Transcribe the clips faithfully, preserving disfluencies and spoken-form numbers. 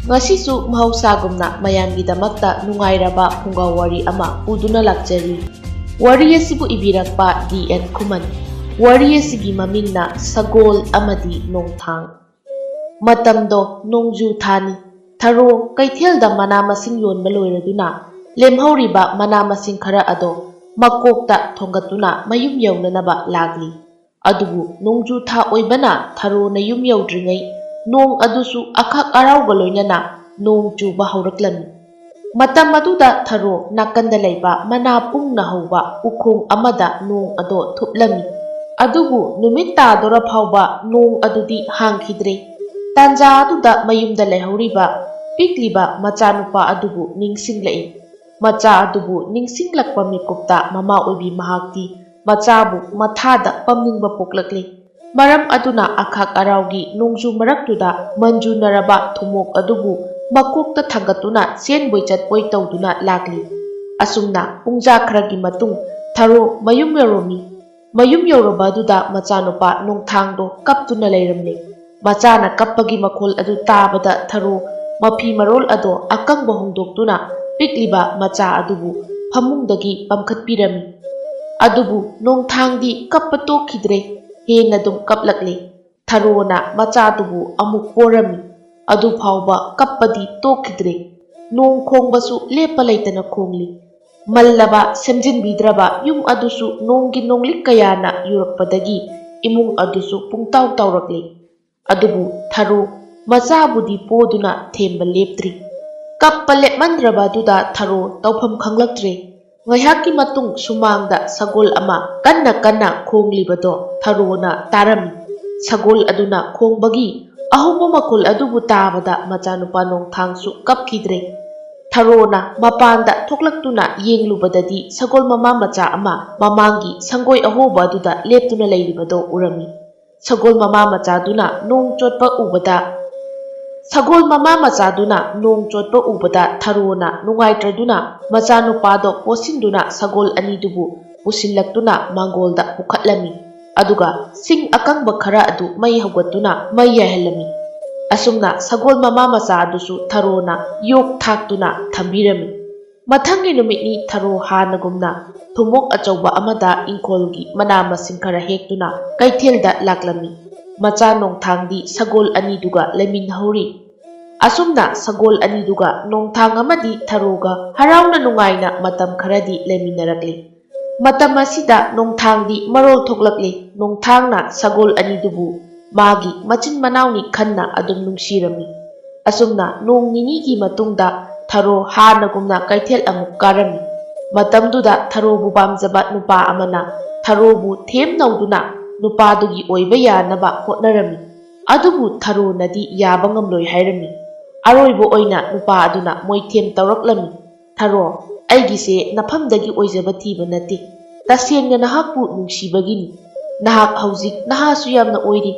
ꯉꯁꯤꯁꯨ ꯃꯍꯧꯁꯥꯒꯨꯝꯅ ꯃꯌꯥꯝꯒꯤꯗꯃꯛꯇ ꯅꯨꯡꯉꯥꯏꯔꯕ ꯐꯨꯡꯒꯥ ꯋꯥꯔꯤ ꯑꯃ ꯄꯨꯗꯨꯅ ꯂꯥꯛꯆꯔꯤ꯫ ꯋꯥꯔꯤ ꯑꯁꯤꯕꯨ ꯏꯕꯤꯔꯛꯄ ꯗꯤ ꯑꯦꯟ ꯈꯨꯃꯟ꯫ ꯋꯥꯔꯤ ꯑꯁꯤꯒꯤ ꯃꯃꯤꯡꯅ ꯁꯒꯣꯜ ꯑꯃꯗꯤ ꯅꯣꯡꯊꯥꯡ꯫ ꯃꯇꯝꯗꯣ ꯅꯣꯡꯖꯨ ꯊꯥꯅꯤ꯫ ꯊꯔꯣ ꯀꯩꯊꯦꯜꯗ ꯃꯅꯥ ꯃꯁꯤꯡ ꯌꯣꯟꯕ ꯂꯣꯏꯔꯗꯨꯅ ꯂꯦꯝꯍꯧꯔꯤꯕ ꯃꯅꯥ ꯃꯁꯤꯡ ꯈꯔ ꯑꯗꯣ ꯃꯀꯣꯛꯇ ꯊꯣꯡꯒꯠꯇꯨꯅ ꯃꯌꯨꯝ ꯌꯧꯅꯅꯕ ꯂꯥꯛꯂꯤ꯫ ꯑꯗꯨꯕꯨ ꯅꯣꯡꯖꯨ ꯊꯥ ꯑꯣꯏꯕꯅ ꯊꯔꯣꯅ ꯌꯨꯝ ꯌꯧꯗ꯭ꯔꯤꯉꯩ ꯅꯣꯡ ꯑꯗꯨꯁꯨ ꯑꯈꯛ ꯑꯔꯥꯎꯒ ꯂꯣꯏꯅꯅ ꯅꯣꯡ ꯆꯨꯕ ꯍꯧꯔꯛꯂꯝꯃꯤ꯫ ꯃꯇꯝ ꯑꯗꯨꯗ ꯊꯔꯣ ꯅꯥꯀꯟꯗ ꯂꯩꯕ ꯃꯅꯥ ꯄꯨꯡꯅ ꯍꯧꯕ ꯎꯈꯣꯡ ꯑꯃꯗ ꯅꯣꯡ ꯑꯗꯣ ꯊꯨꯞꯂꯝꯃꯤ꯫ ꯑꯗꯨꯕꯨ ꯅꯨꯃꯤꯠ ꯇꯥꯗꯣꯔ ꯐꯥꯎꯕ ꯅꯣꯡ ꯑꯗꯨꯗꯤ ꯍꯥꯡꯈꯤꯗ꯭ꯔꯦ꯫ ꯇꯥꯟꯖꯥ ꯑꯗꯨꯗ ꯃꯌꯨꯝꯗ ꯂꯩꯍꯧꯔꯤꯕ ꯄꯤꯛꯂꯤꯕ ꯃꯆꯥꯅꯨꯄꯥ ꯑꯗꯨꯕꯨ ꯅꯤꯡꯁꯤꯡꯂꯛꯏ꯫ ꯃꯆꯥ ꯑꯗꯨꯕꯨ ꯅꯤꯡꯁꯤꯡꯂꯛꯄ ꯃꯤꯀꯨꯞꯇ ꯃꯃꯥ ꯑꯣꯏꯕꯤ ꯃꯍꯥꯛꯇꯤ ꯃꯆꯥꯕꯨ ꯃꯊꯥꯗ ꯄꯝꯅꯤꯡꯕ ꯄꯣꯛꯂꯛꯂꯤ꯫ ꯃꯔꯝ ꯑꯗꯨꯅ ꯑꯈꯥꯛ ꯑꯔꯥꯎꯒꯤ ꯅꯣꯡꯖꯨ ꯃꯔꯛꯇꯨꯗ ꯃꯟꯖꯨꯅꯔꯕ ꯊꯨꯝꯃꯣꯛ ꯑꯗꯨꯕꯨ ꯃꯀꯣꯛꯇ ꯊꯥꯡꯒꯠꯇꯨꯅ ꯆꯦꯟꯕꯣꯏ ꯆꯠꯄꯣꯏ ꯇꯧꯗꯨꯅ ꯂꯥꯛꯂꯤ꯫ ꯑꯁꯨꯝꯅ ꯄꯨꯡꯖꯥ ꯈꯔꯒꯤ ꯃꯇꯨꯡ ꯊꯔꯣ ꯃꯌꯨꯝ ꯌꯧꯔꯝꯃꯤ꯫ ꯃꯌꯨꯝ ꯌꯧꯔꯕ ꯑꯗꯨꯗ ꯃꯆꯥꯅꯨꯄꯥ ꯅꯣꯡꯊꯥꯡꯗꯣ ꯀꯞꯇꯨꯅ ꯂꯩꯔꯝꯂꯦ꯫ ꯃꯆꯥꯅ ꯀꯞꯄꯒꯤ ꯃꯈꯣꯜ ꯑꯗꯨ ꯇꯥꯕꯗ ꯊꯔꯣ ꯃꯐꯤ ꯃꯔꯣꯜ ꯑꯗꯣ ꯑꯀꯪꯕ ꯍꯣꯡꯗꯣꯛꯇꯨꯅ ꯄꯤꯛꯂꯤꯕ ꯃꯆꯥ ꯑꯗꯨꯕꯨ ꯐꯃꯨꯡꯗꯒꯤ ꯄꯝꯈꯠꯄꯤꯔꯝꯃꯤ꯫ ꯑꯗꯨꯕꯨ ꯅꯣꯡꯊꯥꯡꯗꯤ ꯀꯞꯄ ꯇꯣꯛꯈꯤꯗ꯭ꯔꯦ, ꯍꯦꯟꯅ ꯑꯗꯨꯝ ꯀꯞꯂꯛꯂꯦ꯫ ꯊꯔꯣꯅ ꯃꯆꯥꯗꯨꯕꯨ ꯑꯃꯨꯛ ꯄꯣꯔꯝꯃꯤ꯫ ꯑꯗꯨꯐꯥꯎꯕ ꯀꯞꯄꯗꯤ ꯇꯣꯛꯈꯤꯗ꯭ꯔꯦ꯫ ꯅꯣꯡ ꯈꯣꯡꯕꯁꯨ ꯂꯦꯞꯄ ꯂꯩꯇꯅ ꯈꯣꯡꯂꯤ꯫ ꯃꯜꯂꯕ ꯁꯦꯝꯖꯤꯟꯕꯤꯗ꯭ꯔꯕ ꯌꯨꯝ ꯑꯗꯨꯁꯨ ꯅꯣꯡꯒꯤ ꯅꯣꯡꯂꯤꯛ ꯀꯌꯥꯅ ꯌꯨꯔꯛꯄꯗꯒꯤ ꯏꯃꯨꯡ ꯑꯗꯨꯁꯨ ꯄꯨꯡꯇꯥꯎ ꯇꯥꯎꯔꯛꯂꯤ꯫ ꯑꯗꯨꯕꯨ ꯊꯔꯣ ꯃꯆꯥꯕꯨꯗꯤ ꯄꯣꯗꯨꯅ ꯊꯦꯝꯕ ꯂꯦꯞꯇ꯭ꯔꯤ꯫ ꯀꯞꯄ ꯂꯦꯞꯃꯟꯗ꯭ꯔꯕ ꯑꯗꯨꯗ ꯊꯔꯣ ꯇꯧꯐꯝ ꯈꯪꯂꯛꯇ꯭ꯔꯦ꯫ ꯉꯥꯏꯍꯥꯛꯀꯤ ꯃꯇꯨꯡ ꯁꯨꯃꯥꯡꯗ ꯁꯒꯣꯜ ꯑꯃ ꯀꯟꯅ ꯀꯟꯅ ꯈꯣꯡꯂꯤꯕꯗꯣ ꯊꯔꯣꯅ ꯇꯥꯔꯝꯃꯤ꯫ ꯁꯒꯣꯜ ꯑꯗꯨꯅ ꯈꯣꯡꯕꯒꯤ ꯑꯍꯧꯕ ꯃꯈꯣꯜ ꯑꯗꯨꯕꯨ ꯇꯥꯕꯗ ꯃꯆꯥꯅꯨꯄꯥ ꯅꯣꯡꯊꯥꯡꯁꯨ ꯀꯞꯈꯤꯗ꯭ꯔꯦ꯫ ꯊꯔꯣꯅ ꯃꯄꯥꯟꯗ ꯊꯣꯛꯂꯛꯇꯨꯅ ꯌꯦꯡꯂꯨꯕꯗꯗꯤ ꯁꯒꯣꯜ ꯃꯃꯥ ꯃꯆꯥ ꯑꯃ ꯃꯃꯥꯡꯒꯤ ꯁꯪꯒꯣꯏ ꯑꯍꯣꯕ ꯑꯗꯨꯗ ꯂꯦꯞꯇꯨꯅ ꯂꯩꯔꯤꯕꯗꯣ ꯎꯔꯝꯃꯤ꯫ ꯁꯒꯣꯜ ꯃꯃꯥ ꯃꯆꯥꯗꯨꯅ ꯅꯣꯡ ꯆꯣꯠꯄ ꯎꯕꯗ, ꯁꯒꯣꯜ ꯃꯃꯥ ꯃꯆꯥꯗꯨꯅ ꯅꯣꯡ ꯆꯣꯠꯄ ꯎꯕꯗ ꯊꯔꯣꯅ ꯅꯨꯡꯉꯥꯏꯇ꯭ꯔꯗꯨꯅ ꯃꯆꯥꯅꯨꯄꯥꯗꯣ ꯄꯣꯠꯁꯤꯟꯗꯨꯅ ꯁꯒꯣꯜ ꯑꯅꯤꯗꯨꯕꯨ ꯄꯨꯁꯤꯜꯂꯛꯇꯨꯅ ꯃꯥꯡꯒꯣꯜꯗ ꯄꯨꯈꯠꯂꯝꯃꯤ꯫ ꯑꯗꯨꯒ ꯁꯤꯡ ꯑꯀꯪꯕ ꯈꯔ ꯑꯗꯨ ꯃꯩ ꯍꯧꯒꯠꯇꯨꯅ ꯃꯩ ꯌꯥꯏꯍꯜꯂꯝꯃꯤ꯫ ꯑꯁꯨꯝꯅ ꯁꯒꯣꯜ ꯃꯃꯥ ꯃꯆꯥ ꯑꯗꯨꯁꯨ ꯊꯔꯣꯅ ꯌꯣꯛ ꯊꯥꯛꯇꯨꯅ ꯊꯝꯕꯤꯔꯝꯃꯤ꯫ ꯃꯊꯪꯒꯤ ꯅꯨꯃꯤꯠꯅꯤ ꯊꯔꯣ ꯍꯥꯟꯅꯒꯨꯝꯅ ꯊꯨꯝꯃꯣꯛ ꯑꯆꯧꯕ ꯑꯃꯗ ꯏꯪꯈꯣꯜꯒꯤ ꯃꯅꯥ ꯃꯁꯤꯡ ꯈꯔ ꯍꯦꯛꯇꯨꯅ ꯀꯩꯊꯦꯜꯗ ꯂꯥꯛꯂꯝꯃꯤ꯫ ꯃꯆꯥ ꯅꯣꯡꯊꯥꯡꯗꯤ ꯁꯒꯣꯜ ꯑꯅꯤꯗꯨꯒ ꯂꯩꯃꯤꯟꯅꯍꯧꯔꯤ꯫ ꯑꯁꯨꯝꯅ ꯁꯒꯣꯜ ꯑꯅꯤꯗꯨꯒ ꯅꯣꯡꯊꯥꯡ ꯑꯃꯗꯤ ꯊꯔꯣꯒ ꯍꯔꯥꯎꯅ ꯅꯨꯡꯉꯥꯏꯅ ꯃꯇꯝ ꯈꯔꯗꯤ ꯂꯩꯃꯤꯟꯅꯔꯛꯂꯤ꯫ ꯃꯇꯝ ꯑꯁꯤꯗ ꯅꯣꯡꯊꯥꯡꯗꯤ ꯃꯔꯣꯜ ꯊꯣꯛꯂꯛꯂꯤ꯫ ꯅꯣꯡꯊꯥꯡꯅ ꯁꯒꯣꯜ ꯑꯅꯤꯗꯨꯕꯨ ꯃꯥꯒꯤ ꯃꯆꯤꯟ ꯃꯅꯥꯎꯅꯤ ꯈꯟꯅ ꯑꯗꯨꯝ ꯅꯨꯡꯁꯤꯔꯝꯃꯤ꯫ ꯑꯁꯨꯝꯅ ꯅꯣꯡ ꯅꯤꯅꯤꯒꯤ ꯃꯇꯨꯡꯗ ꯊꯔꯣ ꯍꯥꯟꯅꯒꯨꯝꯅ ꯀꯩꯊꯦꯜ ꯑꯃꯨꯛ ꯀꯥꯔꯝꯃꯤ꯫ ꯃꯇꯝꯗꯨꯗ ꯊꯔꯣꯕꯨ ꯄꯥꯝꯖꯕ ꯅꯨꯄꯥ ꯑꯃꯅ ꯊꯔꯣꯕꯨ ꯊꯦꯝ ꯅꯧꯗꯨꯅ ꯅꯨꯄꯥꯗꯨꯒꯤ ꯑꯣꯏꯕ ꯌꯥꯅꯕ ꯍꯣꯠꯅꯔꯝꯃꯤ꯫ ꯑꯗꯨꯕꯨ ꯊꯔꯣꯅꯗꯤ ꯌꯥꯕ ꯉꯝꯂꯣꯏ ꯍꯥꯏꯔꯝꯃꯤ꯫ ꯑꯔꯣꯏꯕ ꯑꯣꯏꯅ ꯅꯨꯄꯥ ꯑꯗꯨꯅ ꯃꯣꯏꯊꯦꯝ ꯇꯧꯔꯛꯂꯝꯃꯤ꯫ "ꯊꯔꯣ, ꯑꯩꯒꯤꯁꯦ ꯅꯐꯝꯗꯒꯤ ꯑꯣꯏꯖꯕ ꯊꯤꯕ ꯅꯠꯇꯦ꯫ ꯇꯁꯦꯡꯅ ꯅꯍꯥꯛꯄꯨ ꯅꯨꯡꯁꯤꯕꯒꯤꯅꯤ꯫ ꯅꯍꯥꯛ ꯍꯧꯖꯤꯛ ꯅꯍꯥꯁꯨ ꯌꯥꯝꯅ ꯑꯣꯏꯔꯤ꯫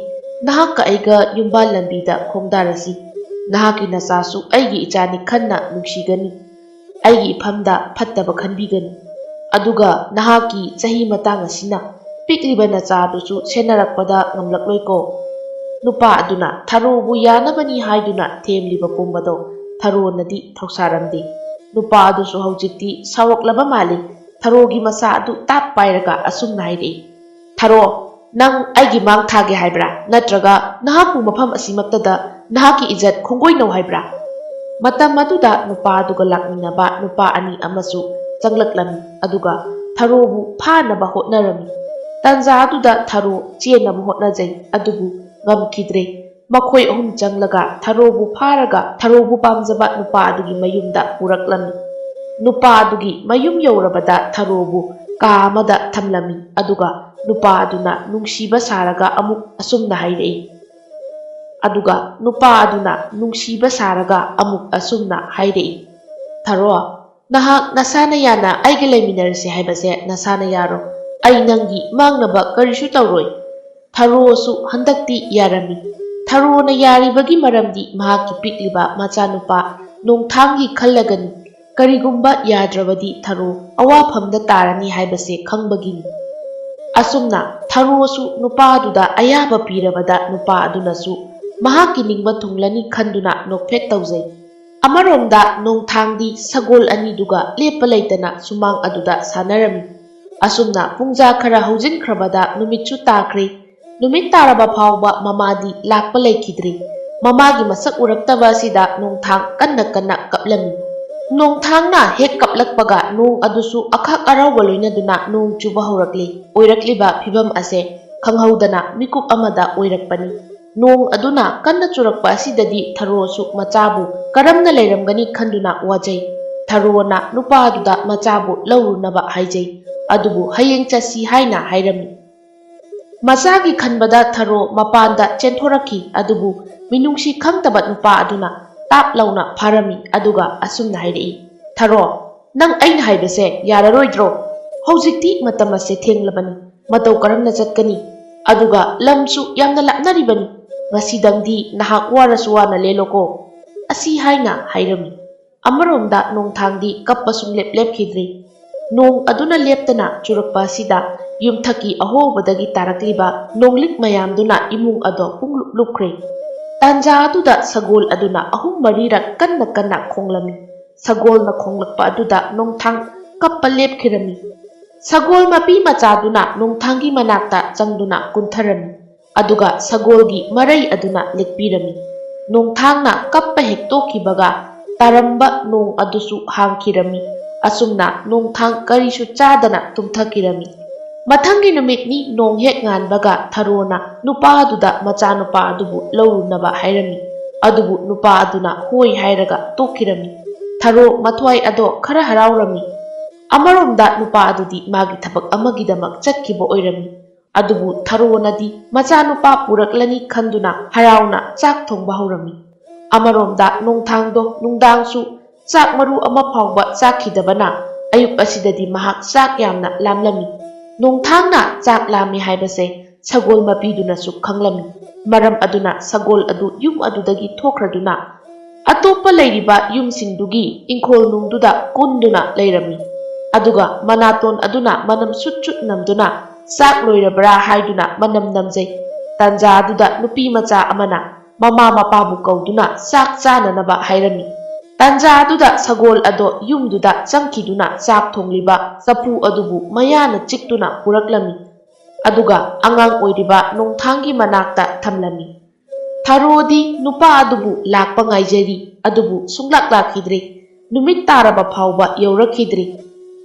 ꯅꯍꯥꯛꯀ ꯑꯩꯒ ꯌꯨꯝꯕꯥꯜ ꯂꯝꯕꯤꯗ ꯈꯣꯡꯗꯥꯔꯁꯤ꯫ ꯅꯍꯥꯛꯀꯤ ꯅꯆꯥꯁꯨ ꯑꯩꯒꯤ ꯏꯆꯥꯅꯤ ꯈꯟꯅ ꯅꯨꯡꯁꯤꯒꯅꯤ꯫ ꯑꯩꯒꯤ ꯏꯐꯝꯗ ꯐꯠꯇꯕ ꯈꯟꯕꯤꯒꯅꯨ꯫ ꯑꯗꯨꯒ ꯅꯍꯥꯛꯀꯤ ꯆꯍꯤ ꯃꯇꯥꯡ ꯑꯁꯤꯅ ꯄꯤꯛꯂꯤꯕ ꯅꯆꯥꯗꯨꯁꯨ ꯁꯦꯟꯅꯔꯛꯄꯗ ꯉꯝꯂꯛꯂꯣꯏꯀꯣ"꯫ ꯅꯨꯄꯥ ꯑꯗꯨꯅ ꯊꯔꯣꯕꯨ ꯌꯥꯅꯕꯅꯤ ꯍꯥꯏꯗꯨꯅ ꯊꯦꯝꯂꯤꯕ ꯄꯨꯝꯕꯗꯣ ꯊꯔꯣꯅꯗꯤ ꯊꯧꯁꯥꯔꯝꯗꯦ꯫ ꯅꯨꯄꯥ ꯑꯗꯨꯁꯨ ꯍꯧꯖꯤꯛꯇꯤ ꯁꯥꯎꯔꯛꯂꯕ ꯃꯥꯜꯂꯤ꯫ ꯊꯔꯣꯒꯤ ꯃꯁꯥ ꯑꯗꯨ ꯇꯥꯞ ꯄꯥꯏꯔꯒ ꯑꯁꯨꯝꯅ ꯍꯥꯏꯔꯛꯏ, "ꯊꯔꯣ, ꯅꯪ ꯑꯩꯒꯤ ꯃꯥꯡ ꯊꯥꯒꯦ ꯍꯥꯏꯕ꯭ꯔꯥ? ꯅꯠꯇ꯭ꯔꯒ ꯅꯍꯥꯛꯄꯨ ꯃꯐꯝ ꯑꯁꯤꯃꯛꯇꯗ ꯅꯍꯥꯛꯀꯤ ꯏꯖꯠ ꯈꯣꯡꯒꯣꯏꯅꯧ ꯍꯥꯏꯕ꯭ꯔꯥ?" ꯃꯇꯝ ꯑꯗꯨꯗ ꯅꯨꯄꯥ ꯑꯗꯨꯒ ꯂꯥꯛꯃꯤꯟꯅꯕ ꯅꯨꯄꯥ ꯑꯅꯤ ꯑꯃꯁꯨ ꯆꯪꯂꯛꯂꯝꯃꯤ, ꯑꯗꯨꯒ ꯊꯔꯣꯕꯨ ꯐꯥꯅꯕ ꯍꯣꯠꯅꯔꯝꯃꯤ꯫ ꯇꯟꯖꯥ ꯑꯗꯨꯗ ꯊꯔꯣ ꯆꯦꯟꯅꯕ ꯍꯣꯠꯅꯖꯩ, ꯑꯗꯨꯕꯨ ꯉꯝꯈꯤꯗ꯭ꯔꯦ꯫ ꯃꯈꯣꯏ ꯑꯍꯨꯝ ꯆꯪꯂꯒ ꯊꯔꯣꯕꯨ ꯐꯥꯔꯒ ꯊꯔꯣꯕꯨ ꯄꯥꯝꯖꯕ ꯅꯨꯄꯥ ꯑꯗꯨꯒꯤ ꯃꯌꯨꯝꯗ ꯄꯨꯔꯛꯂꯝꯃꯤ꯫ ꯅꯨꯄꯥ ꯑꯗꯨꯒꯤ ꯃꯌꯨꯝ ꯌꯧꯔꯕꯗ ꯊꯔꯣꯕꯨ ꯀꯥ ꯑꯃꯗ ꯊꯝꯂꯝꯃꯤ, ꯑꯗꯨꯒ ꯅꯨꯄꯥ ꯑꯗꯨꯅ ꯅꯨꯡꯁꯤꯕ ꯁꯥꯔꯒ ꯑꯃꯨꯛ ꯑꯁꯨꯝꯅ ꯍꯥꯏꯔꯛꯏ꯫ ꯑꯗꯨꯒ ꯅꯨꯄꯥ ꯑꯗꯨꯅ ꯅꯨꯡꯁꯤꯕ ꯁꯥꯔꯒ ꯑꯃꯨꯛ ꯑꯁꯨꯝꯅ ꯍꯥꯏꯔꯛꯏ, "ꯊꯔꯣ, ꯅꯍꯥꯛ ꯅꯁꯥꯅ ꯌꯥꯅ ꯑꯩꯒ ꯂꯩꯃꯤꯟꯅꯔꯁꯤ ꯍꯥꯏꯕꯁꯦ ꯅꯁꯥꯅ ꯌꯥꯔꯣ꯫ ꯑꯩ ꯅꯪꯒꯤ ꯃꯥꯡꯅꯕ ꯀꯔꯤꯁꯨ ꯇꯧꯔꯣꯏ"꯫ ꯊꯔꯣꯁꯨ ꯍꯟꯗꯛꯇꯤ ꯌꯥꯔꯝꯃꯤ꯫ ꯊꯔꯣꯅ ꯌꯥꯔꯤꯕꯒꯤ ꯃꯔꯝꯗꯤ ꯃꯍꯥꯛꯀꯤ ꯄꯤꯛꯂꯤꯕ ꯃꯆꯥꯅꯨꯄꯥ ꯅꯣꯡꯊꯥꯡꯒꯤ ꯈꯜꯂꯒꯅꯤ꯫ ꯀꯔꯤꯒꯨꯝꯕ ꯌꯥꯗ꯭ꯔꯕꯗꯤ ꯊꯔꯣ ꯑꯋꯥꯐꯝꯗ ꯇꯥꯔꯅꯤ ꯍꯥꯏꯕꯁꯦ ꯈꯪꯕꯒꯤꯅꯤ꯫ ꯑꯁꯨꯝꯅ ꯊꯔꯣꯁꯨ ꯅꯨꯄꯥꯗꯨꯗ ꯑꯌꯥꯕ ꯄꯤꯔꯕꯗ ꯅꯨꯄꯥ ꯑꯗꯨꯅꯁꯨ ꯃꯍꯥꯛꯀꯤ ꯅꯤꯡꯕ ꯊꯨꯡꯂꯅꯤ ꯈꯟꯗꯨꯅ ꯅꯣꯛꯐꯦꯠ ꯇꯧꯖꯩ꯫ ꯑꯃꯔꯣꯝꯗ ꯅꯣꯡꯊꯥꯡꯗꯤ ꯁꯒꯣꯜ ꯑꯅꯤꯗꯨꯒ ꯂꯦꯞꯄ ꯂꯩꯇꯅ ꯁꯨꯃꯥꯡ ꯑꯗꯨꯗ ꯁꯥꯟꯅꯔꯝꯃꯤ꯫ ꯑꯁꯨꯝꯅ ꯄꯨꯡꯖꯥ ꯈꯔ ꯍꯧꯖꯤꯟꯈ꯭ꯔꯕꯗ ꯅꯨꯃꯤꯠꯁꯨ ꯇꯥꯈ꯭ꯔꯦ꯫ ꯅꯨꯃꯤꯠ ꯇꯥꯔꯕ ꯐꯥꯎꯕ ꯃꯃꯥꯗꯤ ꯂꯥꯛꯄ ꯂꯩꯈꯤꯗ꯭ꯔꯦ꯫ ꯃꯃꯥꯒꯤ ꯃꯁꯛ ꯎꯔꯛꯇꯕ ꯑꯁꯤꯗ ꯅꯣꯡꯊꯥꯡ ꯀꯟꯅ ꯀꯟꯅ ꯀꯞꯂꯝꯃꯤ꯫ ꯅꯣꯡꯊꯥꯡꯅ ꯍꯦꯛ ꯀꯞꯂꯛꯄꯒ ꯅꯣꯡ ꯑꯗꯨꯁꯨ ꯑꯈꯥꯛ ꯑꯔꯥꯎꯕ ꯂꯣꯏꯅꯗꯨꯅ ꯅꯣꯡ ꯆꯨꯕ ꯍꯧꯔꯛꯂꯤ꯫ ꯑꯣꯏꯔꯛꯂꯤꯕ ꯐꯤꯚꯝ ꯑꯁꯦ ꯈꯪꯍꯧꯗꯅ ꯃꯤꯀꯨꯞ ꯑꯃꯗ ꯑꯣꯏꯔꯛꯄꯅꯤ꯫ ꯅꯣꯡ ꯑꯗꯨꯅ ꯀꯟꯅ ꯆꯨꯔꯛꯄ ꯑꯁꯤꯗꯗꯤ ꯊꯔꯣꯁꯨ ꯃꯆꯥꯕꯨ ꯀꯔꯝꯅ ꯂꯩꯔꯝꯒꯅꯤ ꯈꯟꯗꯨꯅ ꯋꯥꯖꯩ꯫ ꯊꯔꯣꯅ ꯅꯨꯄꯥꯗꯨꯗ ꯃꯆꯥꯕꯨ ꯂꯧꯔꯨꯅꯕ ꯍꯥꯏꯖꯩ꯫ ꯑꯗꯨꯕꯨ ꯍꯌꯦꯡ ꯆꯠꯁꯤ ꯍꯥꯏꯅ ꯍꯥꯏꯔꯝꯃꯤ꯫ ꯃꯆꯥꯒꯤ ꯈꯟꯕꯗ ꯊꯔꯣ ꯃꯄꯥꯟꯗ ꯆꯦꯟꯊꯣꯔꯛꯈꯤ꯫ ꯑꯗꯨꯕꯨ ꯃꯤꯅꯨꯡꯁꯤ ꯈꯪꯗꯕ ꯅꯨꯄꯥ ꯑꯗꯨꯅ ꯇꯥꯞ ꯂꯥꯎꯅ ꯐꯥꯔꯝꯃꯤ꯫ ꯑꯗꯨꯒ ꯑꯁꯨꯝꯅ ꯍꯥꯏꯔꯛꯏ, "ꯊꯔꯣ, ꯅꯪ ꯑꯩꯅ ꯍꯥꯏꯕꯁꯦ ꯌꯥꯔꯔꯣꯏꯗ꯭ꯔꯣ? ꯍꯧꯖꯤꯛꯇꯤ ꯃꯇꯝ ꯑꯁꯦ ꯊꯦꯡꯂꯕꯅꯤ꯫ ꯃꯇꯧ ꯀꯔꯝꯅ ꯆꯠꯀꯅꯤ? ꯑꯗꯨꯒ ꯂꯝꯁꯨ ꯌꯥꯝꯅ ꯂꯥꯞꯅꯔꯤꯕꯅꯤ꯫ ꯉꯁꯤꯗꯪꯗꯤ ꯅꯍꯥꯛ ꯋꯥꯔꯁꯨ ꯋꯥꯅ ꯂꯦꯜꯂꯣꯀꯣ"꯫ ꯑꯁꯤ ꯍꯥꯏꯅ ꯍꯥꯏꯔꯝꯃꯤ꯫ ꯑꯃꯔꯣꯝꯗ ꯅꯣꯡꯊꯥꯡꯗꯤ ꯀꯞꯄ ꯁꯨꯡꯂꯦꯞ ꯂꯦꯞꯈꯤꯗ꯭ꯔꯤ꯫ ꯅꯣꯡ ꯑꯗꯨꯅ ꯂꯦꯞꯇꯅ ꯆꯨꯔꯛꯄ ꯑꯁꯤꯗ ꯌꯨꯝꯊꯛꯀꯤ ꯑꯍꯣꯕꯗꯒꯤ ꯇꯥꯔꯛꯂꯤꯕ ꯅꯣꯡꯂꯤꯛ ꯃꯌꯥꯝꯗꯨꯅ ꯏꯃꯨꯡ ꯑꯗꯣ ꯄꯨꯡꯂꯨꯞ ꯂꯨꯞꯈ꯭ꯔꯦ꯫ ꯇꯥꯟꯖꯥ ꯑꯗꯨꯗ ꯁꯒꯣꯜ ꯑꯗꯨꯅ ꯑꯍꯨꯝ ꯃꯔꯤꯔꯛ ꯀꯟꯅ ꯀꯟꯅ ꯈꯣꯡꯂꯝꯃꯤ꯫ ꯁꯒꯣꯜꯅ ꯈꯣꯡꯂꯛꯄ ꯑꯗꯨꯗ ꯅꯣꯡꯊꯥꯡ ꯀꯞꯄ ꯂꯦꯞꯈꯤꯔꯝꯃꯤ꯫ ꯁꯒꯣꯜ ꯃꯄꯤ ꯃꯆꯥꯗꯨꯅ ꯅꯣꯡꯊꯥꯡꯒꯤ ꯃꯅꯥꯛꯇ ꯆꯪꯗꯨꯅ ꯀꯨꯟꯊꯔꯝꯃꯤ꯫ ꯑꯗꯨꯒ ꯁꯒꯣꯜꯒꯤ ꯃꯔꯩ ꯑꯗꯨꯅ ꯂꯤꯛꯄꯤꯔꯝꯃꯤ꯫ ꯅꯣꯡꯊꯥꯡꯅ ꯀꯞꯄ ꯍꯦꯛ ꯇꯣꯛꯈꯤꯕꯒ ꯇꯥꯔꯝꯕ ꯅꯣꯡ ꯑꯗꯨꯁꯨ ꯍꯥꯡꯈꯤꯔꯝꯃꯤ꯫ ꯑꯁꯨꯝꯅ ꯅꯣꯡꯊꯥꯡ ꯀꯔꯤꯁꯨ ꯆꯥꯗꯅ ꯇꯨꯝꯊꯈꯤꯔꯝꯃꯤ꯫ ꯃꯊꯪꯒꯤ ꯅꯨꯃꯤꯠꯅꯤ ꯅꯣꯡ ꯍꯦꯛ ꯉꯥꯟꯕꯒ ꯊꯔꯣꯅ ꯅꯨꯄꯥꯗꯨꯗ ꯃꯆꯥꯅꯨꯄꯥ ꯑꯗꯨꯕꯨ ꯂꯧꯔꯨꯅꯕ ꯍꯥꯏꯔꯝꯃꯤ꯫ ꯑꯗꯨꯕꯨ ꯅꯨꯄꯥ ꯑꯗꯨꯅ ꯍꯣꯏ ꯍꯥꯏꯔꯒ ꯇꯣꯛꯈꯤꯔꯝꯃꯤ꯫ ꯊꯔꯣ ꯃꯊ꯭ꯋꯥꯏ ꯑꯗꯣ ꯈꯔ ꯍꯔꯥꯎꯔꯝꯃꯤ꯫ ꯑꯃꯔꯣꯝꯗ ꯅꯨꯄꯥ ꯑꯗꯨꯗꯤ ꯃꯥꯒꯤ ꯊꯕꯛ ꯑꯃꯒꯤꯗꯃꯛ ꯆꯠꯈꯤꯕ ꯑꯣꯏꯔꯝꯃꯤ꯫ ꯑꯗꯨꯕꯨ ꯊꯔꯣꯅꯗꯤ ꯃꯆꯥꯅꯨꯄꯥ ꯄꯨꯔꯛꯂꯅꯤ ꯈꯟꯗꯨꯅ ꯍꯔꯥꯎꯅ ꯆꯥꯛ ꯊꯣꯡꯕ ꯍꯧꯔꯝꯃꯤ꯫ ꯑꯃꯔꯣꯝꯗ ꯅꯣꯡꯊꯥꯡꯗꯣ ꯅꯨꯡꯗꯥꯡꯁꯨ ꯆꯥꯛ ꯃꯔꯨ ꯑꯃ ꯐꯥꯎꯕ ꯆꯥꯈꯤꯗꯕꯅ ꯑꯌꯨꯛ ꯑꯁꯤꯗꯗꯤ ꯃꯍꯥꯛ ꯆꯥꯛ ꯌꯥꯝꯅ ꯂꯥꯝꯂꯝꯃꯤ꯫ ꯅꯣꯡꯊꯥꯡꯅ ꯆꯥꯛ ꯂꯥꯝꯃꯤ ꯍꯥꯏꯕꯁꯦ ꯁꯒꯣꯜ ꯃꯄꯤꯗꯨꯅꯁꯨ ꯈꯪꯂꯝꯃꯤ꯫ ꯃꯔꯝ ꯑꯗꯨꯅ ꯁꯒꯣꯜ ꯑꯗꯨ ꯌꯨꯝ ꯑꯗꯨꯗꯒꯤ ꯊꯣꯛꯈ꯭ꯔꯗꯨꯅ ꯑꯇꯣꯞꯄ ꯂꯩꯔꯤꯕ ꯌꯨꯝꯁꯤꯡꯗꯨꯒꯤ ꯏꯪꯈꯣꯜ ꯅꯨꯡꯗꯨꯗ ꯀꯨꯟꯗꯨꯅ ꯂꯩꯔꯝꯃꯤ꯫ ꯑꯗꯨꯒ ꯃꯅꯥꯇꯣꯟ ꯑꯗꯨꯅ ꯃꯅꯝ ꯁꯨꯠ ꯁꯨꯠ ꯅꯝꯗꯨꯅ ꯆꯥꯛ ꯂꯣꯏꯔꯕ꯭ꯔꯥ ꯍꯥꯏꯗꯨꯅ ꯃꯅꯝ ꯅꯝꯖꯩ꯫ ꯇꯥꯟꯖꯥ ꯑꯗꯨꯗ ꯅꯨꯄꯤ ꯃꯆꯥ ꯑꯃꯅ, ꯃꯃꯥ ꯃꯄꯥꯕꯨ ꯀꯧꯗꯨꯅ ꯆꯥꯛ ꯆꯥꯅꯅꯕ ꯍꯥꯏꯔꯝꯃꯤ꯫ ꯇꯥꯟꯖꯥ ꯑꯗꯨꯗ ꯁꯒꯣꯜ ꯑꯗꯣ ꯌꯨꯝꯗꯨꯗ ꯆꯪꯈꯤꯗꯨꯅ ꯆꯥꯛ ꯊꯣꯡꯂꯤꯕ ꯆꯐꯨ ꯑꯗꯨꯕꯨ ꯃꯌꯥꯅ ꯆꯤꯛꯇꯨꯅ ꯄꯨꯔꯛꯂꯝꯃꯤ꯫ ꯑꯗꯨꯒ ꯑꯉꯥꯡ ꯑꯣꯏꯔꯤꯕ ꯅꯣꯡꯊꯥꯡꯒꯤ ꯃꯅꯥꯛꯇ ꯊꯝꯂꯝꯃꯤ꯫ ꯊꯔꯣꯗꯤ ꯅꯨꯄꯥ ꯑꯗꯨꯕꯨ ꯂꯥꯛꯄ ꯉꯥꯏꯖꯔꯤ, ꯑꯗꯨꯕꯨ ꯁꯨꯡꯂꯥꯛ ꯂꯥꯛꯈꯤꯗ꯭ꯔꯦ꯫ ꯅꯨꯃꯤꯠ ꯇꯥꯔꯕ ꯐꯥꯎꯕ ꯌꯧꯔꯛꯈꯤꯗ꯭ꯔꯦ꯫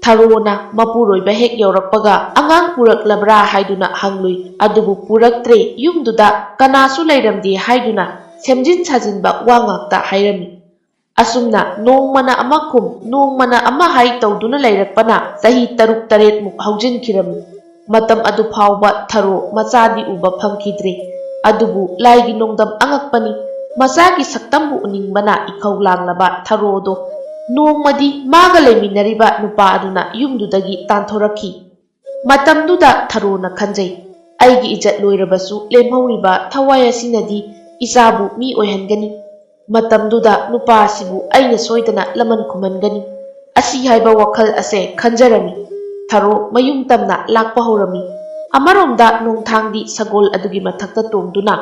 ꯊꯔꯣꯅ ꯃꯄꯨꯔꯣꯏꯕ ꯍꯦꯛ ꯌꯧꯔꯛꯄꯒ, "ꯑꯉꯥꯡ ꯄꯨꯔꯛꯂꯕ꯭ꯔꯥ?" ꯍꯥꯏꯗꯨꯅ ꯍꯪꯂꯨꯏ꯫ ꯑꯗꯨꯕꯨ ꯄꯨꯔꯛꯇ꯭ꯔꯦ, ꯌꯨꯝꯗꯨꯗ ꯀꯅꯥꯁꯨ ꯂꯩꯔꯝꯗꯦ ꯍꯥꯏꯗꯨꯅ ꯁꯦꯝꯖꯤꯟ ꯁꯥꯖꯤꯟꯕ ꯋꯥ ꯉꯥꯛꯇ ꯍꯥꯏꯔꯝꯃꯤ꯫ ꯑꯁꯨꯝꯅ ꯅꯣꯡꯃꯅ ꯑꯃ ꯈꯨꯝ, ꯅꯣꯡꯃꯅ ꯑꯃ ꯍꯥꯏ ꯇꯧꯗꯨꯅ ꯂꯩꯔꯛꯄꯅ ꯆꯍꯤ ꯇꯔꯨꯛ ꯇꯔꯦꯠꯃꯨꯛ ꯍꯧꯖꯤꯟꯈꯤꯔꯝꯃꯤ꯫ ꯃꯇꯝ ꯑꯗꯨ ꯐꯥꯎꯕ ꯊꯔꯣ ꯃꯆꯥꯗꯤ ꯎꯕ ꯐꯪꯈꯤꯗ꯭ꯔꯦ꯫ ꯑꯗꯨꯕꯨ ꯂꯥꯏꯒꯤ ꯅꯣꯡꯗꯝ ꯑꯉꯛꯄꯅꯤ, ꯃꯆꯥꯒꯤ ꯁꯛꯇꯝꯕꯨ ꯎꯅꯤꯡꯕꯅ ꯏꯈꯧ ꯂꯥꯡꯂꯕ ꯊꯔꯣꯗꯣ ꯅꯣꯡꯃꯗꯤ ꯃꯥꯒ ꯂꯩꯃꯤꯟꯅꯔꯤꯕ ꯅꯨꯄꯥ ꯑꯗꯨꯅ ꯌꯨꯝꯗꯨꯗꯒꯤ ꯇꯥꯟꯊꯣꯔꯛꯈꯤ꯫ ꯃꯇꯝꯗꯨꯗ ꯊꯔꯣꯅ ꯈꯟꯖꯩ, "ꯑꯩꯒꯤ ꯏꯖꯠ ꯂꯣꯏꯔꯕꯁꯨ ꯂꯦꯝꯍꯧꯔꯤꯕ ꯊꯋꯥꯏ ꯑꯁꯤꯅꯗꯤ ꯏꯆꯥꯕꯨ ꯃꯤ ꯑꯣꯏꯍꯟꯒꯅꯤ꯫ ꯃꯇꯝꯗꯨꯗ ꯅꯨꯄꯥ ꯑꯁꯤꯕꯨ ꯑꯩꯅ ꯁꯣꯏꯗꯅ ꯂꯃꯟ ꯈꯨꯝꯍꯟꯒꯅꯤ"꯫ ꯑꯁꯤ ꯍꯥꯏꯕ ꯋꯥꯈꯜ ꯑꯁꯦ ꯈꯟꯖꯔꯝꯃꯤ꯫ ꯊꯔꯣ ꯃꯌꯨꯝ ꯇꯝꯅ ꯂꯥꯛꯄ ꯍꯧꯔꯝꯃꯤ꯫ ꯑꯃꯔꯣꯝꯗ ꯅꯣꯡꯊꯥꯡꯗꯤ ꯁꯒꯣꯜ ꯑꯗꯨꯒꯤ ꯃꯊꯛꯇ ꯇꯣꯡꯗꯨꯅ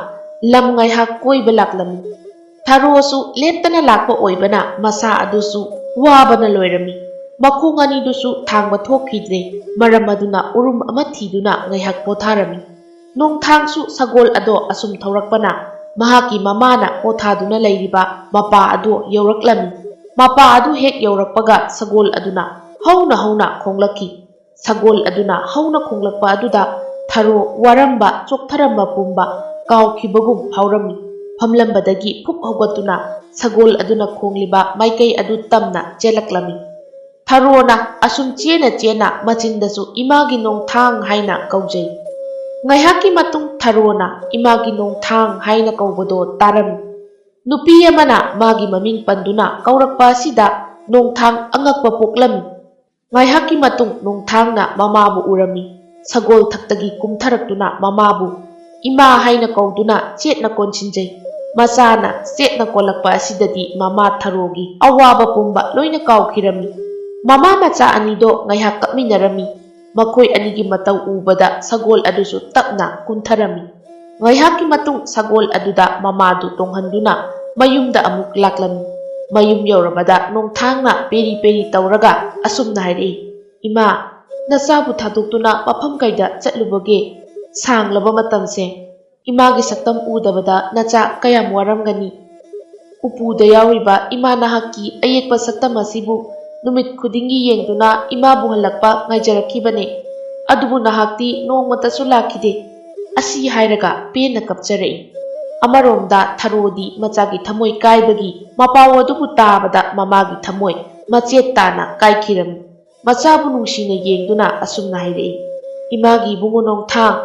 ꯂꯝ ꯉꯥꯏꯍꯥꯛ ꯀꯣꯏꯕ ꯂꯥꯛꯂꯝꯃꯤ꯫ ꯊꯔꯣꯁꯨ ꯂꯦꯞꯇꯅ ꯂꯥꯛꯄ ꯑꯣꯏꯕꯅ ꯃꯁꯥ ꯑꯗꯨꯁꯨ ꯋꯥꯕꯅ ꯂꯣꯏꯔꯝꯃꯤ꯫ ꯃꯈꯣꯡ ꯑꯅꯤꯗꯨꯁꯨ ꯊꯥꯡꯕ ꯊꯣꯛꯈꯤꯗ꯭ꯔꯦ꯫ ꯃꯔꯝ ꯑꯗꯨꯅ ꯎꯔꯨꯝ ꯑꯃ ꯊꯤꯗꯨꯅ ꯉꯥꯏꯍꯥꯛ ꯄꯣꯊꯥꯔꯝꯃꯤ꯫ ꯅꯣꯡꯊꯥꯡꯁꯨ ꯁꯒꯣꯜ ꯑꯗꯣ ꯑꯁꯨꯝ ꯊꯧꯔꯛꯄꯅ ꯃꯍꯥꯛꯀꯤ ꯃꯃꯥꯅ ꯄꯣꯊꯥꯗꯨꯅ ꯂꯩꯔꯤꯕ ꯃꯄꯥ ꯑꯗꯨ ꯌꯧꯔꯛꯂꯝꯃꯤ꯫ ꯃꯄꯥ ꯑꯗꯨ ꯍꯦꯛ ꯌꯧꯔꯛꯄꯒ ꯁꯒꯣꯜ ꯑꯗꯨꯅ ꯍꯧꯅ ꯍꯧꯅ ꯈꯣꯡꯂꯛꯈꯤ꯫ ꯁꯒꯣꯜ ꯑꯗꯨꯅ ꯍꯧꯅ ꯈꯣꯡꯂꯛꯄ ꯑꯗꯨꯗ ꯊꯔꯣ ꯋꯥꯔꯝꯕ, ꯆꯣꯛꯊꯔꯝꯕ ꯄꯨꯝꯕ ꯀꯥꯎꯈꯤꯕꯒꯨꯝ ꯐꯥꯎꯔꯝꯃꯤ꯫ ꯐꯝꯂꯝꯕꯗꯒꯤ ꯐꯨꯛ ꯍꯧꯒꯠꯇꯨꯅ ꯁꯒꯣꯜ ꯑꯗꯨꯅ ꯈꯣꯡꯂꯤꯕ ꯃꯥꯏꯀꯩ ꯑꯗꯨ ꯇꯝꯅ ꯆꯦꯜꯂꯛꯂꯝꯃꯤ꯫ ꯊꯔꯣꯅ ꯑꯁꯨꯝ ꯆꯦꯅ ꯆꯦꯅ ꯃꯆꯤꯟꯗꯁꯨ "ꯏꯃꯥꯒꯤ ꯅꯣꯡꯊꯥꯡ" ꯍꯥꯏꯅ ꯀꯧꯖꯩ꯫ ꯉꯥꯏꯍꯥꯛꯀꯤ ꯃꯇꯨꯡ ꯊꯔꯣꯅ "ꯏꯃꯥꯒꯤ ꯅꯣꯡꯊꯥꯡ" ꯍꯥꯏꯅ ꯀꯧꯕꯗꯣ ꯇꯥꯔꯝꯃꯤ꯫ ꯅꯨꯄꯤ ꯑꯃꯅ ꯃꯥꯒꯤ ꯃꯃꯤꯡ ꯄꯟꯗꯨꯅ ꯀꯧꯔꯛꯄ ꯑꯁꯤꯗ ꯅꯣꯡꯊꯥꯡ ꯑꯉꯛꯄ ꯄꯣꯛꯂꯝꯃꯤ꯫ ꯉꯥꯏꯍꯥꯛꯀꯤ ꯃꯇꯨꯡ ꯅꯣꯡꯊꯥꯡꯅ ꯃꯃꯥꯕꯨ ꯎꯔꯝꯃꯤ꯫ ꯁꯒꯣꯜ ꯊꯛꯇꯒꯤ ꯀꯨꯝꯊꯔꯛꯇꯨꯅ ꯃꯃꯥꯕꯨ "ꯏꯃꯥ" ꯍꯥꯏꯅ ꯀꯧꯗꯨꯅ ꯆꯦꯠꯅ ꯀꯣꯟꯁꯤꯟꯖꯩ꯫ ꯃꯆꯥꯅ ꯆꯦꯠꯅ ꯀꯣꯜꯂꯛꯄ ꯑꯁꯤꯗꯗꯤ ꯃꯃꯥ ꯊꯔꯣꯒꯤ ꯑꯋꯥꯕ ꯄꯨꯝꯕ ꯂꯣꯏꯅ ꯀꯥꯎꯈꯤꯔꯝꯃꯤ꯫ ꯃꯃꯥ ꯃꯆꯥ ꯑꯅꯤꯗꯣ ꯉꯥꯏꯍꯥꯛ ꯀꯞꯃꯤꯟꯅꯔꯝꯃꯤ꯫ ꯃꯈꯣꯏ ꯑꯅꯤꯒꯤ ꯃꯇꯧ ꯎꯕꯗ ꯁꯒꯣꯜ ꯑꯗꯨꯁꯨ ꯇꯞꯅ ꯀꯨꯝꯊꯔꯝꯃꯤ꯫ ꯉꯥꯏꯍꯥꯛꯀꯤ ꯃꯇꯨꯡ ꯁꯒꯣꯜ ꯑꯗꯨꯗ ꯃꯃꯥꯗꯨ ꯇꯣꯡꯍꯟꯗꯨꯅ ꯃꯌꯨꯝꯗ ꯑꯃꯨꯛ ꯂꯥꯛꯂꯝꯃꯤ꯫ ꯃꯌꯨꯝ ꯌꯧꯔꯕꯗ ꯅꯣꯡꯊꯥꯡꯅ ꯄꯦꯔꯤ ꯄꯦꯔꯤ ꯇꯧꯔꯒ ꯑꯁꯨꯝꯅ ꯍꯥꯏꯔꯛꯏ, "ꯏꯃꯥ, ꯅꯆꯥꯕꯨ ꯊꯥꯗꯣꯛꯇꯨꯅ ꯃꯐꯝ ꯀꯩꯗ ꯆꯠꯂꯨꯕꯒꯦ? ꯁꯥꯡꯂꯕ ꯃꯇꯝꯁꯦ ꯏꯃꯥꯒꯤ ꯁꯛꯇꯝ ꯎꯗꯕꯗ ꯅꯆꯥ ꯀꯌꯥꯝ ꯋꯥꯔꯝꯒꯅꯤ꯫ ꯎꯄꯨꯗ ꯌꯥꯎꯔꯤꯕ ꯏꯃꯥ ꯅꯍꯥꯛꯀꯤ ꯑꯌꯦꯛꯄ ꯁꯛꯇꯝ ꯑꯁꯤꯕꯨ ꯅꯨꯃꯤꯠ ꯈꯨꯗꯤꯡꯒꯤ ꯌꯦꯡꯗꯨꯅ ꯏꯃꯥꯕꯨ ꯍꯜꯂꯛꯄ ꯉꯥꯏꯖꯔꯛꯈꯤꯕꯅꯦ꯫ ꯑꯗꯨꯕꯨ ꯅꯍꯥꯛꯇꯤ ꯅꯣꯡꯃꯇꯁꯨ ꯂꯥꯛꯈꯤꯗꯦ꯫" ꯑꯁꯤ ꯍꯥꯏꯔꯒ ꯄꯦꯟꯅ ꯀꯞꯆꯔꯛꯏ꯫ ꯑꯃꯔꯣꯝꯗ ꯊꯔꯣꯗꯤ ꯃꯆꯥꯒꯤ ꯊꯃꯣꯏ ꯀꯥꯏꯕꯒꯤ ꯃꯄꯥꯎ ꯑꯗꯨꯕꯨ ꯇꯥꯕꯗ ꯃꯃꯥꯒꯤ ꯊꯃꯣꯏ ꯃꯆꯦꯠ ꯇꯥꯅ ꯀꯥꯏꯈꯤꯔꯝꯃꯤ꯫ ꯃꯆꯥꯕꯨ ꯅꯨꯡꯁꯤꯅ ꯌꯦꯡꯗꯨꯅ ꯑꯁꯨꯝꯅ ꯍꯥꯏꯔꯛꯏ, "ꯏꯃꯥꯒꯤ ꯏꯕꯨꯡꯉꯣ ꯅꯣꯡꯊꯥꯡ,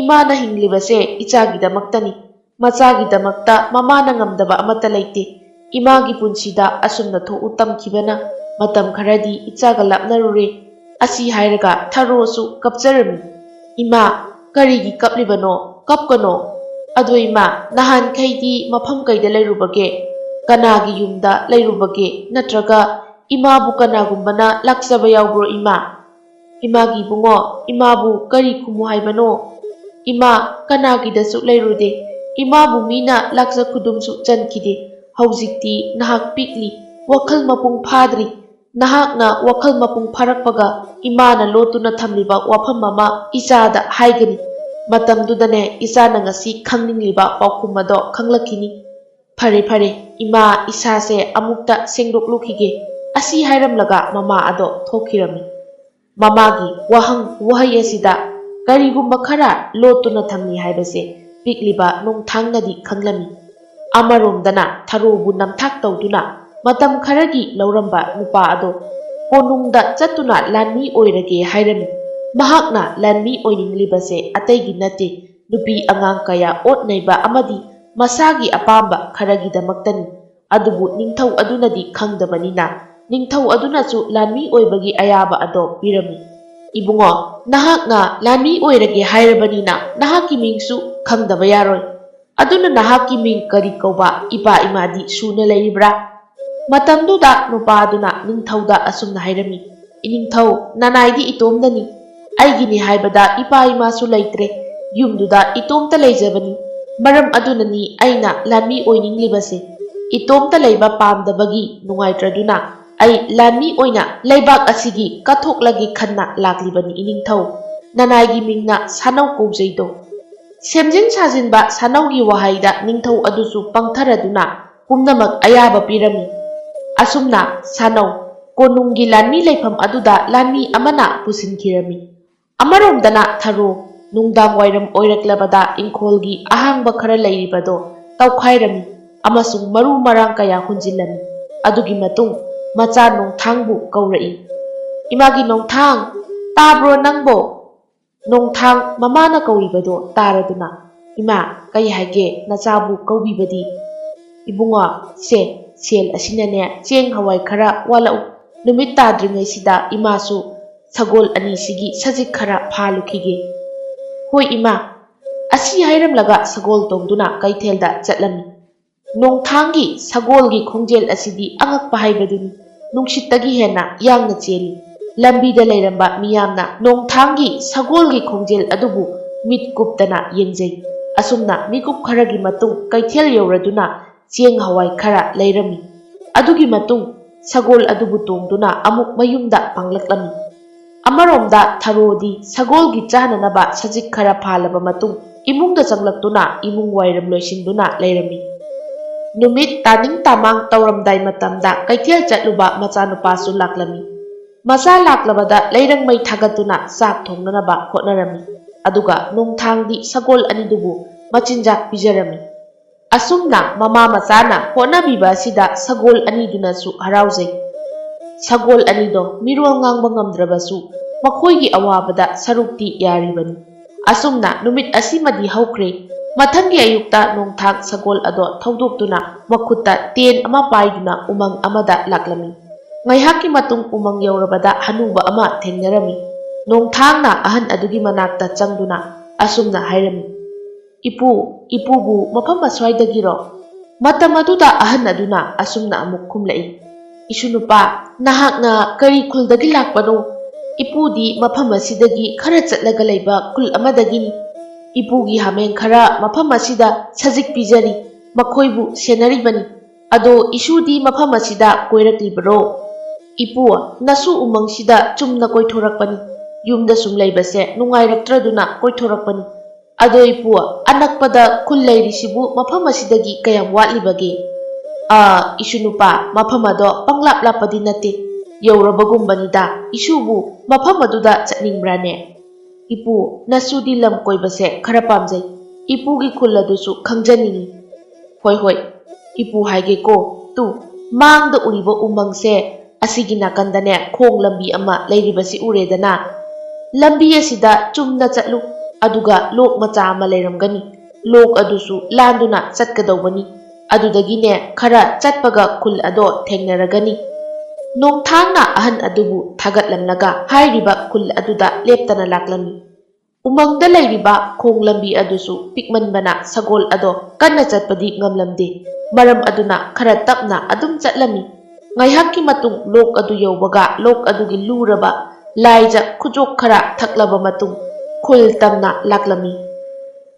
ꯏꯃꯥꯅ ꯍꯤꯡꯂꯤꯕꯁꯦ ꯏꯆꯥꯒꯤꯗꯃꯛꯇꯅꯤ꯫ ꯃꯆꯥꯒꯤꯗꯃꯛꯇ ꯃꯃꯥꯅ ꯉꯝꯗꯕ ꯑꯃꯠꯇ ꯂꯩꯇꯦ꯫ ꯏꯃꯥꯒꯤ ꯄꯨꯟꯁꯤꯗ ꯑꯁꯨꯝꯅ ꯊꯣꯛꯎ ꯇꯝꯈꯤꯕꯅ ꯃꯇꯝ ꯈꯔꯗꯤ ꯏꯆꯥꯒ ꯂꯥꯞꯅꯔꯨꯔꯦ꯫" ꯑꯁꯤ ꯍꯥꯏꯔꯒ ꯊꯔꯣꯁꯨ ꯀꯞꯆꯔꯝꯃꯤ꯫ "ꯏꯃꯥ, ꯀꯔꯤꯒꯤ ꯀꯞꯂꯤꯕꯅꯣ? ꯀꯞꯀꯅꯣ꯫ ꯑꯗꯣ ꯏꯃꯥ, ꯅꯍꯥꯟꯈꯩꯗꯤ ꯃꯐꯝ ꯀꯩꯗ ꯂꯩꯔꯨꯕꯒꯦ? ꯀꯅꯥꯒꯤ ꯌꯨꯝꯗ ꯂꯩꯔꯨꯕꯒꯦ? ꯅꯠꯇ꯭ꯔꯒ ꯏꯃꯥꯕꯨ ꯀꯅꯥꯒꯨꯝꯕꯅ ꯂꯥꯛꯆꯕ ꯌꯥꯎꯕ꯭ꯔꯣ ꯏꯃꯥ?" "ꯏꯃꯥꯒꯤ ꯏꯕꯨꯡꯉꯣ, ꯏꯃꯥꯕꯨ ꯀꯔꯤ ꯈꯨꯝꯃꯨ ꯍꯥꯏꯕꯅꯣ? ꯏꯃꯥ, ꯀꯅꯥꯒꯤꯗꯁꯨ ꯂꯩꯔꯨꯗꯦ꯫ ꯏꯃꯥꯕꯨ ꯃꯤꯅ ꯂꯥꯛꯆ ꯈꯨꯗꯨꯝꯁꯨ ꯆꯟꯈꯤꯗꯦ꯫ ꯍꯧꯖꯤꯛꯇꯤ ꯅꯍꯥꯛ ꯄꯤꯛꯂꯤ, ꯋꯥꯈꯜ ꯃꯄꯨꯡ ꯐꯥꯗ꯭ꯔꯤ꯫ ꯅꯍꯥꯛꯅ ꯋꯥꯈꯜ ꯃꯄꯨꯡ ꯐꯥꯔꯛꯄꯒ ꯏꯃꯥꯅ ꯂꯣꯠꯇꯨꯅ ꯊꯝꯂꯤꯕ ꯋꯥꯐꯝ ꯑꯃ ꯏꯆꯥꯗ ꯍꯥꯏꯒꯅꯤ꯫ ꯃꯇꯝꯗꯨꯗꯅꯦ ꯏꯆꯥꯅ ꯉꯁꯤ ꯈꯪꯅꯤꯡꯂꯤꯕ ꯄꯥꯎꯈꯨꯝ ꯑꯗꯣ ꯈꯪꯂꯛꯈꯤꯅꯤ꯫ ꯐꯔꯦ, ꯐꯔꯦ, ꯏꯃꯥ, ꯏꯁꯥꯁꯦ ꯑꯃꯨꯛꯇ ꯁꯦꯡꯗꯣꯛꯂꯨꯈꯤꯒꯦ꯫" ꯑꯁꯤ ꯍꯥꯏꯔꯝꯂꯒ ꯃꯃꯥ ꯑꯗꯣ ꯊꯣꯛꯈꯤꯔꯝꯃꯤ꯫ ꯃꯃꯥꯒꯤ ꯋꯥꯍꯪ ꯋꯥꯍꯩ ꯑꯁꯤꯗ ꯀꯔꯤꯒꯨꯝꯕ ꯈꯔ ꯂꯣꯠꯇꯨꯅ ꯊꯝꯃꯤ ꯍꯥꯏꯕꯁꯦ ꯄꯤꯛꯂꯤꯕ ꯅꯣꯡꯊꯥꯡꯅꯗꯤ ꯈꯪꯂꯝꯃꯤ꯫ ꯑꯃꯔꯣꯝꯗꯅ ꯊꯔꯣꯕꯨ ꯅꯝꯊꯥꯛ ꯇꯧꯗꯨꯅ ꯃꯇꯝ ꯈꯔꯒꯤ ꯂꯧꯔꯝꯕ ꯅꯨꯄꯥ ꯑꯗꯣ ꯀꯣꯅꯨꯡꯗ ꯆꯠꯇꯨꯅ ꯂꯥꯟꯃꯤ ꯑꯣꯏꯔꯒꯦ ꯍꯥꯏꯔꯝꯃꯤ꯫ ꯃꯍꯥꯛꯅ ꯂꯥꯟꯃꯤ ꯑꯣꯏꯅꯤꯡꯂꯤꯕꯁꯦ ꯑꯇꯩꯒꯤ ꯅꯠꯇꯦ, ꯅꯨꯄꯤ ꯑꯉꯥꯡ ꯀꯌꯥ ꯑꯣꯠ ꯅꯩꯕ ꯑꯃꯗꯤ ꯃꯁꯥꯒꯤ ꯑꯄꯥꯝꯕ ꯈꯔꯒꯤꯗꯃꯛꯇꯅꯤ꯫ ꯑꯗꯨꯕꯨ ꯅꯤꯡꯊꯧ ꯑꯗꯨꯅꯗꯤ ꯈꯪꯗꯕꯅꯤꯅ ꯅꯤꯡꯊꯧ ꯑꯗꯨꯅꯁꯨ ꯂꯥꯟꯃꯤ ꯑꯣꯏꯕꯒꯤ ꯑꯌꯥꯕ ꯑꯗꯣ ꯄꯤꯔꯝꯃꯤ꯫ "ꯏꯕꯨꯡꯉꯣ, ꯅꯍꯥꯛꯅ ꯂꯥꯟꯃꯤ ꯑꯣꯏꯔꯒꯦ ꯍꯥꯏꯔꯕꯅꯤꯅ ꯅꯍꯥꯛꯀꯤ ꯃꯤꯡꯁꯨ ꯈꯪꯗꯕ ꯌꯥꯔꯣꯏ꯫ ꯑꯗꯨꯅ ꯅꯍꯥꯛꯀꯤ ꯃꯤꯡ ꯀꯔꯤ ꯀꯧꯕ ꯏꯄꯥ ꯏꯃꯥꯗꯤ ꯁꯨꯅ ꯂꯩꯔꯤꯕ꯭ꯔꯥ?" ꯃꯇꯝꯗꯨꯗ ꯅꯨꯄꯥꯗꯨꯅ ꯅꯤꯡꯊꯧꯗ ꯑꯁꯨꯝꯅ ꯍꯥꯏꯔꯝꯃꯤ, "ꯏꯅꯤꯡꯊꯧ, ꯅꯅꯥꯏꯗꯤ ꯏꯇꯣꯝꯗꯅꯤ꯫ ꯑꯩꯒꯤꯅꯤ ꯍꯥꯏꯕꯗ ꯏꯄꯥ ꯏꯃꯥꯁꯨ ꯂꯩꯇ꯭ꯔꯦ꯫ ꯌꯨꯝꯗꯨꯗ ꯏꯇꯣꯝꯇ ꯂꯩꯖꯕꯅꯤ꯫ ꯃꯔꯝ ꯑꯗꯨꯅꯅꯤ ꯑꯩꯅ ꯂꯥꯟꯃꯤ ꯑꯣꯏꯅꯤꯡꯂꯤꯕꯁꯦ꯫ ꯏꯇꯣꯝꯇ ꯂꯩꯕ ꯄꯥꯝꯗꯕꯒꯤ ꯅꯨꯡꯉꯥꯏꯇ꯭ꯔꯗꯨꯅ ꯑꯩ ꯂꯥꯟꯃꯤ ꯑꯣꯏꯅ ꯂꯩꯕꯥꯛ ꯑꯁꯤꯒꯤ ꯀꯠꯊꯣꯛꯂꯒꯦ ꯈꯟꯅ ꯂꯥꯛꯂꯤꯕꯅꯤ ꯏꯅꯤꯡꯊꯧ꯫ ꯅꯅꯥꯏꯒꯤ ꯃꯤꯡꯅ ꯁꯥꯅꯧ ꯀꯧꯖꯩꯗꯣ꯫ ꯁꯦꯝꯖꯤꯟ ꯁꯥꯖꯤꯟꯕ ꯁꯥꯅꯧꯒꯤ ꯋꯥꯍꯩꯗ ꯅꯤꯡꯊꯧ ꯑꯗꯨꯁꯨ ꯄꯪꯊꯔꯗꯨꯅ ꯄꯨꯝꯅꯃꯛ ꯑꯌꯥꯕ ꯄꯤꯔꯝꯃꯤ꯫ ꯑꯁꯨꯝꯅ ꯁꯥꯅꯧ ꯀꯣꯅꯨꯡꯒꯤ ꯂꯥꯟꯃꯤ ꯂꯩꯐꯝ ꯑꯗꯨꯗ ꯂꯥꯟꯃꯤ ꯑꯃꯅ ꯄꯨꯁꯤꯟꯈꯤꯔꯝꯃꯤ꯫ ꯑꯃꯔꯣꯝꯗꯅ ꯊꯔꯣ ꯅꯨꯡꯗꯥꯡ ꯋꯥꯏꯔꯝ ꯑꯣꯏꯔꯛꯂꯕꯗ ꯏꯪꯈꯣꯜꯒꯤ ꯑꯍꯥꯡꯕ ꯈꯔ ꯂꯩꯔꯤꯕꯗꯣ ꯇꯧꯈꯥꯏꯔꯝꯃꯤ ꯑꯃꯁꯨꯡ ꯃꯔꯨ ꯃꯔꯥꯡ ꯀꯌꯥ ꯍꯨꯟꯖꯤꯜꯂꯝꯃꯤ꯫ ꯑꯗꯨꯒꯤ ꯃꯇꯨꯡ ꯃꯆꯥ ꯅꯣꯡꯊꯥꯡꯕꯨ ꯀꯧꯔꯛꯏ꯫ "ꯏꯃꯥꯒꯤ ꯅꯣꯡꯊꯥꯡ, ꯇꯥꯕ꯭ꯔꯣ ꯅꯪꯕꯣ?" ꯅꯣꯡꯊꯥꯡ ꯃꯃꯥꯅ ꯀꯧꯔꯤꯕꯗꯣ ꯇꯥꯔꯗꯨꯅ, "ꯏꯃꯥ, ꯀꯩ ꯍꯥꯏꯒꯦ ꯅꯆꯥꯕꯨ ꯀꯧꯕꯤꯕꯗꯤ?" "ꯏꯕꯨꯡꯉꯣ, ꯁꯦ, ꯁꯦꯜ ꯑꯁꯤꯅꯅꯦ ꯆꯦꯡ ꯍꯋꯥꯏ ꯈꯔ ꯋꯥꯠꯂꯛꯎ꯫ ꯅꯨꯃꯤꯠ ꯇꯥꯗ꯭ꯔꯤꯉꯩꯁꯤꯗ ꯏꯃꯥꯁꯨ ꯁꯒꯣꯜ ꯑꯅꯤꯁꯤꯒꯤ ꯁꯖꯤꯛ ꯈꯔ ꯐꯥꯜꯂꯨꯈꯤꯒꯦ꯫" "ꯍꯣꯏ ꯏꯃꯥ꯫" ꯑꯁꯤ ꯍꯥꯏꯔꯝꯂꯒ ꯁꯒꯣꯜ ꯇꯣꯡꯗꯨꯅ ꯀꯩꯊꯦꯜꯗ ꯆꯠꯂꯝꯃꯤ꯫ ꯅꯣꯡꯊꯥꯡꯒꯤ ꯁꯒꯣꯜꯒꯤ ꯈꯣꯡꯖꯦꯜ ꯑꯁꯤꯗꯤ ꯑꯉꯛꯄ ꯍꯥꯏꯕꯗꯨꯅꯤ꯫ ꯅꯨꯡꯁꯤꯠꯇꯒꯤ ꯍꯦꯟꯅ ꯌꯥꯡꯅ ꯆꯦꯜꯂꯤ꯫ ꯂꯝꯕꯤꯗ ꯂꯩꯔꯝꯕ ꯃꯤꯌꯥꯝꯅ ꯅꯣꯡꯊꯥꯡꯒꯤ ꯁꯒꯣꯜꯒꯤ ꯈꯣꯡꯖꯦꯜ ꯑꯗꯨꯕꯨ ꯃꯤꯠ ꯀꯨꯞꯇꯅ ꯌꯦꯡꯖꯩ꯫ ꯑꯁꯨꯝꯅ ꯃꯤꯀꯨꯞ ꯈꯔꯒꯤ ꯃꯇꯨꯡ ꯀꯩꯊꯦꯜ ꯌꯧꯔꯗꯨꯅ ꯆꯦꯡ ꯍꯋꯥꯏ ꯈꯔ ꯂꯩꯔꯝꯃꯤ꯫ ꯑꯗꯨꯒꯤ ꯃꯇꯨꯡ ꯁꯒꯣꯜ ꯑꯗꯨꯕꯨ ꯇꯣꯡꯗꯨꯅ ꯑꯃꯨꯛ ꯃꯌꯨꯝꯗ ꯄꯥꯡꯂꯛꯂꯝꯃꯤ꯫ ꯑꯃꯔꯣꯝꯗ ꯊꯔꯣꯗꯤ ꯁꯒꯣꯜꯒꯤ ꯆꯥꯅꯅꯕ ꯁꯖꯤꯛ ꯈꯔ ꯐꯥꯜꯂꯕ ꯃꯇꯨꯡ ꯏꯃꯨꯡꯗ ꯆꯪꯂꯛꯇꯨꯅ ꯏꯃꯨꯡ ꯋꯥꯏꯔꯝ ꯂꯣꯏꯁꯤꯟꯗꯨꯅ ꯂꯩꯔꯝꯃꯤ꯫ ꯅꯨꯃꯤꯠ ꯇꯥꯅꯤꯡ ꯇꯥꯃꯥꯡ ꯇꯧꯔꯝꯗꯥꯏ ꯃꯇꯝꯗ ꯀꯩꯊꯦꯜ ꯆꯠꯂꯨꯕ ꯃꯆꯥꯅꯨꯄꯥꯁꯨ ꯂꯥꯛꯂꯝꯃꯤ꯫ ꯃꯆꯥ ꯂꯥꯛꯂꯕꯗ ꯂꯩꯔꯪ ꯃꯩ ꯊꯥꯒꯠꯇꯨꯅ ꯆꯥꯛ ꯊꯣꯡꯅꯅꯕ ꯍꯣꯠꯅꯔꯝꯃꯤ꯫ ꯑꯗꯨꯒ ꯅꯣꯡꯊꯥꯡꯗꯤ ꯁꯒꯣꯜ ꯑꯅꯤꯗꯨꯕꯨ ꯃꯆꯤꯟꯖꯥꯛ ꯄꯤꯖꯔꯝꯃꯤ꯫ ꯑꯁꯨꯝꯅ ꯃꯃꯥ ꯃꯆꯥꯅ ꯍꯣꯠꯅꯕꯤꯕ ꯑꯁꯤꯗ ꯁꯒꯣꯜ ꯑꯅꯤꯗꯨꯅꯁꯨ ꯍꯔꯥꯎꯖꯩ꯫ ꯁꯒꯣꯜ ꯑꯅꯤꯗꯣ ꯃꯤꯔꯣꯜ ꯉꯥꯡꯕ ꯉꯝꯗ꯭ꯔꯕꯁꯨ ꯃꯈꯣꯏꯒꯤ ꯑꯋꯥꯕꯗ ꯁꯔꯨꯛꯇꯤ ꯌꯥꯔꯤꯕꯅꯤ꯫ ꯑꯁꯨꯝꯅ ꯅꯨꯃꯤꯠ ꯑꯁꯤꯃꯗꯤ ꯍꯧꯈ꯭ꯔꯦ꯫ ꯃꯊꯪꯒꯤ ꯑꯌꯨꯛꯇ ꯅꯣꯡꯊꯥꯡ ꯁꯒꯣꯜ ꯑꯗꯣ ꯊꯧꯗꯣꯛꯇꯨꯅ ꯃꯈꯨꯠꯇ ꯇꯦꯟ ꯑꯃ ꯄꯥꯏꯗꯨꯅ ꯎꯃꯪ ꯑꯃꯗ ꯂꯥꯛꯂꯝꯃꯤ꯫ ꯉꯥꯏꯍꯥꯛꯀꯤ ꯃꯇꯨꯡ ꯎꯃꯪ ꯌꯧꯔꯕꯗ ꯍꯅꯨꯕ ꯑꯃ ꯊꯦꯡꯅꯔꯝꯃꯤ꯫ ꯅꯣꯡꯊꯥꯡꯅ ꯑꯍꯟ ꯑꯗꯨꯒꯤ ꯃꯅꯥꯛꯇ ꯆꯪꯗꯨꯅ ꯑꯁꯨꯝꯅ ꯍꯥꯏꯔꯝꯃꯤ, "ꯏꯄꯨ, ꯏꯄꯨꯕꯨ ꯃꯐꯝ ꯑꯁ꯭ꯋꯥꯏꯗꯒꯤꯔꯣ?" ꯃꯇꯝ ꯑꯗꯨꯗ ꯑꯍꯟ ꯑꯗꯨꯅ ꯑꯁꯨꯝꯅ ꯑꯃꯨꯛ ꯈꯨꯝꯂꯛꯏ, "ꯏꯁꯨ ꯅꯨꯄꯥ, ꯅꯍꯥꯛꯅ ꯀꯔꯤ ꯈꯨꯜꯗꯒꯤ ꯂꯥꯛꯄꯅꯣ? ꯏꯄꯨꯗꯤ ꯃꯐꯝ ꯑꯁꯤꯗꯒꯤ ꯈꯔ ꯆꯠꯂꯒ ꯂꯩꯕ ꯈꯨꯜ ꯑꯃꯗꯒꯤꯅꯤ꯫ "ꯏꯄꯨꯒꯤ ꯍꯥꯃꯦꯡ ꯈꯔ ꯃꯐꯝ ꯑꯁꯤꯗ ꯁꯖꯤꯛ ꯄꯤꯖꯔꯤ, ꯃꯈꯣꯏꯕꯨ ꯁꯦꯟꯅꯔꯤꯕꯅꯤ꯫ ꯑꯗꯣ ꯏꯁꯨꯗꯤ ꯃꯐꯝ ꯑꯁꯤꯗ ꯀꯣꯏꯔꯛꯂꯤꯕꯔꯣ?" "ꯏꯄꯨ, ꯅꯁꯨ ꯎꯃꯪꯁꯤꯗ ꯆꯨꯝꯅ ꯀꯣꯏꯊꯣꯔꯛꯄꯅꯤ꯫ ꯌꯨꯝꯗ ꯁꯨꯝ ꯂꯩꯕꯁꯦ ꯅꯨꯡꯉꯥꯏꯔꯛꯇ꯭ꯔꯗꯨꯅ ꯀꯣꯏꯊꯣꯔꯛꯄꯅꯤ꯫ ꯑꯗꯣ ꯏꯄꯨ, ꯑꯅꯛꯄꯗ ꯈꯨꯜ ꯂꯩꯔꯤꯁꯤꯕꯨ ꯃꯐꯝ ꯑꯁꯤꯗꯒꯤ ꯀꯌꯥꯝ ꯋꯥꯠꯂꯤꯕꯒꯦ?" "ꯑ, ꯏꯁꯨ ꯅꯨꯄꯥ, ꯃꯐꯝ ꯑꯗꯣ ꯄꯪꯂꯥꯞ ꯂꯥꯞꯄꯗꯤ ꯅꯠꯇꯦ, ꯌꯧꯔꯕꯒꯨꯝꯕꯅꯤꯗ꯫ ꯏꯁꯨꯕꯨ ꯃꯐꯝ ꯑꯗꯨꯗ ꯆꯠꯅꯤꯡꯕ꯭ꯔꯥꯅꯦ?" "ꯏꯄꯨ, ꯅꯁꯨꯗꯤ ꯂꯝ ꯀꯣꯏꯕꯁꯦ ꯈꯔ ꯄꯥꯝꯖꯩ꯫ ꯏꯄꯨꯒꯤ ꯈꯨꯜ ꯑꯗꯨꯁꯨ ꯈꯪꯖꯅꯤꯡꯏ꯫" "ꯍꯣꯏ, ꯍꯣꯏ, ꯏꯄꯨ ꯍꯥꯏꯒꯦꯀꯣ꯫ ꯇꯨ, ꯃꯥꯡꯗ ꯎꯔꯤꯕ ꯎꯃꯪꯁꯦ, ꯑꯁꯤꯒꯤ ꯅꯥꯀꯟꯗꯅꯦ ꯈꯣꯡ ꯂꯝꯕꯤ ꯑꯃ ꯂꯩꯔꯤꯕꯁꯤ ꯎꯔꯦꯗꯅ? ꯂꯝꯕꯤ ꯑꯁꯤꯗ ꯆꯨꯝꯅ ꯆꯠꯂꯨ, ꯑꯗꯨꯒ ꯂꯣꯛ ꯃꯆꯥ ꯑꯃ ꯂꯩꯔꯝꯒꯅꯤ꯫ ꯂꯣꯛ ꯑꯗꯨꯁꯨ ꯂꯥꯟꯗꯨꯅ ꯆꯠꯀꯗꯧꯕꯅꯤ꯫ ꯑꯗꯨꯗꯒꯤꯅꯦ ꯈꯔ ꯆꯠꯄꯒ ꯈꯨꯜ ꯑꯗꯣ ꯊꯦꯡꯅꯔꯒꯅꯤ꯫" ꯅꯣꯡꯊꯥꯡꯅ ꯑꯍꯟ ꯑꯗꯨꯕꯨ ꯊꯥꯒꯠꯂꯝꯂꯒ ꯍꯥꯏꯔꯤꯕ ꯈꯨꯜ ꯑꯗꯨꯗ ꯂꯦꯞꯇꯅ ꯂꯥꯛꯂꯝꯃꯤ꯫ ꯎꯃꯪꯗ ꯂꯩꯔꯤꯕ ꯈꯣꯡ ꯂꯝꯕꯤ ꯑꯗꯨꯁꯨ ꯄꯤꯛꯃꯟꯕꯅ ꯁꯒꯣꯜ ꯑꯗꯣ ꯀꯟꯅ ꯆꯠꯄꯗꯤ ꯉꯝꯂꯝꯗꯦ꯫ ꯃꯔꯝ ꯑꯗꯨꯅ ꯈꯔ ꯇꯞꯅ ꯑꯗꯨꯝ ꯆꯠꯂꯝꯃꯤ꯫ ꯉꯥꯏꯍꯥꯛꯀꯤ ꯃꯇꯨꯡ ꯂꯣꯛ ꯑꯗꯨ ꯌꯧꯕꯒ ꯂꯣꯛ ꯑꯗꯨꯒꯤ ꯂꯨꯔꯕ ꯂꯥꯏꯖ ꯈꯨꯖꯣꯛ ꯈꯔ ꯊꯛꯂꯕ ꯃꯇꯨꯡ ꯈꯨꯜ ꯇꯝꯅ ꯂꯥꯛꯂꯝꯃꯤ꯫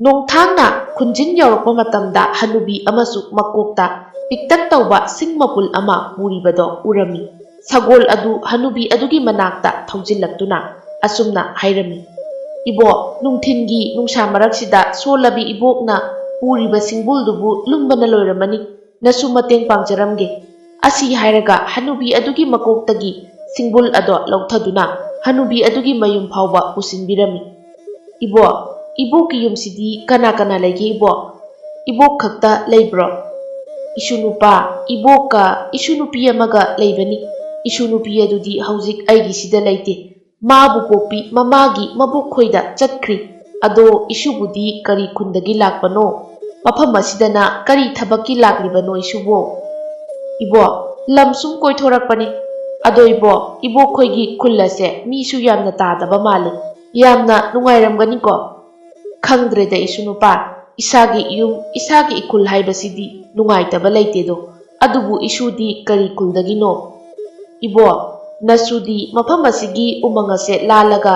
ꯅꯣꯡꯊꯥꯡꯅ ꯈꯨꯟꯖꯤꯟ ꯌꯧꯔꯛꯄ ꯃꯇꯝꯗ ꯍꯅꯨꯕꯤ ꯑꯃꯁꯨ ꯃꯀꯣꯛꯇ ꯄꯤꯛꯇꯛ ꯇꯧꯕ ꯁꯤꯡ ꯃꯄꯨꯜ ꯑꯃ ꯄꯨꯔꯤꯕꯗꯣ ꯎꯔꯝꯃꯤ꯫ ꯁꯒꯣꯜ ꯑꯗꯨ ꯍꯅꯨꯕꯤ ꯑꯗꯨꯒꯤ ꯃꯅꯥꯛꯇ ꯊꯧꯖꯤꯜꯂꯛꯇꯨꯅ ꯑꯁꯨꯝꯅ ꯍꯥꯏꯔꯝꯃꯤ, "ꯏꯕꯣ, ꯅꯨꯡꯊꯤꯟꯒꯤ ꯅꯨꯡꯁꯥ ꯃꯔꯛꯁꯤꯗ ꯁꯣꯜꯂꯕꯤ ꯏꯕꯣꯛꯅ ꯄꯨꯔꯤꯕ ꯁꯤꯡꯕꯨꯜꯗꯨꯕꯨ ꯂꯨꯝꯕꯅ ꯂꯣꯏꯔꯝꯃꯅꯤ꯫ ꯅꯁꯨ ꯃꯇꯦꯡ ꯄꯥꯡꯖꯔꯝꯒꯦ꯫" ꯑꯁꯤ ꯍꯥꯏꯔꯒ ꯍꯅꯨꯕꯤ ꯑꯗꯨꯒꯤ ꯃꯀꯣꯛꯇꯒꯤ ꯁꯤꯡꯕꯨꯜ ꯑꯗꯣ ꯂꯧꯊꯗꯨꯅ ꯍꯅꯨꯕꯤ ꯑꯗꯨꯒꯤ ꯃꯌꯨꯝ ꯐꯥꯎꯕ ꯄꯨꯁꯤꯟꯕꯤꯔꯝꯃꯤ꯫ "ꯏꯕꯣ, ꯏꯕꯣꯛꯀꯤ ꯌꯨꯝꯁꯤꯗꯤ ꯀꯅꯥ ꯀꯅꯥ ꯂꯩꯒꯦ ꯏꯕꯣ? ꯏꯕꯣꯛ ꯈꯛꯇ ꯂꯩꯕ꯭ꯔꯣ?" "ꯏꯁꯨ ꯅꯨꯄꯥ, ꯏꯕꯣꯛꯀ ꯏꯁꯨ ꯅꯨꯄꯤ ꯑꯃꯒ ꯂꯩꯕꯅꯤ꯫ ꯏꯁꯨ ꯅꯨꯄꯤ ꯑꯗꯨꯗꯤ ꯍꯧꯖꯤꯛ ꯑꯩꯒꯤꯁꯤꯗ ꯂꯩꯇꯦ꯫ ꯃꯥꯕꯨ ꯄꯣꯛꯄꯤ ꯃꯃꯥꯒꯤ ꯃꯕꯣꯛ ꯈꯣꯏꯗ ꯆꯠꯈ꯭ꯔꯤ꯫ ꯑꯗꯣ ꯏꯁꯨꯕꯨꯗꯤ ꯀꯔꯤ ꯈꯨꯟꯗꯒꯤ ꯂꯥꯛꯄꯅꯣ? ꯃꯐꯝ ꯑꯁꯤꯗꯅ ꯀꯔꯤ ꯊꯕꯛꯀꯤ ꯂꯥꯛꯂꯤꯕꯅꯣ ꯏꯁꯨꯕꯣ?" "ꯏꯕꯣ, ꯂꯝ ꯁꯨꯝ ꯀꯣꯏꯊꯣꯔꯛꯄꯅꯤ꯫ ꯑꯗꯣ ꯏꯕꯣ, ꯏꯕꯣꯛꯈꯣꯏꯒꯤ ꯈꯨꯜ ꯑꯁꯦ ꯃꯤꯁꯨ ꯌꯥꯝꯅ ꯇꯥꯗꯕ ꯃꯥꯜꯂꯤ꯫ ꯌꯥꯝꯅ ꯅꯨꯡꯉꯥꯏꯔꯝꯒꯅꯤꯀꯣ?" "ꯈꯪꯗ꯭ꯔꯦꯗ ꯏꯁꯨ ꯅꯨꯄꯥ, ꯏꯁꯥꯒꯤ ꯌꯨꯝ, ꯏꯁꯥꯒꯤ ꯏꯈꯨꯜ ꯍꯥꯏꯕꯁꯤꯗꯤ ꯅꯨꯡꯉꯥꯏꯇꯕ ꯂꯩꯇꯦꯗꯣ꯫ ꯑꯗꯨꯕꯨ ꯏꯁꯨꯗꯤ ꯀꯔꯤ ꯈꯨꯜꯗꯒꯤꯅꯣ?" "ꯏꯕꯣ, ꯅꯁꯨꯗꯤ ꯃꯐꯝ ꯑꯁꯤꯒꯤ ꯎꯃꯪ ꯑꯁꯦ ꯂꯥꯜꯂꯒ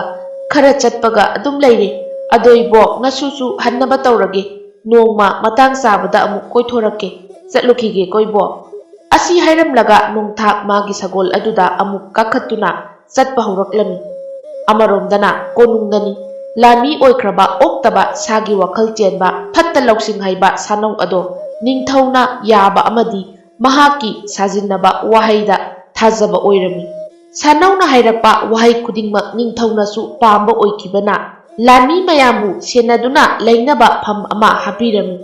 ꯈꯔ ꯆꯠꯄꯒ ꯑꯗꯨꯝ ꯂꯩꯔꯦ꯫ "ꯑꯗꯣ ꯏꯕꯣꯛ, ꯅꯁꯨꯁꯨ ꯍꯟꯅꯕ ꯇꯧꯔꯒꯦ꯫ ꯅꯣꯡꯃ ꯃꯇꯥꯡ ꯆꯥꯕꯗ ꯑꯃꯨꯛ ꯀꯣꯏꯊꯣꯔꯛꯀꯦ꯫ ꯆꯠꯂꯨꯈꯤꯒꯦꯀꯣ ꯏꯕꯣꯛ꯫" ꯑꯁꯤ ꯍꯥꯏꯔꯝꯂꯒ ꯅꯣꯡꯊꯥꯡ ꯃꯥꯒꯤ ꯁꯒꯣꯜ ꯑꯗꯨꯗ ꯑꯃꯨꯛ ꯀꯥꯈꯠꯇꯨꯅ ꯆꯠꯄ ꯍꯧꯔꯛꯂꯝꯃꯤ꯫ ꯑꯃꯔꯣꯝꯗꯅ ꯀꯣꯅꯨꯡꯗꯅꯤ꯫ ꯂꯥꯟꯃꯤ ꯑꯣꯏꯈ꯭ꯔꯕ ꯑꯣꯛꯇꯕ ꯁꯥꯒꯤ ꯋꯥꯈꯜ ꯆꯦꯟꯕ ꯐꯠꯇ ꯂꯧꯁꯤꯡ ꯍꯩꯕ ꯁꯥꯅꯧ ꯑꯗꯣ ꯅꯤꯡꯊꯧꯅ ꯌꯥꯕ ꯑꯃꯗꯤ ꯃꯍꯥꯛꯀꯤ ꯁꯥꯖꯤꯟꯅꯕ ꯋꯥꯍꯩꯗ ꯊꯥꯖꯕ ꯑꯣꯏꯔꯝꯃꯤ꯫ ꯁꯥꯅꯧꯅ ꯍꯥꯏꯔꯛꯄ ꯋꯥꯍꯩ ꯈꯨꯗꯤꯡꯃꯛ ꯅꯤꯡꯊꯧꯅꯁꯨ ꯄꯥꯝꯕ ꯑꯣꯏꯈꯤꯕꯅ, ꯂꯥꯟꯃꯤ ꯃꯌꯥꯝꯕꯨ ꯁꯦꯟꯅꯗꯨꯅ ꯂꯩꯅꯕ ꯐꯝ ꯑꯃ ꯍꯥꯞꯄꯤꯔꯝꯃꯤ꯫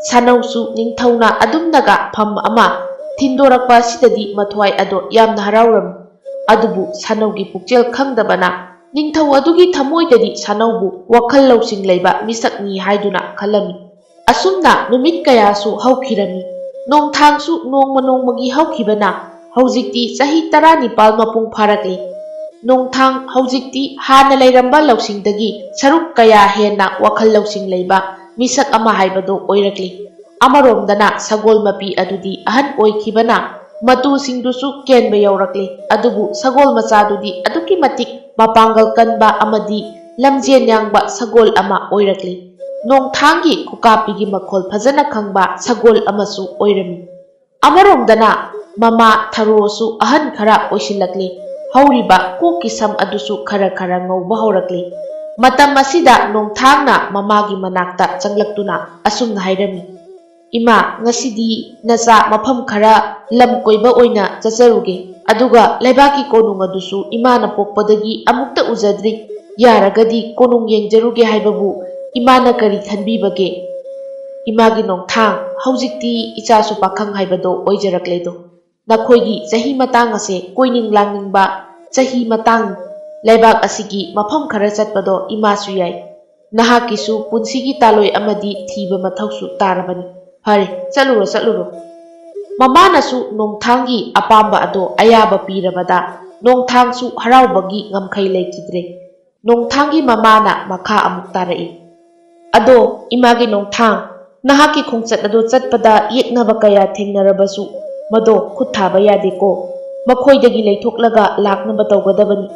ꯁꯥꯅꯧꯁꯨ ꯅꯤꯡꯊꯧꯅ ꯑꯗꯨꯝꯅꯒ ꯐꯝ ꯑꯃ ꯊꯤꯟꯗꯣꯔꯛꯄ ꯑꯁꯤꯗꯗꯤ ꯃꯊ꯭ꯋꯥꯏ ꯑꯗꯣ ꯌꯥꯝꯅ ꯍꯔꯥꯎꯔꯝꯃꯤ꯫ ꯑꯗꯨꯕꯨ ꯁꯥꯅꯧꯒꯤ ꯄꯨꯛꯆꯦꯜ ꯈꯪꯗꯕꯅ ꯅꯤꯡꯊꯧ ꯑꯗꯨꯒꯤ ꯊꯃꯣꯏꯗꯗꯤ ꯁꯥꯅꯧꯕꯨ ꯋꯥꯈꯜ ꯂꯧꯁꯤꯡ ꯂꯩꯕ ꯃꯤꯁꯛꯅꯤ ꯍꯥꯏꯗꯨꯅ ꯈꯜꯂꯝꯃꯤ꯫ ꯑꯁꯨꯝꯅ ꯅꯨꯃꯤꯠ ꯀꯌꯥꯁꯨ ꯍꯧꯈꯤꯔꯝꯃꯤ꯫ ꯅꯣꯡꯊꯥꯡꯁꯨ ꯅꯣꯡꯃ ꯅꯣꯡꯃꯒꯤ ꯍꯧꯈꯤꯕꯅ ꯍꯧꯖꯤꯛꯇꯤ ꯆꯍꯤ ꯇꯔꯥꯅꯤꯄꯥꯜ ꯃꯄꯨꯡ ꯐꯥꯔꯛꯂꯤ꯫ ꯅꯣꯡꯊꯥꯡ ꯍꯧꯖꯤꯛꯇꯤ ꯍꯥꯟꯅ ꯂꯩꯔꯝꯕ ꯂꯧꯁꯤꯡꯗꯒꯤ ꯁꯔꯨꯛ ꯀꯌꯥ ꯍꯦꯟꯅ ꯋꯥꯈꯜ ꯂꯧꯁꯤꯡ ꯂꯩꯕ ꯃꯤꯁꯛ ꯑꯃ ꯍꯥꯏꯕꯗꯨ ꯑꯣꯏꯔꯛꯂꯤ꯫ ꯑꯃꯔꯣꯝꯗꯅ ꯁꯒꯣꯜ ꯃꯄꯤ ꯑꯗꯨꯗꯤ ꯑꯍꯟ ꯑꯣꯏꯈꯤꯕꯅ ꯃꯇꯨꯁꯤꯡꯗꯨꯁꯨ ꯀꯦꯟꯕ ꯌꯧꯔꯛꯂꯤ꯫ ꯑꯗꯨꯕꯨ ꯁꯒꯣꯜ ꯃꯆꯥꯗꯨꯗꯤ ꯑꯗꯨꯛꯀꯤ ꯃꯇꯤꯛ ꯃꯄꯥꯡꯒꯜ ꯀꯟꯕ ꯑꯃꯗꯤ ꯂꯝꯖꯦꯟ ꯌꯥꯡꯕ ꯁꯒꯣꯜ ꯑꯃ ꯑꯣꯏꯔꯛꯂꯤ꯫ ꯅꯣꯡꯊꯥꯡꯒꯤ ꯈꯨꯀꯥꯞꯄꯤꯒꯤ ꯃꯈꯣꯜ ꯐꯖꯅ ꯈꯪꯕ ꯁꯒꯣꯜ ꯑꯃꯁꯨ ꯑꯣꯏꯔꯝꯃꯤ꯫ ꯑꯃꯔꯣꯝꯗꯅ ꯃꯃꯥ ꯊꯔꯣꯁꯨ ꯑꯍꯟ ꯈꯔ ꯑꯣꯏꯁꯤꯜꯂꯛꯂꯤ꯫ ꯍꯧꯔꯤꯕ ꯀꯣꯛꯀꯤ ꯁꯝ ꯑꯗꯨꯁꯨ ꯈꯔ ꯈꯔ ꯉꯧꯕ ꯍꯧꯔꯛꯂꯤ꯫ ꯃꯇꯝ ꯑꯁꯤꯗ ꯅꯣꯡꯊꯥꯡꯅ ꯃꯃꯥꯒꯤ ꯃꯅꯥꯛꯇ ꯆꯪꯂꯛꯇꯨꯅ ꯑꯁꯨꯝꯅ ꯍꯥꯏꯔꯝꯃꯤ, "ꯏꯃꯥ, ꯉꯁꯤꯗꯤ ꯅꯆꯥ ꯃꯐꯝ ꯈꯔ ꯂꯝ ꯀꯣꯏꯕ ꯑꯣꯏꯅ ꯆꯠꯆꯔꯨꯒꯦ, ꯑꯗꯨꯒ ꯂꯩꯕꯥꯛꯀꯤ ꯀꯣꯅꯨꯡ ꯑꯗꯨꯁꯨ ꯏꯃꯥꯅ ꯄꯣꯛꯄꯗꯒꯤ ꯑꯃꯨꯛꯇ ꯎꯖꯗ꯭ꯔꯤ꯫ ꯌꯥꯔꯒꯗꯤ ꯀꯣꯅꯨꯡ ꯌꯦꯡꯖꯔꯨꯒꯦ ꯍꯥꯏꯕꯕꯨ ꯏꯃꯥꯅ ꯀꯔꯤ ꯈꯟꯕꯤꯕꯒꯦ?" "ꯏꯃꯥꯒꯤ ꯅꯣꯡꯊꯥꯡ, ꯍꯧꯖꯤꯛꯇꯤ ꯏꯆꯥꯁꯨ ꯄꯥꯈꯪ ꯍꯥꯏꯕꯗꯣ ꯑꯣꯏꯖꯔꯛꯂꯦꯗꯣ꯫ ꯅꯈꯣꯏꯒꯤ ꯆꯍꯤ ꯃꯇꯥꯡ ꯑꯁꯦ ꯀꯣꯏꯅꯤꯡ ꯂꯥꯡꯅꯤꯡꯕ ꯆꯍꯤ ꯃꯇꯥꯡꯅꯤ꯫ ꯂꯩꯕꯥꯛ ꯑꯁꯤꯒꯤ ꯃꯐꯝ ꯈꯔ ꯆꯠꯄꯗꯣ ꯏꯃꯥꯁꯨ ꯌꯥꯏ꯫ ꯅꯍꯥꯛꯀꯤꯁꯨ ꯄꯨꯟꯁꯤꯒꯤ ꯇꯥꯂꯣꯏ ꯑꯃꯗꯤ ꯊꯤꯕ ꯃꯊꯧꯁꯨ ꯇꯥꯔꯕꯅꯤ꯫ ꯐꯔꯦ, ꯆꯠꯂꯨꯔꯣ, ꯆꯠꯂꯨꯔꯣ꯫" ꯃꯃꯥꯅꯁꯨ ꯅꯣꯡꯊꯥꯡꯒꯤ ꯑꯄꯥꯝꯕ ꯑꯗꯣ ꯑꯌꯥꯕ ꯄꯤꯔꯕꯗ ꯅꯣꯡꯊꯥꯡꯁꯨ ꯍꯔꯥꯎꯕꯒꯤ ꯉꯝꯈꯩ ꯂꯩꯈꯤꯗ꯭ꯔꯦ꯫ ꯅꯣꯡꯊꯥꯡꯒꯤ ꯃꯃꯥꯅ ꯃꯈꯥ ꯑꯃꯨꯛ ꯇꯥꯔꯛꯏ, "ꯑꯗꯣ ꯏꯃꯥꯒꯤ ꯅꯣꯡꯊꯥꯡ, ꯅꯍꯥꯛꯀꯤ ꯈꯣꯡꯆꯠ ꯑꯗꯣ ꯆꯠꯄꯗ ꯌꯦꯛꯅꯕ ꯀꯌꯥ ꯊꯦꯡꯅꯔꯕꯁꯨ ꯃꯗꯣ ꯈꯨꯠ ꯊꯥꯕ ꯌꯥꯗꯦꯀꯣ꯫ ꯃꯈꯣꯏꯗꯒꯤ ꯂꯩꯊꯣꯛꯂꯒ ꯂꯥꯛꯅꯕ ꯇꯧꯒꯗꯕꯅꯤ꯫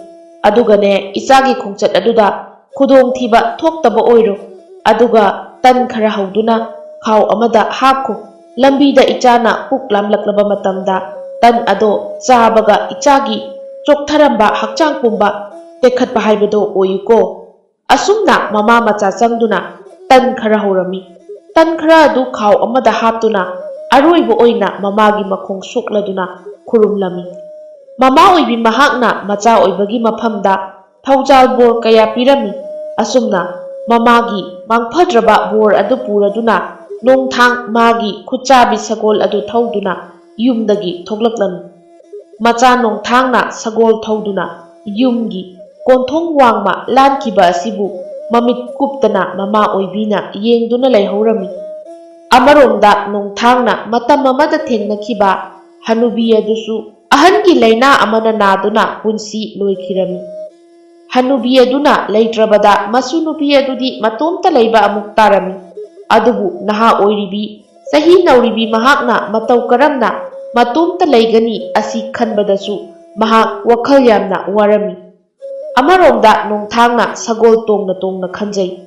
ꯑꯗꯨꯒꯅꯦ, ꯏꯆꯥꯒꯤ ꯈꯣꯡꯆꯠ ꯑꯗꯨꯗ ꯈꯨꯗꯣꯡꯊꯤꯕ ꯊꯣꯛꯇꯕ ꯑꯣꯏꯔꯣ, ꯑꯗꯨꯒ ꯇꯟ ꯈꯔ ꯍꯧꯗꯨꯅ ꯈꯥꯎ ꯑꯃꯗ ꯍꯥꯞꯈꯣ꯫ ꯂꯝꯕꯤꯗ ꯏꯆꯥꯅ ꯄꯨꯛ ꯂꯥꯝꯂꯛꯂꯕ ꯃꯇꯝꯗ ꯇꯟ ꯑꯗꯣ ꯆꯥꯕꯒ ꯏꯆꯥꯒꯤ ꯆꯣꯛꯊꯔꯝꯕ ꯍꯛꯆꯥꯡ ꯄꯨꯝꯕ ꯇꯦꯛꯈꯠꯄ ꯍꯥꯏꯕꯗꯣ ꯑꯣꯏꯌꯨꯀꯣ꯫ ꯑꯁꯨꯝꯅ ꯃꯃꯥ ꯃꯆꯥ ꯆꯪꯗꯨꯅ ꯇꯟ ꯈꯔ ꯍꯧꯔꯝꯃꯤ꯫ ꯇꯟ ꯈꯔ ꯑꯗꯨ ꯈꯥꯎ ꯑꯃꯗ ꯍꯥꯞꯇꯨꯅ ꯑꯔꯣꯏꯕ ꯑꯣꯏꯅ ꯃꯃꯥꯒꯤ ꯃꯈꯣꯡ ꯁꯣꯛꯂꯗꯨꯅ ꯈꯨꯔꯨꯝꯂꯝꯃꯤ꯫ ꯃꯃꯥ ꯑꯣꯏꯕꯤ ꯃꯍꯥꯛꯅ ꯃꯆꯥ ꯑꯣꯏꯕꯒꯤ ꯃꯐꯝꯗ ꯊꯧꯖꯥꯜ ꯕꯣꯔ ꯀꯌꯥ ꯄꯤꯔꯝꯃꯤ꯫ ꯑꯁꯨꯝꯅ ꯃꯃꯥꯒꯤ ꯃꯥꯡꯐꯗ꯭ꯔꯕ ꯕꯣꯔ ꯑꯗꯨ ꯄꯨꯔꯗꯨꯅ ꯅꯣꯡꯊꯥꯡ ꯃꯥꯒꯤ ꯈꯨꯠꯆꯥꯕꯤ ꯁꯒꯣꯜ ꯑꯗꯨ ꯊꯧꯗꯨꯅ ꯌꯨꯝꯗꯒꯤ ꯊꯣꯛꯂꯛꯂꯝꯃꯤ꯫ ꯃꯆꯥ ꯅꯣꯡꯊꯥꯡꯅ ꯁꯒꯣꯜ ꯊꯧꯗꯨꯅ ꯌꯨꯝꯒꯤ ꯀꯣꯟꯊꯣꯡ ꯋꯥꯡꯃ ꯂꯥꯟꯈꯤꯕ ꯑꯁꯤꯕꯨ ꯃꯃꯤꯠ ꯀꯨꯞꯇꯅ ꯃꯃꯥ ꯑꯣꯏꯕꯤꯅ ꯌꯦꯡꯗꯨꯅ ꯂꯩꯍꯧꯔꯝꯃꯤ꯫ ꯑꯃꯔꯣꯝꯗ ꯅꯣꯡꯊꯥꯡꯅ ꯃꯇꯝ ꯑꯃꯗ ꯊꯦꯡꯅꯈꯤꯕ ꯍꯅꯨꯕꯤ ꯑꯗꯨꯁꯨ ꯑꯍꯟꯒꯤ ꯂꯥꯏꯅꯥ ꯑꯃꯅ ꯅꯥꯗꯨꯅ ꯄꯨꯟꯁꯤ ꯂꯣꯏꯈꯤꯔꯝꯃꯤ꯫ ꯍꯅꯨꯕꯤ ꯑꯗꯨꯅ ꯂꯩꯇ꯭ꯔꯕꯗ ꯃꯁꯨ ꯅꯨꯄꯤ ꯑꯗꯨꯗꯤ ꯃꯇꯣꯝꯇ ꯂꯩꯕ ꯑꯃꯨꯛ ꯇꯥꯔꯝꯃꯤ꯫ ꯑꯗꯨꯕꯨ ꯅꯍꯥ ꯑꯣꯏꯔꯤꯕꯤ, ꯆꯍꯤ ꯅꯧꯔꯤꯕꯤ ꯃꯍꯥꯛꯅ ꯃꯇꯧ ꯀꯔꯝꯅ ꯃꯇꯣꯝꯇ ꯂꯩꯒꯅꯤ ꯑꯁꯤ ꯈꯟꯕꯗꯁꯨ ꯃꯍꯥꯛ ꯋꯥꯈꯜ ꯌꯥꯝꯅ ꯋꯥꯔꯝꯃꯤ꯫ ꯑꯃꯔꯣꯝꯗ ꯅꯣꯡꯊꯥꯡꯅ ꯁꯒꯣꯜ ꯇꯣꯡꯅ ꯇꯣꯡꯅ ꯈꯟꯖꯩ,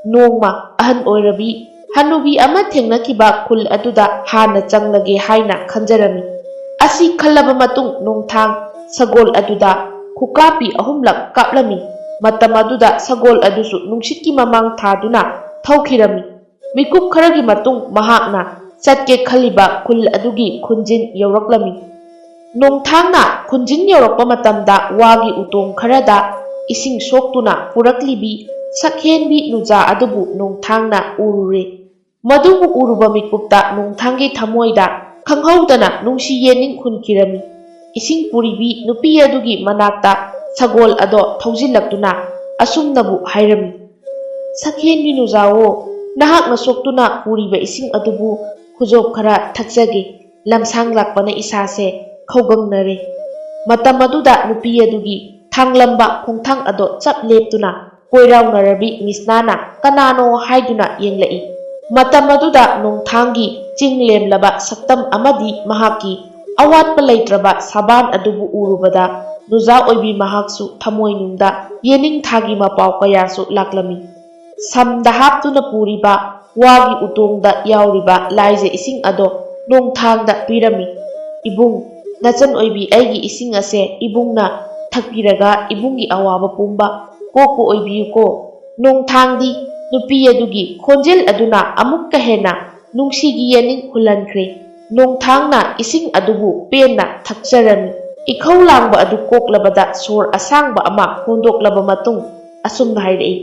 "ꯅꯣꯡꯃ ꯑꯍꯟ ꯑꯣꯏꯔꯕꯤ ꯍꯅꯨꯕꯤ ꯑꯃ ꯊꯦꯡꯅꯈꯤꯕ ꯈꯨꯜ ꯑꯗꯨꯗ ꯍꯥꯟꯅ ꯆꯪꯂꯒꯦ" ꯍꯥꯏꯅ ꯈꯟꯖꯔꯝꯃꯤ꯫ ꯑꯁꯤ ꯈꯜꯂꯕ ꯃꯇꯨꯡ ꯅꯣꯡꯊꯥꯡ ꯁꯒꯣꯜ ꯑꯗꯨꯗ ꯈꯨꯀꯥꯞꯄꯤ ꯑꯍꯨꯝꯂꯛ ꯀꯥꯞꯂꯝꯃꯤ꯫ ꯃꯇꯝ ꯑꯗꯨꯗ ꯁꯒꯣꯜ ꯑꯗꯨꯁꯨ ꯅꯨꯡꯁꯤꯠꯀꯤ ꯃꯃꯥꯡ ꯊꯥꯗꯨꯅ ꯊꯧꯈꯤꯔꯝꯃꯤ꯫ ꯃꯤꯀꯨꯞ ꯈꯔꯒꯤ ꯃꯇꯨꯡ ꯃꯍꯥꯛꯅ ꯆꯠꯀꯦ ꯈꯜꯂꯤꯕ ꯈꯨꯜ ꯑꯗꯨꯒꯤ ꯈꯨꯟꯖꯤꯟ ꯌꯧꯔꯛꯂꯝꯃꯤ꯫ ꯅꯣꯡꯊꯥꯡꯅ ꯈꯨꯟꯖꯤꯟ ꯌꯧꯔꯛꯄ ꯃꯇꯝꯗ ꯋꯥꯒꯤ ꯎꯇꯣꯡ ꯈꯔꯗ ꯏꯁꯤꯡ ꯁꯣꯛꯇꯨꯅ ꯄꯨꯔꯛꯂꯤꯕꯤ ꯁꯛꯍꯦꯟꯕꯤ ꯅꯨꯖꯥ ꯑꯗꯨꯕꯨ ꯅꯣꯡꯊꯥꯡꯅ ꯎꯔꯨꯔꯦ꯫ ꯃꯗꯨꯕꯨ ꯎꯔꯨꯕ ꯃꯤꯀꯨꯞꯇ ꯅꯣꯡꯊꯥꯡꯒꯤ ꯊꯃꯣꯏꯗ ꯈꯪꯍꯧꯗꯅ ꯅꯨꯡꯁꯤ ꯌꯦꯅꯤꯡ ꯍꯨꯟꯈꯤꯔꯝꯃꯤ꯫ ꯏꯁꯤꯡ ꯄꯨꯔꯤꯕꯤ ꯅꯨꯄꯤ ꯑꯗꯨꯒꯤ ꯃꯅꯥꯛꯇ ꯁꯒꯣꯜ ꯑꯗꯣ ꯊꯧꯖꯤꯜꯂꯛꯇꯨꯅ ꯑꯁꯨꯝꯅꯕꯨ ꯍꯥꯏꯔꯝꯃꯤ, "ꯁꯛꯍꯦꯟꯕꯤ ꯅꯨꯖꯥꯋꯣ, ꯅꯍꯥꯛꯅ ꯁꯣꯛꯇꯨꯅ ꯄꯨꯔꯤꯕ ꯏꯁꯤꯡ ꯑꯗꯨꯕꯨ ꯈꯨꯖꯣꯞ ꯈꯔ ꯊꯛꯆꯒꯦ꯫ ꯂꯝꯁꯥꯡ ꯂꯥꯛꯄꯅ ꯏꯁꯥꯁꯦ ꯈꯧꯒꯪꯅꯔꯦ꯫" ꯃꯇꯝ ꯑꯗꯨꯗ ꯅꯨꯄꯤ ꯑꯗꯨꯒꯤ ꯊꯥꯡꯂꯝꯕ ꯈꯣꯡꯊꯥꯡ ꯑꯗꯣ ꯆꯞ ꯂꯦꯞꯇꯨꯅ ꯀꯣꯏꯔꯥꯎꯅꯔꯕꯤ ꯃꯤꯁꯅꯥꯅ ꯀꯅꯥꯅꯣ ꯍꯥꯏꯗꯨꯅ ꯌꯦꯡꯂꯛꯏ꯫ ꯃꯇꯝ ꯑꯗꯨꯗ ꯅꯣꯡꯊꯥꯡꯒꯤ ꯆꯤꯡ ꯂꯦꯝꯂꯕ ꯁꯛꯇꯝ ꯑꯃꯗꯤ ꯃꯍꯥꯛꯀꯤ ꯑꯋꯥꯠꯄ ꯂꯩꯇ꯭ꯔꯕ ꯁꯕꯥꯟ ꯑꯗꯨꯕꯨ ꯎꯔꯨꯕꯗ ꯅꯨꯖꯥ ꯑꯣꯏꯕꯤ ꯃꯍꯥꯛꯁꯨ ꯊꯃꯣꯏꯅꯨꯡꯗ ꯌꯦꯅꯤꯡꯊꯥꯒꯤ ꯃꯄꯥꯎ ꯀꯌꯥꯁꯨ ꯂꯥꯛꯂꯝꯃꯤ꯫ ꯁꯝꯗ ꯍꯥꯞꯇꯨꯅ ꯄꯨꯔꯤꯕ ꯋꯥꯒꯤ ꯎꯇꯣꯡꯗ ꯌꯥꯎꯔꯤꯕ ꯂꯥꯏꯖ ꯏꯁꯤꯡ ꯑꯗꯣ ꯅꯣꯡꯊꯥꯡꯗ ꯄꯤꯔꯝꯃꯤ꯫ "ꯏꯕꯨꯡ, ꯅꯆꯟ ꯑꯣꯏꯕꯤ ꯑꯩꯒꯤ ꯏꯁꯤꯡ ꯑꯁꯦ ꯏꯕꯨꯡꯅ ꯊꯛꯄꯤꯔꯒ ꯏꯕꯨꯡꯒꯤ ꯑꯋꯥꯕ ꯄꯨꯝꯕ ꯀꯣꯛꯄ ꯑꯣꯏꯕꯤꯌꯨꯀꯣ꯫ ꯅꯣꯡꯊꯥꯡꯗꯤ ꯅꯨꯄꯤ ꯑꯗꯨꯒꯤ ꯈꯣꯟꯖꯦꯜ ꯑꯗꯨꯅ ꯑꯃꯨꯛꯀ ꯍꯦꯟꯅ ꯅꯨꯡꯁꯤꯒꯤ ꯌꯦꯅꯤꯡ ꯍꯨꯜꯍꯟꯈ꯭ꯔꯦ꯫ ꯅꯣꯡꯊꯥꯡꯅ ꯏꯁꯤꯡ ꯑꯗꯨꯕꯨ ꯄꯦꯟꯅ ꯊꯛꯆꯔꯝꯃꯤ꯫ ꯏꯈꯧ ꯂꯥꯡꯕ ꯑꯗꯨ ꯀꯣꯛꯂꯕꯗ ꯁꯣꯔ ꯑꯁꯥꯡꯕ ꯑꯃ ꯍꯣꯟꯗꯣꯛꯂꯕ ꯃꯇꯨꯡ ꯑꯁꯨꯝꯅ ꯍꯥꯏꯔꯛꯏ,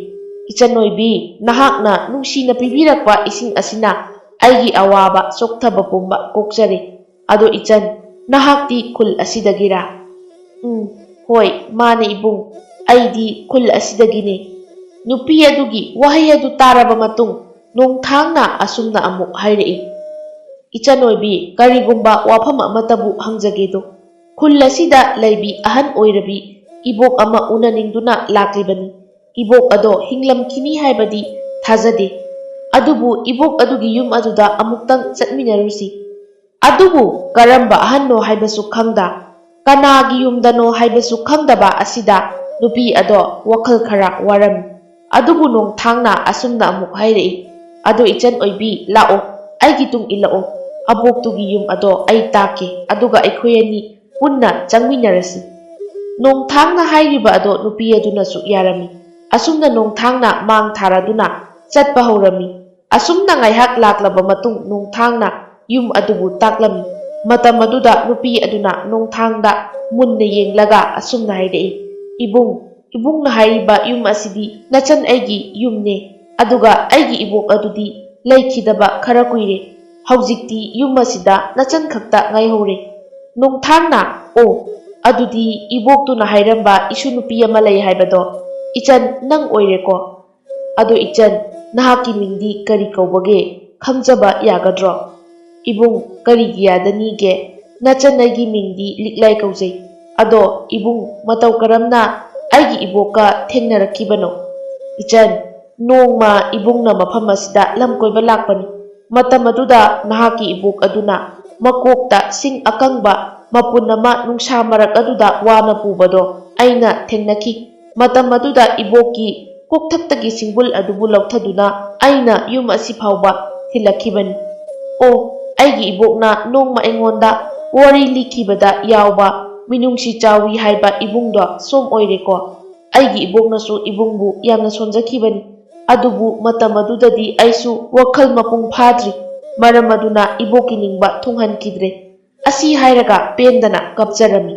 "ꯏꯆꯟ ꯑꯣꯏꯕꯤ, ꯅꯍꯥꯛꯅ ꯅꯨꯡꯁꯤꯅ ꯄꯤꯕꯤꯔꯛꯄ ꯏꯁꯤꯡ ꯑꯁꯤꯅ ꯑꯩꯒꯤ ꯑꯋꯥꯕ ꯆꯣꯛꯊꯕ ꯄꯨꯝꯕ ꯀꯣꯛꯆꯔꯦ꯫ ꯑꯗꯣ ꯏꯆꯟ, ꯅꯍꯥꯛꯇꯤ ꯈꯨꯜ ꯑꯁꯤꯗꯒꯤꯔꯥ?" "ꯎꯝ, ꯍꯣꯏ, ꯃꯥꯅꯦ ꯏꯕꯨꯡ, ꯑꯩꯗꯤ ꯈꯨꯜ ꯑꯁꯤꯗꯒꯤꯅꯦ꯫" ꯅꯨꯄꯤ ꯑꯗꯨꯒꯤ ꯋꯥꯍꯩ ꯑꯗꯨ ꯇꯥꯔꯕ ꯃꯇꯨꯡ ꯅꯣꯡꯊꯥꯡꯅ ꯑꯁꯨꯝꯅ ꯑꯃꯨꯛ ꯍꯥꯏꯔꯛꯏ, "ꯏꯆꯟ ꯑꯣꯏꯕꯤ, ꯀꯔꯤꯒꯨꯝꯕ ꯋꯥꯐꯝ ꯑꯃꯠꯇꯕꯨ ꯍꯪꯖꯒꯦꯗꯣ꯫ ꯈꯨꯜ ꯑꯁꯤꯗ ꯂꯩꯕꯤ ꯑꯍꯟ ꯑꯣꯏꯔꯕꯤ ꯏꯕꯣꯛ ꯑꯃ ꯎꯅꯅꯤꯡꯗꯨꯅ ꯂꯥꯛꯂꯤꯕꯅꯤ꯫ ꯏꯕꯣꯛ ꯑꯗꯣ ꯍꯤꯡꯂꯝꯈꯤꯅꯤ ꯍꯥꯏꯕꯗꯤ ꯊꯥꯖꯗꯦ꯫ ꯑꯗꯨꯕꯨ ꯏꯕꯣꯛ ꯑꯗꯨꯒꯤ ꯌꯨꯝ ꯑꯗꯨꯗ ꯑꯃꯨꯛꯇꯪ ꯆꯠꯃꯤꯟꯅꯔꯨꯁꯤ꯫" ꯑꯗꯨꯕꯨ ꯀꯔꯝꯕ ꯑꯍꯟꯅꯣ ꯍꯥꯏꯕꯁꯨ ꯈꯪꯗ, ꯀꯅꯥꯒꯤ ꯌꯨꯝꯗꯅꯣ ꯍꯥꯏꯕꯁꯨ ꯈꯪꯗꯕ ꯑꯁꯤꯗ ꯅꯨꯄꯤ ꯑꯗꯣ ꯋꯥꯈꯜ ꯈꯔ ꯋꯥꯔꯝꯃꯤ꯫ ꯑꯗꯨꯕꯨ ꯅꯣꯡꯊꯥꯡꯅ ꯑꯁꯨꯝꯅ ꯑꯃꯨꯛ ꯍꯥꯏꯔꯛꯏ, "ꯑꯗꯣ ꯏꯆꯟ ꯑꯣꯏꯕꯤ, ꯂꯥꯛꯑꯣ, ꯑꯩꯒꯤ ꯇꯨꯡ ꯏꯜꯂꯛꯑꯣ꯫ ꯑꯕꯣꯛꯇꯨꯒꯤ ꯌꯨꯝ ꯑꯗꯣ ꯑꯩ ꯇꯥꯛꯀꯦ, ꯑꯗꯨꯒ ꯑꯩꯈꯣꯏ ꯑꯅꯤ ꯄꯨꯟꯅ ꯆꯪꯃꯤꯟꯅꯔꯁꯤ꯫" ꯅꯣꯡꯊꯥꯡꯅ ꯍꯥꯏꯔꯤꯕ ꯑꯗꯣ ꯅꯨꯄꯤ ꯑꯗꯨꯅꯁꯨ ꯌꯥꯔꯝꯃꯤ꯫ ꯑꯁꯨꯝꯅ ꯅꯣꯡꯊꯥꯡꯅ ꯃꯥꯡ ꯊꯥꯔꯗꯨꯅ ꯆꯠꯄ ꯍꯧꯔꯝꯃꯤ꯫ ꯑꯁꯨꯝꯅ ꯉꯥꯏꯍꯥꯛ ꯂꯥꯛꯂꯕ ꯃꯇꯨꯡ ꯅꯣꯡꯊꯥꯡꯅ ꯌꯨꯝ ꯑꯗꯨꯕꯨ ꯇꯥꯛꯂꯝꯃꯤ꯫ ꯃꯇꯝ ꯑꯗꯨꯗ ꯅꯨꯄꯤ ꯑꯗꯨꯅ ꯅꯣꯡꯊꯥꯡꯗ ꯃꯨꯟꯅ ꯌꯦꯡꯂꯒ ꯑꯁꯨꯝꯅ ꯍꯥꯏꯔꯛꯏ, "ꯏꯕꯨꯡ, ꯏꯕꯨꯡꯅ ꯍꯥꯏꯔꯤꯕ ꯌꯨꯝ ꯑꯁꯤꯗꯤ ꯅꯆꯟ ꯑꯩꯒꯤ ꯌꯨꯝꯅꯦ, ꯑꯗꯨꯒ ꯑꯩꯒꯤ ꯏꯕꯣꯛ ꯑꯗꯨꯗꯤ ꯂꯩꯈꯤꯗꯕ ꯈꯔ ꯀꯨꯏꯔꯦ꯫ ꯍꯧꯖꯤꯛꯇꯤ ꯌꯨꯝ ꯑꯁꯤꯗ ꯅꯆꯟ ꯈꯛꯇ ꯉꯥꯏꯍꯧꯔꯦ꯫" ꯅꯣꯡꯊꯥꯡꯅ, "ꯑꯣ, ꯑꯗꯨꯗꯤ ꯏꯕꯣꯛꯇꯨꯅ ꯍꯥꯏꯔꯝꯕ ꯏꯁꯨ ꯅꯨꯄꯤ ꯑꯃ ꯂꯩ ꯍꯥꯏꯕꯗꯣ ꯏꯆꯟ ꯅꯪ ꯑꯣꯏꯔꯦꯀꯣ꯫ ꯑꯗꯣ ꯏꯆꯟ, ꯅꯍꯥꯛꯀꯤ ꯃꯤꯡꯗꯤ ꯀꯔꯤ ꯀꯧꯕꯒꯦ? ꯈꯪꯖꯕ ꯌꯥꯒꯗ꯭ꯔꯣ?" "ꯏꯕꯨꯡ, ꯀꯔꯤꯒꯤ ꯌꯥꯗꯅꯤꯒꯦ? ꯅꯆꯟ ꯑꯩꯒꯤ ꯃꯤꯡꯗꯤ ꯂꯤꯛꯂꯥꯏ ꯀꯧꯖꯩ꯫ ꯑꯗꯣ ꯏꯕꯨꯡ, ꯃꯇꯧ ꯀꯔꯝꯅ ꯑꯩꯒꯤ ꯏꯕꯣꯛꯀ ꯊꯦꯡꯅꯔꯛꯈꯤꯕꯅꯣ?" "ꯏꯆꯟ, ꯅꯣꯡꯃ ꯏꯕꯨꯡꯅ ꯃꯐꯝ ꯑꯁꯤꯗ ꯂꯝ ꯀꯣꯏꯕ ꯂꯥꯛꯄꯅꯤ꯫ ꯃꯇꯝ ꯑꯗꯨꯗ ꯅꯍꯥꯛꯀꯤ ꯏꯕꯣꯛ ꯑꯗꯨꯅ ꯃꯀꯣꯛꯇ ꯁꯤꯡ ꯑꯀꯪꯕ ꯃꯄꯨꯟ ꯑꯃ ꯅꯨꯡꯁꯥ ꯃꯔꯛ ꯑꯗꯨꯗ ꯋꯥꯅ ꯄꯨꯕꯗꯣ ꯑꯩꯅ ꯊꯦꯡꯅꯈꯤ꯫ ꯃꯇꯝ ꯑꯗꯨꯗ ꯏꯕꯣꯛꯀꯤ ꯀꯣꯛꯊꯛꯇꯒꯤ ꯁꯤꯡꯕꯨꯜ ꯑꯗꯨꯕꯨ ꯂꯧꯊꯗꯨꯅ ꯑꯩꯅ ꯌꯨꯝ ꯑꯁꯤ ꯐꯥꯎꯕ ꯊꯤꯜꯂꯛꯈꯤꯕꯅꯤ꯫ ꯑꯣ, ꯑꯩꯒꯤ ꯏꯕꯣꯛꯅ ꯅꯣꯡꯃ ꯑꯩꯉꯣꯟꯗ ꯋꯥꯔꯤ ꯂꯤꯈꯤꯕꯗ ꯌꯥꯎꯕ ꯃꯤꯅꯨꯡꯁꯤ ꯆꯥꯎꯏ ꯍꯥꯏꯕ ꯏꯕꯨꯡꯗꯣ ꯁꯣꯝ ꯑꯣꯏꯔꯦꯀꯣ꯫ ꯑꯩꯒꯤ ꯏꯕꯣꯛꯅꯁꯨ ꯏꯕꯨꯡꯕꯨ ꯌꯥꯝꯅ ꯁꯣꯟꯖꯈꯤꯕꯅꯤ꯫ ꯑꯗꯨꯕꯨ ꯃꯇꯝ ꯑꯗꯨꯗꯗꯤ ꯑꯩꯁꯨ ꯋꯥꯈꯜ ꯃꯄꯨꯡ ꯐꯥꯗ꯭ꯔꯤ꯫ ꯃꯔꯝ ꯑꯗꯨꯅ ꯏꯕꯣꯛꯀꯤ ꯅꯤꯡꯕ ꯊꯨꯡꯍꯟꯈꯤꯗ꯭ꯔꯦ꯫ ꯑꯁꯤ ꯍꯥꯏꯔꯒ ꯄꯦꯟꯗꯅ ꯀꯞꯆꯔꯝꯃꯤ꯫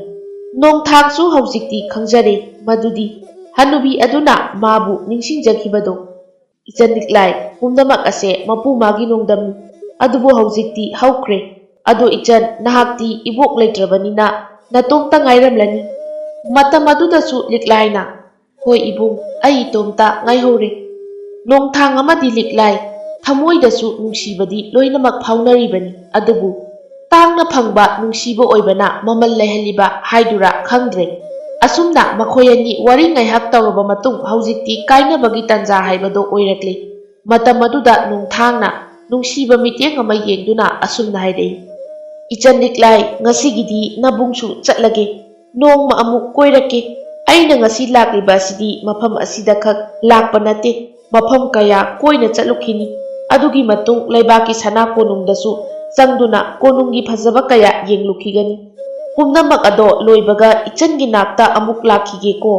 ꯅꯣꯡꯊꯥꯡꯁꯨ ꯍꯧꯖꯤꯛꯇꯤ ꯈꯪꯖꯔꯦ ꯃꯗꯨꯗꯤ ꯍꯅꯨꯕꯤ ꯑꯗꯨꯅ ꯃꯥꯕꯨ ꯅꯤꯡꯁꯤꯡꯖꯈꯤꯕꯗꯣ꯫ ꯏꯆꯟ ꯂꯤꯛꯂꯥꯏ, ꯄꯨꯝꯅꯃꯛ ꯑꯁꯦ ꯃꯄꯨ ꯃꯥꯒꯤ ꯅꯣꯡꯗꯝꯅꯤ꯫ ꯑꯗꯨꯕꯨ ꯍꯧꯖꯤꯛꯇꯤ ꯍꯧꯈ꯭ꯔꯦ꯫ ꯑꯗꯣ ꯏꯆꯟ, ꯅꯍꯥꯛꯇꯤ ꯏꯕꯣꯛ ꯂꯩꯇ꯭ꯔꯕꯅꯤꯅ ꯅꯇꯣꯝꯇ ꯉꯥꯏꯔꯝꯂꯅꯤ꯫ ꯃꯇꯝ ꯑꯗꯨꯗꯁꯨ ꯂꯤꯛꯂꯥꯏꯅ, "ꯍꯣꯏ ꯏꯕꯨꯡ, ꯑꯩ ꯏꯇꯣꯝꯇ ꯉꯥꯏꯍꯧꯔꯦ꯫" ꯅꯣꯡꯊꯥꯡ ꯑꯃꯗꯤ ꯂꯤꯛꯂꯥꯏ ꯊꯃꯣꯏꯗꯁꯨ ꯅꯨꯡꯁꯤꯕꯗꯤ ꯂꯣꯏꯅꯃꯛ ꯐꯥꯎꯅꯔꯤꯕꯅꯤ, ꯑꯗꯨꯕꯨ ꯇꯥꯡꯅ ꯐꯪꯕ ꯅꯨꯡꯁꯤꯕ ꯑꯣꯏꯕꯅ ꯃꯃꯜ ꯂꯩꯍꯜꯂꯤꯕ ꯍꯥꯏꯗꯨꯔꯥ ꯈꯪꯗ꯭ꯔꯦ꯫ ꯑꯁꯨꯝꯅ ꯃꯈꯣꯏ ꯑꯅꯤ ꯋꯥꯔꯤ ꯉꯥꯏꯍꯥꯛ ꯇꯧꯔꯕ ꯃꯇꯨꯡ ꯍꯧꯖꯤꯛꯇꯤ ꯀꯥꯏꯅꯕꯒꯤ ꯇꯥꯟꯖꯥ ꯍꯥꯏꯕꯗꯣ ꯑꯣꯏꯔꯛꯂꯦ꯫ ꯃꯇꯝ ꯑꯗꯨꯗ ꯅꯣꯡꯊꯥꯡꯅ ꯅꯨꯡꯁꯤꯕ ꯃꯤꯠꯌꯦꯡ ꯑꯃ ꯌꯦꯡꯗꯨꯅ ꯑꯁꯨꯝꯅ ꯍꯥꯏꯔꯛꯏ, "ꯏꯆꯟ ꯂꯤꯛꯂꯥꯏ, ꯉꯁꯤꯒꯤꯗꯤ ꯅꯕꯨꯡꯁꯨ ꯆꯠꯂꯒꯦ꯫ ꯅꯣꯡꯃ ꯑꯃꯨꯛ ꯀꯣꯏꯔꯛꯀꯦ꯫ ꯑꯩꯅ ꯉꯁꯤ ꯂꯥꯛꯂꯤꯕ ꯑꯁꯤꯗꯤ ꯃꯐꯝ ꯑꯁꯤꯗ ꯈꯛ ꯂꯥꯛꯄ ꯅꯠꯇꯦ, ꯃꯐꯝ ꯀꯌꯥ ꯀꯣꯏꯅ ꯆꯠꯂꯨꯈꯤꯅꯤ꯫ ꯑꯗꯨꯒꯤ ꯃꯇꯨꯡ ꯂꯩꯕꯥꯛꯀꯤ ꯁꯅꯥ ꯀꯣꯅꯨꯡꯗꯁꯨ ꯆꯪꯗꯨꯅ ꯀꯣꯅꯨꯡꯒꯤ ꯐꯖꯕ ꯀꯌꯥ ꯌꯦꯡꯂꯨꯈꯤꯒꯅꯤ꯫ ꯄꯨꯝꯅꯃꯛ ꯑꯗꯣ ꯂꯣꯏꯕꯒ ꯏꯆꯟꯒꯤ ꯅꯥꯛꯇ ꯑꯃꯨꯛ ꯂꯥꯛꯈꯤꯒꯦꯀꯣ꯫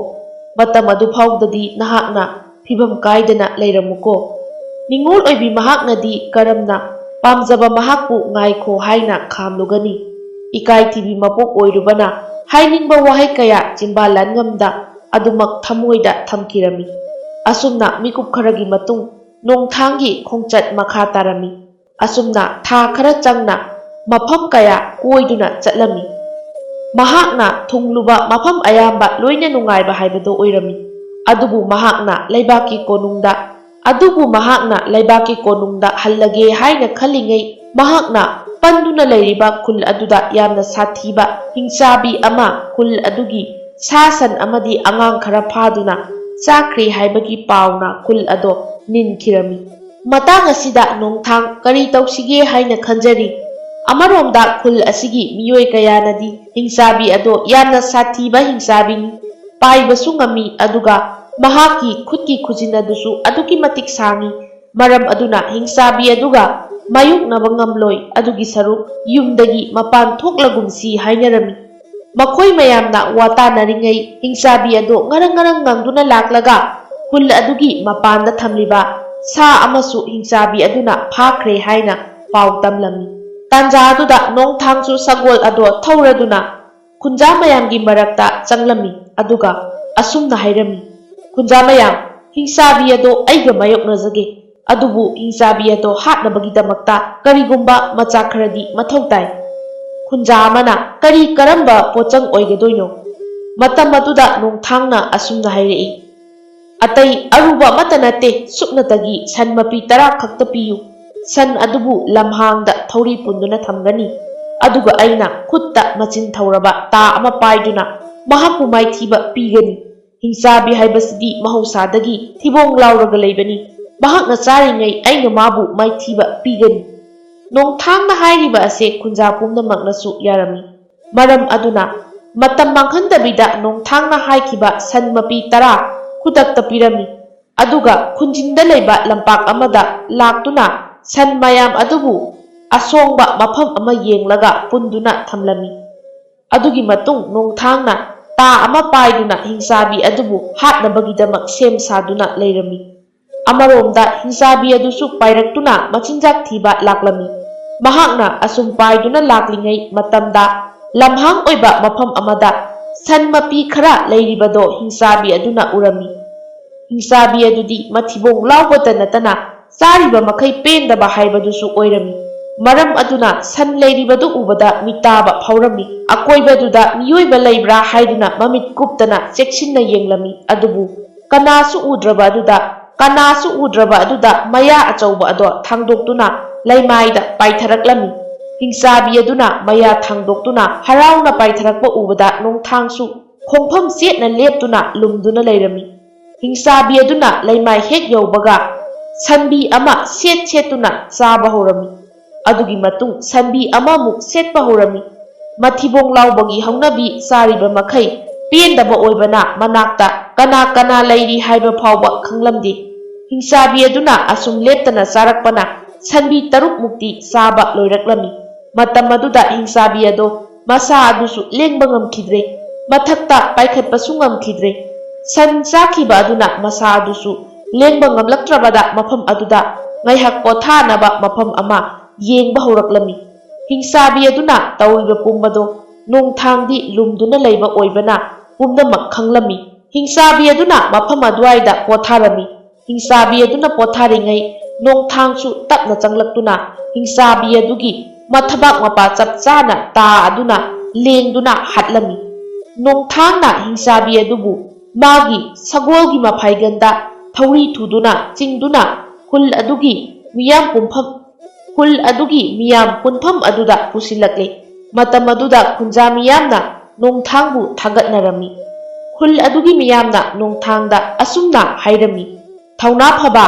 ꯃꯇꯝ ꯑꯗꯨ ꯐꯥꯎꯕꯗꯗꯤ ꯅꯍꯥꯛꯅ ꯐꯤꯚꯝ ꯀꯥꯏꯗꯅ ꯂꯩꯔꯝꯃꯨꯀꯣ꯫" ꯅꯤꯡꯉꯣꯜ ꯑꯣꯏꯕꯤ ꯃꯍꯥꯛꯅꯗꯤ ꯀꯔꯝꯅ ꯄꯥꯝꯖꯕ ꯃꯍꯥꯛꯄꯨ ꯉꯥꯏꯈꯣ ꯍꯥꯏꯅ ꯈꯥꯝꯂꯨꯒꯅꯤ? ꯏꯀꯥꯏ ꯊꯤꯕꯤ ꯃꯄꯣꯛ ꯑꯣꯏꯔꯨꯕꯅ ꯍꯥꯏꯅꯤꯡꯕ ꯋꯥꯍꯩ ꯀꯌꯥ ꯆꯤꯝꯕꯥꯜ ꯂꯥꯟꯉꯝꯗ ꯑꯗꯨꯃꯛ ꯊꯃꯣꯏꯗ ꯊꯝꯈꯤꯔꯝꯃꯤ꯫ ꯑꯁꯨꯝꯅ ꯃꯤꯀꯨꯞ ꯈꯔꯒꯤ ꯃꯇꯨꯡ ꯅꯣꯡꯊꯥꯡꯒꯤ ꯈꯣꯡꯆꯠ ꯃꯈꯥ ꯇꯥꯔꯝꯃꯤ꯫ ꯑꯁꯨꯝꯅ ꯊꯥ ꯈꯔ ꯆꯪꯅ ꯃꯐꯝ ꯀꯌꯥ ꯀꯣꯏꯗꯨꯅ ꯆꯠꯂꯝꯃꯤ꯫ ꯃꯍꯥꯛꯅ ꯊꯨꯡꯂꯨꯕ ꯃꯐꯝ ꯑꯌꯥꯝꯕ ꯂꯣꯏꯅ ꯅꯨꯡꯉꯥꯏꯕ ꯍꯥꯏꯕꯗꯨ ꯑꯣꯏꯔꯝꯃꯤ꯫ ꯑꯗꯨꯕꯨ ꯃꯍꯥꯛꯅ ꯂꯩꯕꯥꯛꯀꯤ ꯀꯣꯅꯨꯡꯗ, ꯑꯗꯨꯕꯨ ꯃꯍꯥꯛꯅ ꯂꯩꯕꯥꯛꯀꯤ ꯀꯣꯅꯨꯡꯗ ꯍꯜꯂꯒꯦ ꯍꯥꯏꯅ ꯈꯜꯂꯤꯉꯩ, ꯃꯍꯥꯛꯅ ꯄꯟꯗꯨꯅ ꯂꯩꯔꯤꯕ ꯈꯨꯜ ꯑꯗꯨꯗ ꯌꯥꯝꯅ ꯁꯥꯊꯤꯕ ꯍꯤꯡꯆꯥꯕꯤ ꯑꯃ ꯈꯨꯜ ꯑꯗꯨꯒꯤ ꯁꯥ ꯁꯟ ꯑꯃꯗꯤ ꯑꯉꯥꯡ ꯈꯔ ꯐꯥꯗꯨꯅ ꯆꯥꯈ꯭ꯔꯦ ꯍꯥꯏꯕꯒꯤ ꯄꯥꯎꯅ ꯈꯨꯜ ꯑꯗꯣ ꯅꯤꯟꯈꯤꯔꯝꯃꯤ꯫ ꯃꯇꯥꯡ ꯑꯁꯤꯗ ꯅꯣꯡꯊꯥꯡ ꯀꯔꯤ ꯇꯧꯁꯤꯒꯦ ꯍꯥꯏꯅ ꯈꯟꯖꯔꯤ? ꯑꯃꯔꯣꯝꯗ ꯈꯨꯜ ꯑꯁꯤꯒꯤ ꯃꯤꯑꯣꯏ ꯀꯌꯥꯅꯗꯤ ꯍꯤꯡꯆꯥꯕꯤ ꯑꯗꯣ ꯌꯥꯝꯅ ꯁꯥꯊꯤꯕ ꯍꯤꯡꯆꯥꯕꯤꯅꯤ, ꯄꯥꯏꯕꯁꯨ ꯉꯝꯃꯤ, ꯑꯗꯨꯒ ꯃꯍꯥꯛꯀꯤ ꯈꯨꯠꯀꯤ ꯈꯨꯖꯤꯟ ꯑꯗꯨꯁꯨ ꯑꯗꯨꯛꯀꯤ ꯃꯇꯤꯛ ꯁꯥꯡꯏ꯫ ꯃꯔꯝ ꯑꯗꯨꯅ ꯍꯤꯡꯆꯥꯕꯤ ꯑꯗꯨꯒ ꯃꯥꯌꯣꯛꯅꯕ ꯉꯝꯂꯣꯏ, ꯑꯗꯨꯒꯤ ꯁꯔꯨꯛ ꯌꯨꯝꯗꯒꯤ ꯃꯄꯥꯟ ꯊꯣꯛꯂꯒꯨꯝꯁꯤ ꯍꯥꯏꯅꯔꯝꯃꯤ꯫ ꯃꯈꯣꯏ ꯃꯌꯥꯝꯅ ꯋꯥ ꯇꯥꯅꯔꯤꯉꯩ ꯍꯤꯡꯆꯥꯕꯤ ꯑꯗꯨ ꯉꯔꯪ ꯉꯔꯪ ꯉꯪꯗꯨꯅ ꯂꯥꯛꯂꯒ ꯈꯨꯜ ꯑꯗꯨꯒꯤ ꯃꯄꯥꯟꯗ ꯊꯝꯂꯤꯕ ꯁꯥ ꯑꯃꯁꯨ ꯍꯤꯡꯆꯥꯕꯤ ꯑꯗꯨꯅ ꯐꯥꯈ꯭ꯔꯦ ꯍꯥꯏꯅ ꯄꯥꯎ ꯇꯝꯂꯝꯃꯤ꯫ ꯇꯥꯟꯖꯥ ꯑꯗꯨꯗ ꯅꯣꯡꯊꯥꯡꯁꯨ ꯁꯒꯣꯜ ꯑꯗꯣ ꯊꯧꯔꯗꯨꯅ ꯈꯨꯟꯖꯥ ꯃꯌꯥꯝꯒꯤ ꯃꯔꯛꯇ ꯆꯪꯂꯝꯃꯤ, ꯑꯗꯨꯒ ꯑꯁꯨꯝꯅ ꯍꯥꯏꯔꯝꯃꯤ, "ꯈꯨꯟꯖꯥ ꯃꯌꯥꯝ, ꯍꯤꯡꯆꯥꯕꯤ ꯑꯗꯣ ꯑꯩꯒ ꯃꯥꯌꯣꯛꯅꯖꯒꯦ, ꯑꯗꯨꯕꯨ ꯍꯤꯡꯆꯥꯕꯤ ꯑꯗꯣ ꯍꯥꯠꯅꯕꯒꯤꯗꯃꯛꯇ ꯀꯔꯤꯒꯨꯝꯕ ꯃꯆꯥꯛ ꯈꯔꯗꯤ ꯃꯊꯧ ꯇꯥꯏ꯫" ꯈꯨꯟꯖꯥ ꯑꯃꯅ, "ꯀꯔꯤ ꯀꯔꯝꯕ ꯄꯣꯠꯆꯪ ꯑꯣꯏꯒꯗꯣꯏꯅꯣ?" ꯃꯇꯝ ꯑꯗꯨꯗ ꯅꯣꯡꯊꯥꯡꯅ ꯑꯁꯨꯝꯅ ꯍꯥꯏꯔꯛꯏ, "ꯑꯇꯩ ꯑꯔꯨꯕ ꯑꯃꯠꯇ ꯅꯠꯇꯦ, ꯁꯨꯞꯅꯇꯒꯤ ꯁꯟ ꯃꯄꯤ ꯇꯔꯥ ꯈꯛꯇ ꯄꯤꯌꯨ꯫ ꯁꯟ ꯑꯗꯨꯕꯨ ꯂꯝꯍꯥꯡꯗ ꯊꯧꯔꯤ ꯄꯨꯟꯗꯨꯅ ꯊꯝꯒꯅꯤ, ꯑꯗꯨꯒ ꯑꯩꯅ ꯈꯨꯠꯇ ꯃꯆꯤꯟ ꯊꯧꯔꯕ ꯇꯥ ꯑꯃ ꯄꯥꯏꯗꯨꯅ ꯃꯍꯥꯛꯄꯨ ꯃꯥꯏꯊꯤꯕ ꯄꯤꯒꯅꯤ꯫ ꯍꯤꯡꯆꯥꯕꯤ ꯍꯥꯏꯕꯁꯤꯗꯤ ꯃꯍꯧꯁꯥꯗꯒꯤ ꯊꯤꯕꯣꯡ ꯂꯥꯎꯔꯒ ꯂꯩꯕꯅꯤ꯫ ꯃꯍꯥꯛꯅ ꯆꯥꯔꯤꯉꯩ ꯑꯩꯅ ꯃꯥꯕꯨ ꯃꯥꯏꯊꯤꯕ ꯄꯤꯒꯅꯤ꯫" ꯅꯣꯡꯊꯥꯡꯅ ꯍꯥꯏꯔꯤꯕ ꯑꯁꯦ ꯈꯨꯟꯖꯥ ꯄꯨꯝꯅꯃꯛꯅꯁꯨ ꯌꯥꯔꯝꯃꯤ꯫ ꯃꯔꯝ ꯑꯗꯨꯅ ꯃꯇꯝ ꯃꯥꯡꯍꯟꯗꯕꯤꯗ ꯅꯣꯡꯊꯥꯡꯅ ꯍꯥꯏꯈꯤꯕ ꯁꯟ ꯃꯄꯤ ꯇꯔꯥ ꯈꯨꯗꯛꯇ ꯄꯤꯔꯝꯃꯤ꯫ ꯑꯗꯨꯒ ꯈꯨꯟꯖꯤꯟꯗ ꯂꯩꯕ ꯂꯝꯄꯥꯛ ꯑꯃꯗ ꯂꯥꯛꯇꯨꯅ ꯁꯟ ꯃꯌꯥꯝ ꯑꯗꯨꯕꯨ ꯑꯁꯣꯡꯕ ꯃꯐꯝ ꯑꯃ ꯌꯦꯡꯂꯒ ꯄꯨꯟꯗꯨꯅ ꯊꯝꯂꯝꯃꯤ꯫ ꯑꯗꯨꯒꯤ ꯃꯇꯨꯡ ꯅꯣꯡꯊꯥꯡꯅ ꯇꯥ ꯑꯃ ꯄꯥꯏꯗꯨꯅ ꯍꯤꯡꯆꯥꯕꯤ ꯑꯗꯨꯕꯨ ꯍꯥꯠꯅꯕꯒꯤꯗꯃꯛ ꯁꯦꯝ ꯁꯥꯗꯨꯅ ꯂꯩꯔꯝꯃꯤ꯫ ꯑꯃꯔꯣꯝꯗ ꯍꯤꯡꯆꯥꯕꯤ ꯑꯗꯨꯁꯨ ꯄꯥꯏꯔꯛꯇꯨꯅ ꯃꯆꯤꯟꯖꯥꯛ ꯊꯤꯕ ꯂꯥꯛꯂꯝꯃꯤ꯫ ꯃꯍꯥꯛꯅ ꯑꯁꯨꯝ ꯄꯥꯏꯗꯨꯅ ꯂꯥꯛꯂꯤꯉꯩ ꯃꯇꯝꯗ ꯂꯝꯍꯥꯡ ꯑꯣꯏꯕ ꯃꯐꯝ ꯑꯃꯗ ꯁꯟ ꯃꯄꯤ ꯈꯔ ꯂꯩꯔꯤꯕꯗꯣ ꯍꯤꯡꯆꯥꯕꯤ ꯑꯗꯨꯅ ꯎꯔꯝꯃꯤ꯫ ꯍꯤꯡꯆꯥꯕꯤ ꯑꯗꯨꯗꯤ ꯃꯊꯤꯕꯣꯡ ꯂꯥꯎꯕꯇ ꯅꯠꯇꯅ ꯆꯥꯔꯤꯕ ꯃꯈꯩ ꯄꯦꯟꯗꯕ ꯍꯥꯏꯕꯗꯨꯁꯨ ꯑꯣꯏꯔꯝꯃꯤ꯫ ꯃꯔꯝ ꯑꯗꯨꯅ ꯁꯟ ꯂꯩꯔꯤꯕꯗꯨ ꯎꯕꯗ ꯃꯤꯇꯥꯕ ꯐꯥꯎꯔꯝꯃꯤ꯫ ꯑꯀꯣꯏꯕꯗꯨꯗ ꯃꯤꯑꯣꯏꯕ ꯂꯩꯕ꯭ꯔꯥ ꯍꯥꯏꯗꯨꯅ ꯃꯃꯤꯠ ꯀꯨꯞꯇꯅ ꯆꯦꯛꯁꯤꯟꯅ ꯌꯦꯡꯂꯝꯃꯤ꯫ ꯑꯗꯨꯕꯨ ꯀꯅꯥꯁꯨ ꯎꯗ꯭ꯔꯕ ꯑꯗꯨꯗ, ꯀꯅꯥꯁꯨ ꯎꯗ꯭ꯔꯕ ꯑꯗꯨꯗ ꯃꯌꯥ ꯑꯆꯧꯕ ꯑꯗꯣ ꯊꯥꯡꯗꯣꯛꯇꯨꯅ ꯂꯩꯃꯥꯏꯗ ꯄꯥꯏꯊꯔꯛꯂꯝꯃꯤ꯫ ꯍꯤꯡꯆꯥꯕꯤ ꯑꯗꯨꯅ ꯃꯌꯥ ꯊꯥꯡꯗꯣꯛꯇꯨꯅ ꯍꯔꯥꯎꯅ ꯄꯥꯏꯊꯔꯛꯄ ꯎꯕꯗ ꯅꯣꯡꯊꯥꯡꯁꯨ ꯈꯣꯡꯐꯝ ꯆꯦꯠꯅ ꯂꯦꯞꯇꯨꯅ ꯂꯨꯝꯗꯨꯅ ꯂꯩꯔꯝꯃꯤ꯫ ꯍꯤꯡꯆꯥꯕꯤ ꯑꯗꯨꯅ ꯂꯩꯃꯥꯏ ꯍꯦꯛ ꯌꯧꯕꯒ ꯁꯟꯕꯤ ꯑꯃ ꯁꯦꯠ ꯁꯦꯠꯇꯨꯅ ꯆꯥꯕ ꯍꯧꯔꯝꯃꯤ꯫ ꯑꯗꯨꯒꯤ ꯃꯇꯨꯡ ꯁꯟꯕꯤ ꯑꯃꯃꯨꯛ ꯁꯦꯠꯄ ꯍꯧꯔꯝꯃꯤ꯫ ꯃꯊꯤꯕꯣꯡ ꯂꯥꯎꯕꯒꯤ ꯍꯧꯅꯕꯤ ꯆꯥꯔꯤꯕ ꯃꯈꯩ ꯄꯦꯟꯗꯕ ꯑꯣꯏꯕꯅ ꯃꯅꯥꯛꯇ ꯀꯅꯥ ꯀꯅꯥ ꯂꯩꯔꯤ ꯍꯥꯏꯕ ꯐꯥꯎꯕ ꯈꯪꯂꯝꯗꯦ꯫ ꯍꯤꯡꯆꯥꯕꯤ ꯑꯗꯨꯅ ꯑꯁꯨꯝ ꯂꯦꯞꯇꯅ ꯆꯥꯔꯛꯄꯅ ꯁꯟꯕꯤ ꯇꯔꯨꯛꯃꯨꯛꯇꯤ ꯆꯥꯕ ꯂꯣꯏꯔꯛꯂꯝꯃꯤ꯫ ꯃꯇꯝ ꯑꯗꯨꯗ ꯍꯤꯡꯆꯥꯕꯤ ꯑꯗꯣ ꯃꯁꯥ ꯑꯗꯨꯁꯨ ꯂꯦꯡꯕ ꯉꯝꯈꯤꯗ꯭ꯔꯦ꯫ ꯃꯊꯛꯇ ꯄꯥꯏꯈꯠꯄꯁꯨ ꯉꯝꯈꯤꯗ꯭ꯔꯦ꯫ ꯁꯟ ꯆꯥꯈꯤꯕ ꯑꯗꯨꯅ ꯃꯁꯥ ꯑꯗꯨꯁꯨ ꯂꯦꯡꯕ ꯉꯝꯂꯛꯇ꯭ꯔꯕꯗ ꯃꯐꯝ ꯑꯗꯨꯗ ꯉꯥꯏꯍꯥꯛ ꯄꯣꯊꯥꯅꯕ ꯃꯐꯝ ꯑꯃ ꯌꯦꯡꯕ ꯍꯧꯔꯛꯂꯝꯃꯤ꯫ ꯍꯤꯡꯆꯥꯕꯤ ꯑꯗꯨꯅ ꯇꯧꯔꯤꯕ ꯄꯨꯝꯕꯗꯣ ꯅꯣꯡꯊꯥꯡꯗꯤ ꯂꯨꯝꯗꯨꯅ ꯂꯩꯕ ꯑꯣꯏꯕꯅ ꯄꯨꯝꯅꯃꯛ ꯈꯪꯂꯝꯃꯤ꯫ ꯍꯤꯡꯆꯥꯕꯤ ꯑꯗꯨꯅ ꯃꯐꯝ ꯑꯗꯨꯋꯥꯏꯗ ꯄꯣꯊꯥꯔꯝꯃꯤ꯫ ꯍꯤꯡꯆꯥꯕꯤ ꯑꯗꯨꯅ ꯄꯣꯊꯥꯔꯤꯉꯩ ꯅꯣꯡꯊꯥꯡꯁꯨ ꯇꯞꯅ ꯆꯪꯂꯛꯇꯨꯅ ꯍꯤꯡꯆꯥꯕꯤ ꯑꯗꯨꯒꯤ ꯃꯊꯕꯥꯛ ꯃꯄꯥ ꯆꯞ ꯆꯥꯅ ꯇꯥ ꯑꯗꯨꯅ ꯂꯦꯡꯗꯨꯅ ꯍꯥꯠꯂꯝꯃꯤ꯫ ꯅꯣꯡꯊꯥꯡꯅ ꯍꯤꯡꯆꯥꯕꯤ ꯑꯗꯨꯕꯨ ꯃꯥꯒꯤ ꯁꯒꯣꯜꯒꯤ ꯃꯐꯥꯏꯒꯟꯗ ꯊꯧꯔꯤ ꯊꯨꯗꯨꯅ ꯆꯤꯡꯗꯨꯅ ꯈꯨꯜ ꯑꯗꯨꯒꯤ ꯃꯤꯌꯥꯝ ꯄꯨꯝꯐꯝ ꯈꯨꯜ ꯑꯗꯨꯒꯤ ꯃꯤꯌꯥꯝ ꯄꯨꯟꯐꯝ ꯑꯗꯨꯗ ꯄꯨꯁꯤꯜꯂꯛꯂꯦ꯫ ꯃꯇꯝ ꯑꯗꯨꯗ ꯈꯨꯟꯖꯥ ꯃꯤꯌꯥꯝꯅ ꯅꯣꯡꯊꯥꯡꯕꯨ ꯊꯥꯒꯠꯅꯔꯝꯃꯤ꯫ ꯈꯨꯜ ꯑꯗꯨꯒꯤ ꯃꯤꯌꯥꯝꯅ ꯅꯣꯡꯊꯥꯡꯗ ꯑꯁꯨꯝꯅ ꯍꯥꯏꯔꯝꯃꯤ, "ꯊꯧꯅꯥ ꯐꯕ,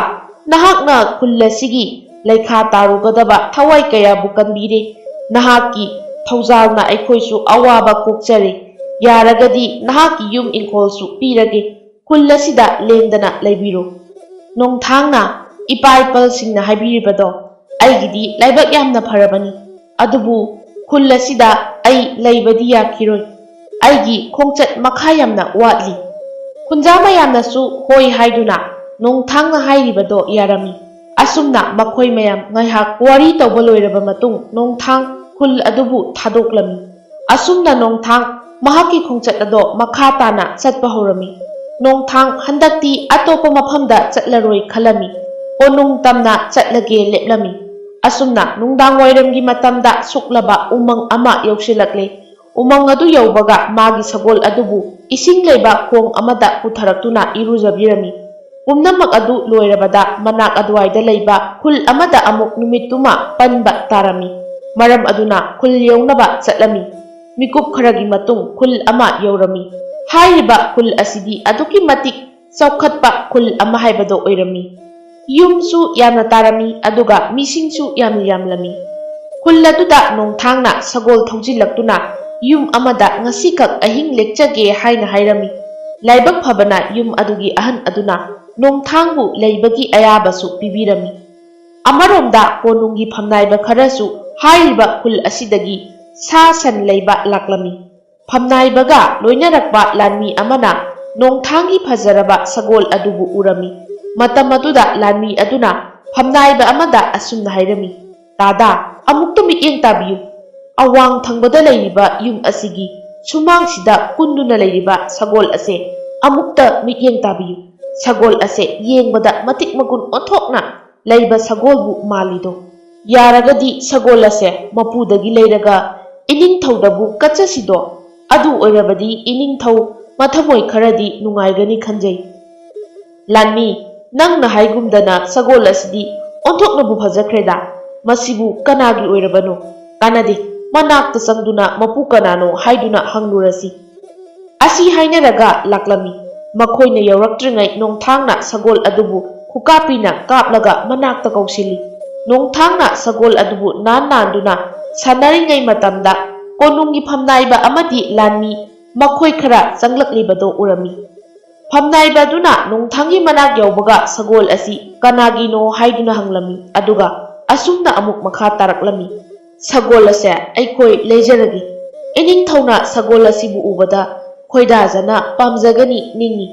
ꯅꯍꯥꯛꯅ ꯈꯨꯜ ꯑꯁꯤꯒꯤ ꯂꯩꯈꯥ ꯇꯥꯔꯨꯒꯗꯕ ꯊꯋꯥꯏ ꯀꯌꯥꯕꯨ ꯀꯟꯕꯤꯔꯦ꯫ ꯅꯍꯥꯛꯀꯤ ꯊꯧꯖꯥꯜꯅ ꯑꯩꯈꯣꯏꯁꯨ ꯑꯋꯥꯕ ꯀꯣꯛꯆꯔꯦ꯫ ꯌꯥꯔꯒꯗꯤ ꯅꯍꯥꯛꯀꯤ ꯌꯨꯝ ꯏꯪꯈꯣꯜꯁꯨ ꯄꯤꯔꯒꯦ꯫ ꯈꯨꯜ ꯑꯁꯤꯗ ꯂꯦꯡꯗꯅ ꯂꯩꯕꯤꯔꯨ꯫" ꯅꯣꯡꯊꯥꯡꯅ ꯏꯄꯥ ꯏꯄꯜꯁꯤꯡꯅ ꯍꯥꯏꯕꯤꯔꯤꯕꯗꯣ ꯑꯩꯒꯤꯗꯤ ꯂꯥꯏꯕꯛ ꯌꯥꯝꯅ ꯐꯔꯕꯅꯤ꯫ ꯑꯗꯨꯕꯨ ꯈꯨꯜ ꯑꯁꯤꯗ ꯑꯩ ꯂꯩꯕꯗꯤ ꯌꯥꯈꯤꯔꯣꯏ꯫ ꯑꯩꯒꯤ ꯈꯣꯡꯆꯠ ꯃꯈꯥ ꯌꯥꯝꯅ ꯋꯥꯠꯂꯤ꯫ ꯈꯨꯟꯖꯥ ꯃꯌꯥꯝꯅꯁꯨ ꯍꯣꯏ ꯍꯥꯏꯗꯨꯅ ꯅꯣꯡꯊꯥꯡꯅ ꯍꯥꯏꯔꯤꯕꯗꯣ ꯌꯥꯔꯝꯃꯤ꯫ ꯑꯁꯨꯝꯅ ꯃꯈꯣꯏ ꯃꯌꯥꯝ ꯉꯥꯏꯍꯥꯛ ꯋꯥꯔꯤ ꯇꯧꯕ ꯂꯣꯏꯔꯕ ꯃꯇꯨꯡ ꯅꯣꯡꯊꯥꯡ ꯈꯨꯜ ꯑꯗꯨꯕꯨ ꯊꯥꯗꯣꯛꯂꯝꯃꯤ꯫ ꯑꯁꯨꯝꯅ ꯅꯣꯡꯊꯥꯡ ꯃꯍꯥꯛꯀꯤ ꯈꯣꯡꯆꯠ ꯑꯗꯣ ꯃꯈꯥ ꯇꯥꯅ ꯆꯠꯄ ꯍꯧꯔꯝꯃꯤ꯫ ꯅꯣꯡꯊꯥꯡ ꯍꯟꯗꯛꯇꯤ ꯑꯇꯣꯞꯄ ꯃꯐꯝꯗ ꯆꯠꯂꯔꯣꯏ ꯈꯜꯂꯝꯃꯤ꯫ ꯀꯣꯅꯨꯡ ꯇꯝꯅ ꯆꯠꯂꯒꯦ ꯂꯦꯞꯂꯝꯃꯤ꯫ ꯑꯁꯨꯝꯅ ꯅꯨꯡꯗꯥꯡ ꯋꯥꯏꯔꯝꯒꯤ ꯃꯇꯝꯗ ꯁꯨꯛꯂꯕ ꯎꯃꯪ ꯑꯃ ꯌꯧꯁꯤꯜꯂꯛꯂꯦ꯫ ꯎꯃꯪ ꯑꯗꯨ ꯌꯧꯕꯒ ꯃꯥꯒꯤ ꯁꯒꯣꯜ ꯑꯗꯨꯕꯨ ꯏꯁꯤꯡ ꯂꯩꯕ ꯈꯣꯡ ꯑꯃꯗ ꯄꯨꯊꯔꯛꯇꯨꯅ ꯏꯔꯨꯖꯕꯤꯔꯝꯃꯤ꯫ ꯄꯨꯝꯅꯃꯛ ꯑꯗꯨ ꯂꯣꯏꯔꯕꯗ ꯃꯅꯥꯛ ꯑꯗꯨꯋꯥꯏꯗ ꯂꯩꯕ ꯈꯨꯜ ꯑꯃꯗ ꯑꯃꯨꯛ ꯅꯨꯃꯤꯠꯇꯨꯃ ꯄꯟꯕ ꯇꯥꯔꯝꯃꯤ꯫ ꯃꯔꯝ ꯑꯗꯨꯅ ꯈꯨꯜ ꯌꯧꯅꯕ ꯆꯠꯂꯝꯃꯤ꯫ ꯃꯤꯀꯨꯞ ꯈꯔꯒꯤ ꯃꯇꯨꯡ ꯈꯨꯜ ꯑꯃ ꯌꯧꯔꯝꯃꯤ꯫ ꯍꯥꯏꯔꯤꯕ ꯈꯨꯜ ꯑꯁꯤꯗꯤ ꯑꯗꯨꯛꯀꯤ ꯃꯇꯤꯛ ꯆꯥꯎꯈꯠꯄ ꯈꯨꯜ ꯑꯃ ꯍꯥꯏꯕꯗꯣ ꯑꯣꯏꯔꯝꯃꯤ꯫ ꯌꯨꯝꯁꯨ ꯌꯥꯝꯅ ꯇꯥꯔꯝꯃꯤ, ꯑꯗꯨꯒ ꯃꯤꯁꯤꯡꯁꯨ ꯌꯥꯝꯅ ꯌꯥꯝꯂꯝꯃꯤ꯫ ꯈꯨꯜ ꯑꯗꯨꯗ ꯅꯣꯡꯊꯥꯡꯅ ꯁꯒꯣꯜ ꯊꯧꯖꯤꯜꯂꯛꯇꯨꯅ ꯌꯨꯝ ꯑꯃꯗ ꯉꯁꯤꯈꯛ ꯑꯍꯤꯡ ꯂꯦꯛꯆꯒꯦ ꯍꯥꯏꯅ ꯍꯥꯏꯔꯝꯃꯤ꯫ ꯂꯥꯏꯕꯛ ꯐꯕꯅ ꯌꯨꯝ ꯑꯗꯨꯒꯤ ꯑꯍꯟ ꯑꯗꯨꯅ ꯅꯣꯡꯊꯥꯡꯕꯨ ꯂꯩꯕꯒꯤ ꯑꯌꯥꯕꯁꯨ ꯄꯤꯕꯤꯔꯝꯃꯤ꯫ ꯑꯃꯔꯣꯝꯗ ꯀꯣꯅꯨꯡꯒꯤ ꯐꯝꯅꯥꯏꯕ ꯈꯔꯁꯨ ꯍꯥꯏꯔꯤꯕ ꯈꯨꯜ ꯑꯁꯤꯗꯒꯤ ꯁꯥ ꯁꯟ ꯂꯩꯕ ꯂꯥꯛꯂꯝꯃꯤ꯫ ꯐꯝꯅꯥꯏꯕꯒ ꯂꯣꯏꯅꯔꯛꯄ ꯂꯥꯟꯃꯤ ꯑꯃꯅ ꯅꯣꯡꯊꯥꯡꯒꯤ ꯐꯖꯔꯕ ꯁꯒꯣꯜ ꯑꯗꯨꯕꯨ ꯎꯔꯝꯃꯤ꯫ ꯃꯇꯝ ꯑꯗꯨꯗ ꯂꯥꯟꯃꯤ ꯑꯗꯨꯅ ꯐꯝꯅꯥꯏꯕ ꯑꯃꯗ ꯑꯁꯨꯝꯅ ꯍꯥꯏꯔꯝꯃꯤ, "ꯇꯥꯗꯥ, ꯑꯃꯨꯛꯇ ꯃꯤꯠꯌꯦꯡ ꯇꯥꯕꯤꯌꯨ꯫ ꯑꯋꯥꯡ ꯊꯪꯕꯗ ꯂꯩꯔꯤꯕ ꯌꯨꯝ ꯑꯁꯤꯒꯤ ꯁꯨꯃꯥꯡꯁꯤꯗ ꯀꯨꯟꯗꯨꯅ ꯂꯩꯔꯤꯕ ꯁꯒꯣꯜ ꯑꯁꯦ ꯑꯃꯨꯛꯇ ꯃꯤꯠꯌꯦꯡ ꯇꯥꯕꯤꯌꯨ꯫ ꯁꯒꯣꯜ ꯑꯁꯦ ꯌꯦꯡꯕꯗ ꯃꯇꯤꯛ ꯃꯒꯨꯟ ꯑꯣꯟꯊꯣꯛꯅ ꯂꯩꯕ ꯁꯒꯣꯜꯕꯨ ꯃꯥꯜꯂꯤꯗꯣ꯫ ꯌꯥꯔꯒꯗꯤ ꯁꯒꯣꯜ ꯑꯁꯦ ꯃꯄꯨꯗꯒꯤ ꯂꯩꯔꯒ ꯏꯅꯤꯡꯊꯧꯗꯕꯨ ꯀꯠꯆꯁꯤꯗꯣ꯫ ꯑꯗꯨ ꯑꯣꯏꯔꯕꯗꯤ ꯏꯅꯤꯡꯊꯧ ꯃꯊꯃꯣꯏ ꯈꯔꯗꯤ ꯅꯨꯡꯉꯥꯏꯒꯅꯤ ꯈꯟꯖꯩ꯫" "ꯂꯥꯟꯃꯤ, ꯅꯪꯅ ꯍꯥꯏꯒꯨꯝꯗꯅ ꯁꯒꯣꯜ ꯑꯁꯤꯗꯤ ꯑꯣꯟꯊꯣꯛꯅꯕꯨ ꯐꯖꯈ꯭ꯔꯦꯗ꯫ ꯃꯁꯤꯕꯨ ꯀꯅꯥꯒꯤ ꯑꯣꯏꯔꯕꯅꯣ? ꯀꯥꯟꯅꯗꯦ, ꯃꯅꯥꯛꯇ ꯆꯪꯗꯨꯅ ꯃꯄꯨ ꯀꯅꯥꯅꯣ ꯍꯥꯏꯗꯨꯅ ꯍꯪꯂꯨꯔꯁꯤ꯫" ꯑꯁꯤ ꯍꯥꯏꯅꯔꯒ ꯂꯥꯛꯂꯝꯃꯤ꯫ ꯃꯈꯣꯏꯅ ꯌꯧꯔꯛꯇ꯭ꯔꯤꯉꯩ ꯅꯣꯡꯊꯥꯡꯅ ꯁꯒꯣꯜ ꯑꯗꯨꯕꯨ ꯈꯨꯀꯥꯞꯄꯤꯅ ꯀꯥꯞꯂꯒ ꯃꯅꯥꯛꯇ ꯀꯧꯁꯤꯜꯂꯤ꯫ ꯅꯣꯡꯊꯥꯡꯅ ꯁꯒꯣꯜ ꯑꯗꯨꯕꯨ ꯅꯥꯟ ꯅꯥꯟꯗꯨꯅ ꯁꯥꯟꯅꯔꯤꯉꯩ ꯃꯇꯝꯗ ꯀꯣꯅꯨꯡꯒꯤ ꯐꯝꯅꯥꯏꯕ ꯑꯃꯗꯤ ꯂꯥꯟꯃꯤ ꯃꯈꯣꯏ ꯈꯔ ꯆꯪꯂꯛꯂꯤꯕꯗꯨ ꯎꯔꯝꯃꯤ꯫ ꯐꯝꯅꯥꯏꯕ ꯑꯗꯨꯅ ꯅꯣꯡꯊꯥꯡꯒꯤ ꯃꯅꯥꯛ ꯌꯧꯕꯒ ꯁꯒꯣꯜ ꯑꯁꯤ ꯀꯅꯥꯒꯤꯅꯣ ꯍꯥꯏꯗꯨꯅ ꯍꯪꯂꯝꯃꯤ, ꯑꯗꯨꯒ ꯑꯁꯨꯝꯅ ꯑꯃꯨꯛ ꯃꯈꯥ ꯇꯥꯔꯛꯂꯝꯃꯤ, "ꯁꯒꯣꯜ ꯑꯁꯦ ꯑꯩꯈꯣꯏ ꯂꯩꯖꯔꯒꯦ꯫" ꯏꯅꯤꯡꯊꯧꯅ ꯁꯒꯣꯜ ꯑꯁꯤꯕꯨ ꯎꯕꯗ ꯈꯣꯏꯗꯥꯖꯅ ꯄꯥꯝꯖꯒꯅꯤ ꯅꯤꯡꯏ꯫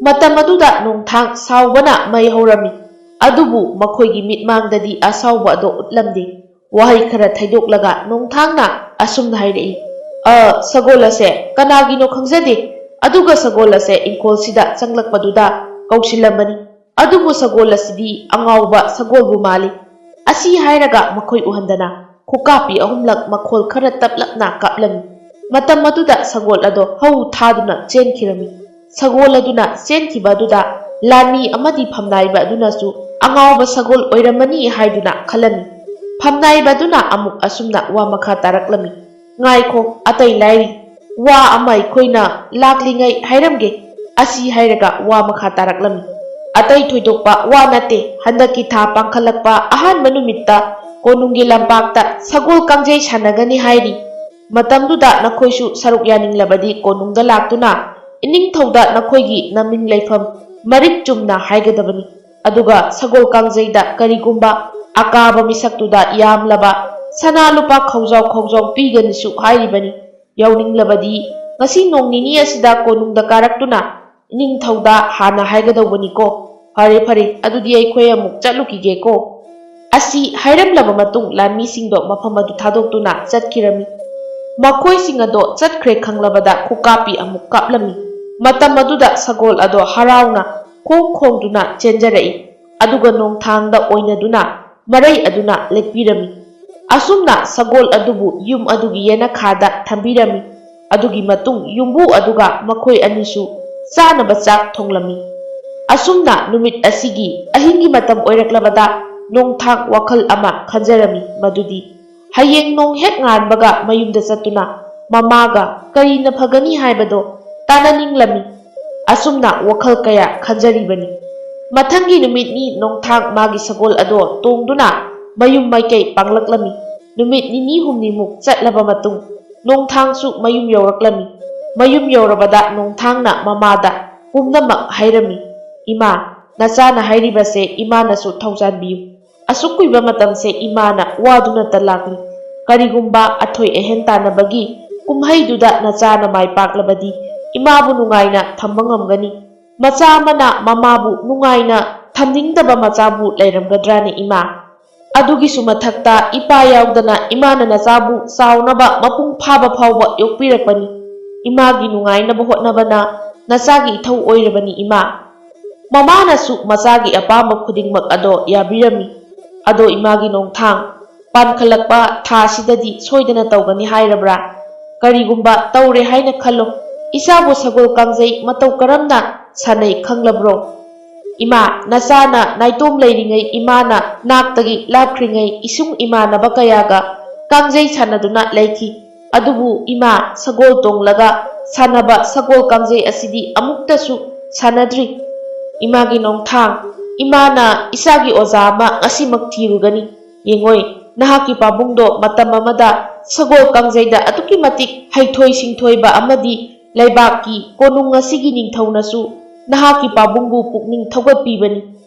ꯃꯇꯝ ꯑꯗꯨꯗ ꯅꯣꯡꯊꯥꯡ ꯁꯥꯎꯕꯅ ꯃꯩ ꯍꯧꯔꯝꯃꯤ, ꯑꯗꯨꯕꯨ ꯃꯈꯣꯏꯒꯤ ꯃꯤꯠꯃꯥꯡꯗꯗꯤ ꯑꯁꯥꯎꯕ ꯑꯗꯨ ꯎꯠꯂꯝꯗꯦ꯫ ꯋꯥꯍꯩ ꯈꯔ ꯊꯩꯗꯣꯛꯂꯒ ꯅꯣꯡꯊꯥꯡꯅ ꯑꯁꯨꯝꯅ ꯍꯥꯏꯔꯛꯏ, "ꯑ, ꯁꯒꯣꯜ ꯑꯁꯦ ꯀꯅꯥꯒꯤꯅꯣ ꯈꯪꯖꯗꯦ, ꯑꯗꯨꯒ ꯁꯒꯣꯜ ꯑꯁꯦ ꯏꯪꯈꯣꯜꯁꯤꯗ ꯆꯪꯂꯛꯄꯗꯨꯗ ꯀꯧꯁꯤꯜꯂꯝꯕꯅꯤ꯫ ꯑꯗꯨꯕꯨ ꯁꯒꯣꯜ ꯑꯁꯤꯗꯤ ꯑꯉꯥꯎꯕ ꯁꯒꯣꯜꯕꯨ ꯃꯥꯜꯂꯤ꯫" ꯑꯁꯤ ꯍꯥꯏꯔꯒ ꯃꯈꯣꯏ ꯎꯍꯟꯗꯅ ꯈꯨꯀꯥꯞꯄꯤ ꯑꯍꯨꯝꯂꯛ ꯃꯈꯣꯜ ꯈꯔ ꯇꯞꯂꯞꯅ ꯀꯥꯞꯂꯝꯃꯤ꯫ ꯃꯇꯝ ꯑꯗꯨꯗ ꯁꯒꯣꯜ ꯑꯗꯣ ꯍꯧ ꯊꯥꯗꯨꯅ ꯆꯦꯟꯈꯤꯔꯝꯃꯤ꯫ ꯁꯒꯣꯜ ꯑꯗꯨꯅ ꯆꯦꯟꯈꯤꯕ ꯑꯗꯨꯗ ꯂꯥꯟꯃꯤ ꯑꯃꯗꯤ ꯐꯝꯅꯥꯏꯕ ꯑꯗꯨꯅꯁꯨ ꯑꯉꯥꯎꯕ ꯁꯒꯣꯜ ꯑꯣꯏꯔꯝꯃꯅꯤ ꯍꯥꯏꯗꯨꯅ ꯈꯜꯂꯝꯃꯤ꯫ ꯐꯝꯅꯥꯏꯕ ꯑꯗꯨꯅ ꯑꯃꯨꯛ ꯑꯁꯨꯝꯅ ꯋꯥ ꯃꯈꯥ ꯇꯥꯔꯛꯂꯝꯃꯤ, "ꯉꯥꯏꯈꯣ, ꯑꯇꯩ ꯂꯥꯏꯔꯤ꯫ ꯋꯥ ꯑꯃ ꯑꯩꯈꯣꯏꯅ ꯂꯥꯛꯂꯤꯉꯩ ꯍꯥꯏꯔꯝꯒꯦ꯫" ꯑꯁꯤ ꯍꯥꯏꯔꯒ ꯋꯥ ꯃꯈꯥ ꯇꯥꯔꯛꯂꯝꯃꯤ꯫ ꯑꯇꯩ ꯊꯣꯏꯗꯣꯛꯄ ꯋꯥ ꯅꯠꯇꯦ꯫ ꯍꯟꯗꯛꯀꯤ ꯊꯥ ꯄꯥꯡꯈꯠꯂꯛꯄ ꯑꯍꯥꯟꯕ ꯅꯨꯃꯤꯠꯇ ꯀꯣꯅꯨꯡꯒꯤ ꯂꯝꯄꯥꯛꯇ ꯁꯒꯣꯜ ꯀꯥꯡꯖꯩ ꯁꯥꯟꯅꯒꯅꯤ ꯍꯥꯏꯔꯤ꯫ ꯃꯇꯝꯗꯨꯗ ꯅꯈꯣꯏꯁꯨ ꯁꯔꯨꯛ ꯌꯥꯅꯤꯡꯂꯕꯗꯤ ꯀꯣꯅꯨꯡꯗ ꯂꯥꯛꯇꯨꯅ ꯏꯅꯤꯡꯊꯧꯗ ꯅꯈꯣꯏꯒꯤ ꯅꯃꯤꯡ ꯂꯩꯐꯝ ꯃꯔꯤꯛ ꯆꯨꯝꯅ ꯍꯥꯏꯒꯗꯕꯅꯤ꯫ ꯑꯗꯨꯒ ꯁꯒꯣꯜ ꯀꯥꯡꯖꯩꯗ ꯀꯔꯤꯒꯨꯝꯕ ꯑꯀꯥꯕ ꯃꯤꯁꯛꯇꯨꯗ ꯌꯥꯝꯂꯕ ꯁꯅꯥ ꯂꯨꯄꯥ ꯈꯧꯖꯥꯎ ꯈꯧꯖꯥꯎ ꯄꯤꯒꯅꯤꯁꯨ ꯍꯥꯏꯔꯤꯕꯅꯤ꯫ ꯌꯥꯎꯅꯤꯡꯂꯕꯗꯤ ꯉꯁꯤ ꯅꯣꯡ ꯅꯤꯅꯤ ꯑꯁꯤꯗ ꯀꯣꯅꯨꯡꯗ ꯀꯥꯔꯛꯇꯨꯅ ꯏꯅꯤꯡꯊꯧꯗ ꯍꯥꯟꯅ ꯍꯥꯏꯒꯗꯧꯕꯅꯤꯀꯣ꯫ ꯐꯔꯦ, ꯐꯔꯦ, ꯑꯗꯨꯗꯤ ꯑꯩꯈꯣꯏ ꯑꯃꯨꯛ ꯆꯠꯂꯨꯈꯤꯒꯦꯀꯣ꯫ ꯑꯁꯤ ꯍꯥꯏꯔꯝꯂꯕ ꯃꯇꯨꯡ ꯂꯥꯟꯃꯤꯁꯤꯡꯗꯣ ꯃꯐꯝ ꯑꯗꯨ ꯊꯥꯗꯣꯛꯇꯨꯅ ꯆꯠꯈꯤꯔꯝꯃꯤ꯫ ꯃꯈꯣꯏꯁꯤꯡ ꯑꯗꯣ ꯆꯠꯈ꯭ꯔꯦ ꯈꯪꯂꯕꯗ ꯈꯨꯀꯥꯞꯄꯤ ꯑꯃꯨꯛ ꯀꯥꯞꯂꯝꯃꯤ꯫ ꯃꯇꯝ ꯑꯗꯨꯗ ꯁꯒꯣꯜ ꯑꯗꯣ ꯍꯔꯥꯎꯅ ꯈꯣꯡ ꯈꯣꯡꯗꯨꯅ ꯆꯦꯟꯖꯔꯛꯏ꯫ ꯑꯗꯨꯒ ꯅꯣꯡꯊꯥꯡꯗ ꯑꯣꯏꯅꯗꯨꯅ ꯃꯔꯩ ꯑꯗꯨꯅ ꯂꯦꯞꯄꯤꯔꯝꯃꯤ꯫ ꯑꯁꯨꯝꯅ ꯁꯒꯣꯜ ꯑꯗꯨꯕꯨ ꯌꯨꯝ ꯑꯗꯨꯒꯤ ꯌꯦꯅꯈꯥꯗ ꯊꯝꯕꯤꯔꯝꯃꯤ꯫ ꯑꯗꯨꯒꯤ ꯃꯇꯨꯡ ꯌꯨꯝꯕꯨ ꯑꯗꯨꯒ ꯃꯈꯣꯏ ꯑꯅꯤꯁꯨ ꯆꯥꯅꯕ ꯆꯥꯛ ꯊꯣꯡꯂꯝꯃꯤ꯫ ꯑꯁꯨꯝꯅ ꯅꯨꯃꯤꯠ ꯑꯁꯤꯒꯤ ꯑꯍꯤꯡꯒꯤ ꯃꯇꯝ ꯑꯣꯏꯔꯛꯂꯕꯗ ꯅꯣꯡꯊꯥꯡ ꯋꯥꯈꯜ ꯑꯃ ꯈꯟꯖꯔꯝꯃꯤ, ꯃꯗꯨꯗꯤ ꯍꯌꯦꯡ ꯅꯣꯡ ꯍꯦꯛ ꯉꯥꯟꯕꯒ ꯃꯌꯨꯝꯗ ꯆꯠꯇꯨꯅ ꯃꯃꯥꯒ ꯀꯔꯤꯅ ꯐꯒꯅꯤ ꯍꯥꯏꯕꯗꯣ ꯇꯥꯟꯅꯅꯤꯡꯂꯝꯃꯤ꯫ ꯑꯁꯨꯝꯅ ꯋꯥꯈꯜ ꯀꯌꯥ ꯈꯟꯖꯔꯤꯕꯅꯤ꯫ ꯃꯊꯪꯒꯤ ꯅꯨꯃꯤꯠꯅꯤ ꯅꯣꯡꯊꯥꯡ ꯃꯥꯒꯤ ꯁꯒꯣꯜ ꯑꯗꯣ ꯇꯣꯡꯗꯨꯅ ꯃꯌꯨꯝ ꯃꯥꯏꯀꯩ ꯄꯥꯡꯂꯛꯂꯝꯃꯤ꯫ ꯅꯨꯃꯤꯠ ꯅꯤꯅꯤ ꯍꯨꯝꯅꯤꯃꯨꯛ ꯆꯠꯂꯕ ꯃꯇꯨꯡ ꯅꯣꯡꯊꯥꯡꯁꯨ ꯃꯌꯨꯝ ꯌꯧꯔꯛꯂꯝꯃꯤ꯫ ꯃꯌꯨꯝ ꯌꯧꯔꯕꯗ ꯅꯣꯡꯊꯥꯡꯅ ꯃꯃꯥꯗ ꯄꯨꯝꯅꯃꯛ ꯍꯥꯏꯔꯝꯃꯤ, "ꯏꯃꯥ, ꯅꯆꯥꯅ ꯍꯥꯏꯔꯤꯕꯁꯦ ꯏꯃꯥꯅꯁꯨ ꯊꯧꯖꯥꯟꯕꯤꯌꯨ꯫ ꯑꯁꯨꯛ ꯀꯨꯏꯕ ꯃꯇꯝꯁꯦ ꯏꯃꯥꯅ ꯋꯥꯗꯨꯅꯇ ꯂꯥꯛꯂꯤ꯫ ꯀꯔꯤꯒꯨꯝꯕ ꯑꯊꯣꯏ ꯑꯍꯦꯟ ꯇꯥꯟꯅꯕꯒꯤ ꯀꯨꯝꯍꯩꯗꯨꯗ ꯅꯆꯥꯅ ꯃꯥꯏ ꯄꯥꯛꯂꯕꯗꯤ ꯏꯃꯥꯕꯨ ꯅꯨꯡꯉꯥꯏꯅ ꯊꯝꯕ ꯉꯝꯒꯅꯤ꯫ ꯃꯆꯥ ꯑꯃꯅ ꯃꯃꯥꯕꯨ ꯅꯨꯡꯉꯥꯏꯅ ꯊꯝꯅꯤꯡꯗꯕ ꯃꯆꯥꯕꯨ ꯂꯩꯔꯝꯒꯗ꯭ꯔꯥꯅꯦ ꯏꯃꯥ? ꯑꯗꯨꯒꯤꯁꯨ ꯃꯊꯛꯇ ꯏꯄꯥ ꯌꯥꯎꯗꯅ ꯏꯃꯥꯅ ꯅꯆꯥꯕꯨ ꯆꯥꯎꯅꯕ ꯃꯄꯨꯡ ꯐꯥꯕ ꯐꯥꯎꯕ ꯌꯣꯛꯄꯤꯔꯛꯄꯅꯤ꯫ ꯏꯃꯥꯒꯤ ꯅꯨꯡꯉꯥꯏꯅꯕ ꯍꯣꯠꯅꯕꯅ ꯅꯆꯥꯒꯤ ꯏꯊꯧ ꯑꯣꯏꯔꯕꯅꯤ ꯏꯃꯥ꯫" ꯃꯃꯥꯅꯁꯨ ꯃꯆꯥꯒꯤ ꯑꯄꯥꯝꯕ ꯈꯨꯗꯤꯡꯃꯛ ꯑꯗꯣ ꯌꯥꯕꯤꯔꯝꯃꯤ꯫ ꯑꯗꯣ ꯏꯃꯥꯒꯤ ꯅꯣꯡꯊꯥꯡ, ꯄꯥꯟꯈꯠꯂꯛꯄ ꯊꯥ ꯑꯁꯤꯗꯗꯤ ꯁꯣꯏꯗꯅ ꯇꯧꯒꯅꯤ ꯍꯥꯏꯔꯕ꯭ꯔꯥ? ꯀꯔꯤꯒꯨꯝꯕ ꯇꯧꯔꯦ ꯍꯥꯏꯅ ꯈꯜꯂꯣ, ꯏꯆꯥꯕꯨ ꯁꯒꯣꯜ ꯀꯥꯡꯖꯩ ꯃꯇꯧ ꯀꯔꯝꯅ ꯁꯥꯟꯅꯩ ꯈꯪꯂꯕ꯭ꯔꯣ? ꯏꯃꯥ, ꯅꯆꯥꯅ ꯅꯥꯏꯇꯣꯝ ꯂꯩꯔꯤꯉꯩ ꯏꯃꯥꯅ ꯅꯥꯛꯇꯒꯤ ꯂꯥꯞꯈ꯭ꯔꯤꯉꯩ ꯏꯁꯨꯡ ꯏꯃꯥꯟꯅꯕ ꯀꯌꯥꯒ ꯀꯥꯡꯖꯩ ꯁꯥꯟꯅꯗꯨꯅ ꯂꯩꯈꯤ꯫ ꯑꯗꯨꯕꯨ ꯏꯃꯥ, ꯁꯒꯣꯜ ꯇꯣꯡꯂꯒ ꯁꯥꯟꯅꯕ ꯁꯒꯣꯜ ꯀꯥꯡꯖꯩ ꯑꯁꯤꯗꯤ ꯑꯃꯨꯛꯇꯁꯨ ꯁꯥꯟꯅꯗ꯭ꯔꯤ꯫ "ꯏꯃꯥꯒꯤ ꯅꯣꯡꯊꯥꯡ, ꯏꯃꯥꯅ ꯏꯆꯥꯒꯤ ꯑꯣꯖꯥ ꯑꯃ ꯉꯁꯤꯃꯛ ꯊꯤꯔꯨꯒꯅꯤ꯫ ꯌꯦꯡꯉꯣꯏ, ꯅꯍꯥꯛꯀꯤ ꯄꯥꯕꯨꯡꯗꯣ ꯃꯇꯝ ꯑꯃꯗ ꯁꯒꯣꯜ ꯀꯥꯡꯖꯩꯗ ꯑꯗꯨꯛꯀꯤ ꯃꯇꯤꯛ ꯍꯩꯊꯣꯏ ꯁꯤꯡꯊꯣꯏꯕ ꯑꯃꯗꯤ ꯂꯩꯕꯥꯛꯀꯤ ꯀꯣꯅꯨꯡ ꯑꯁꯤꯒꯤ ꯅꯤꯡꯊꯧꯅꯁꯨ ꯅꯍꯥꯛꯀꯤ ꯄꯥꯕꯨꯡꯕꯨ ꯄꯨꯛꯅꯤꯡ ꯊꯧꯒꯠꯄꯤꯕꯅꯤ꯫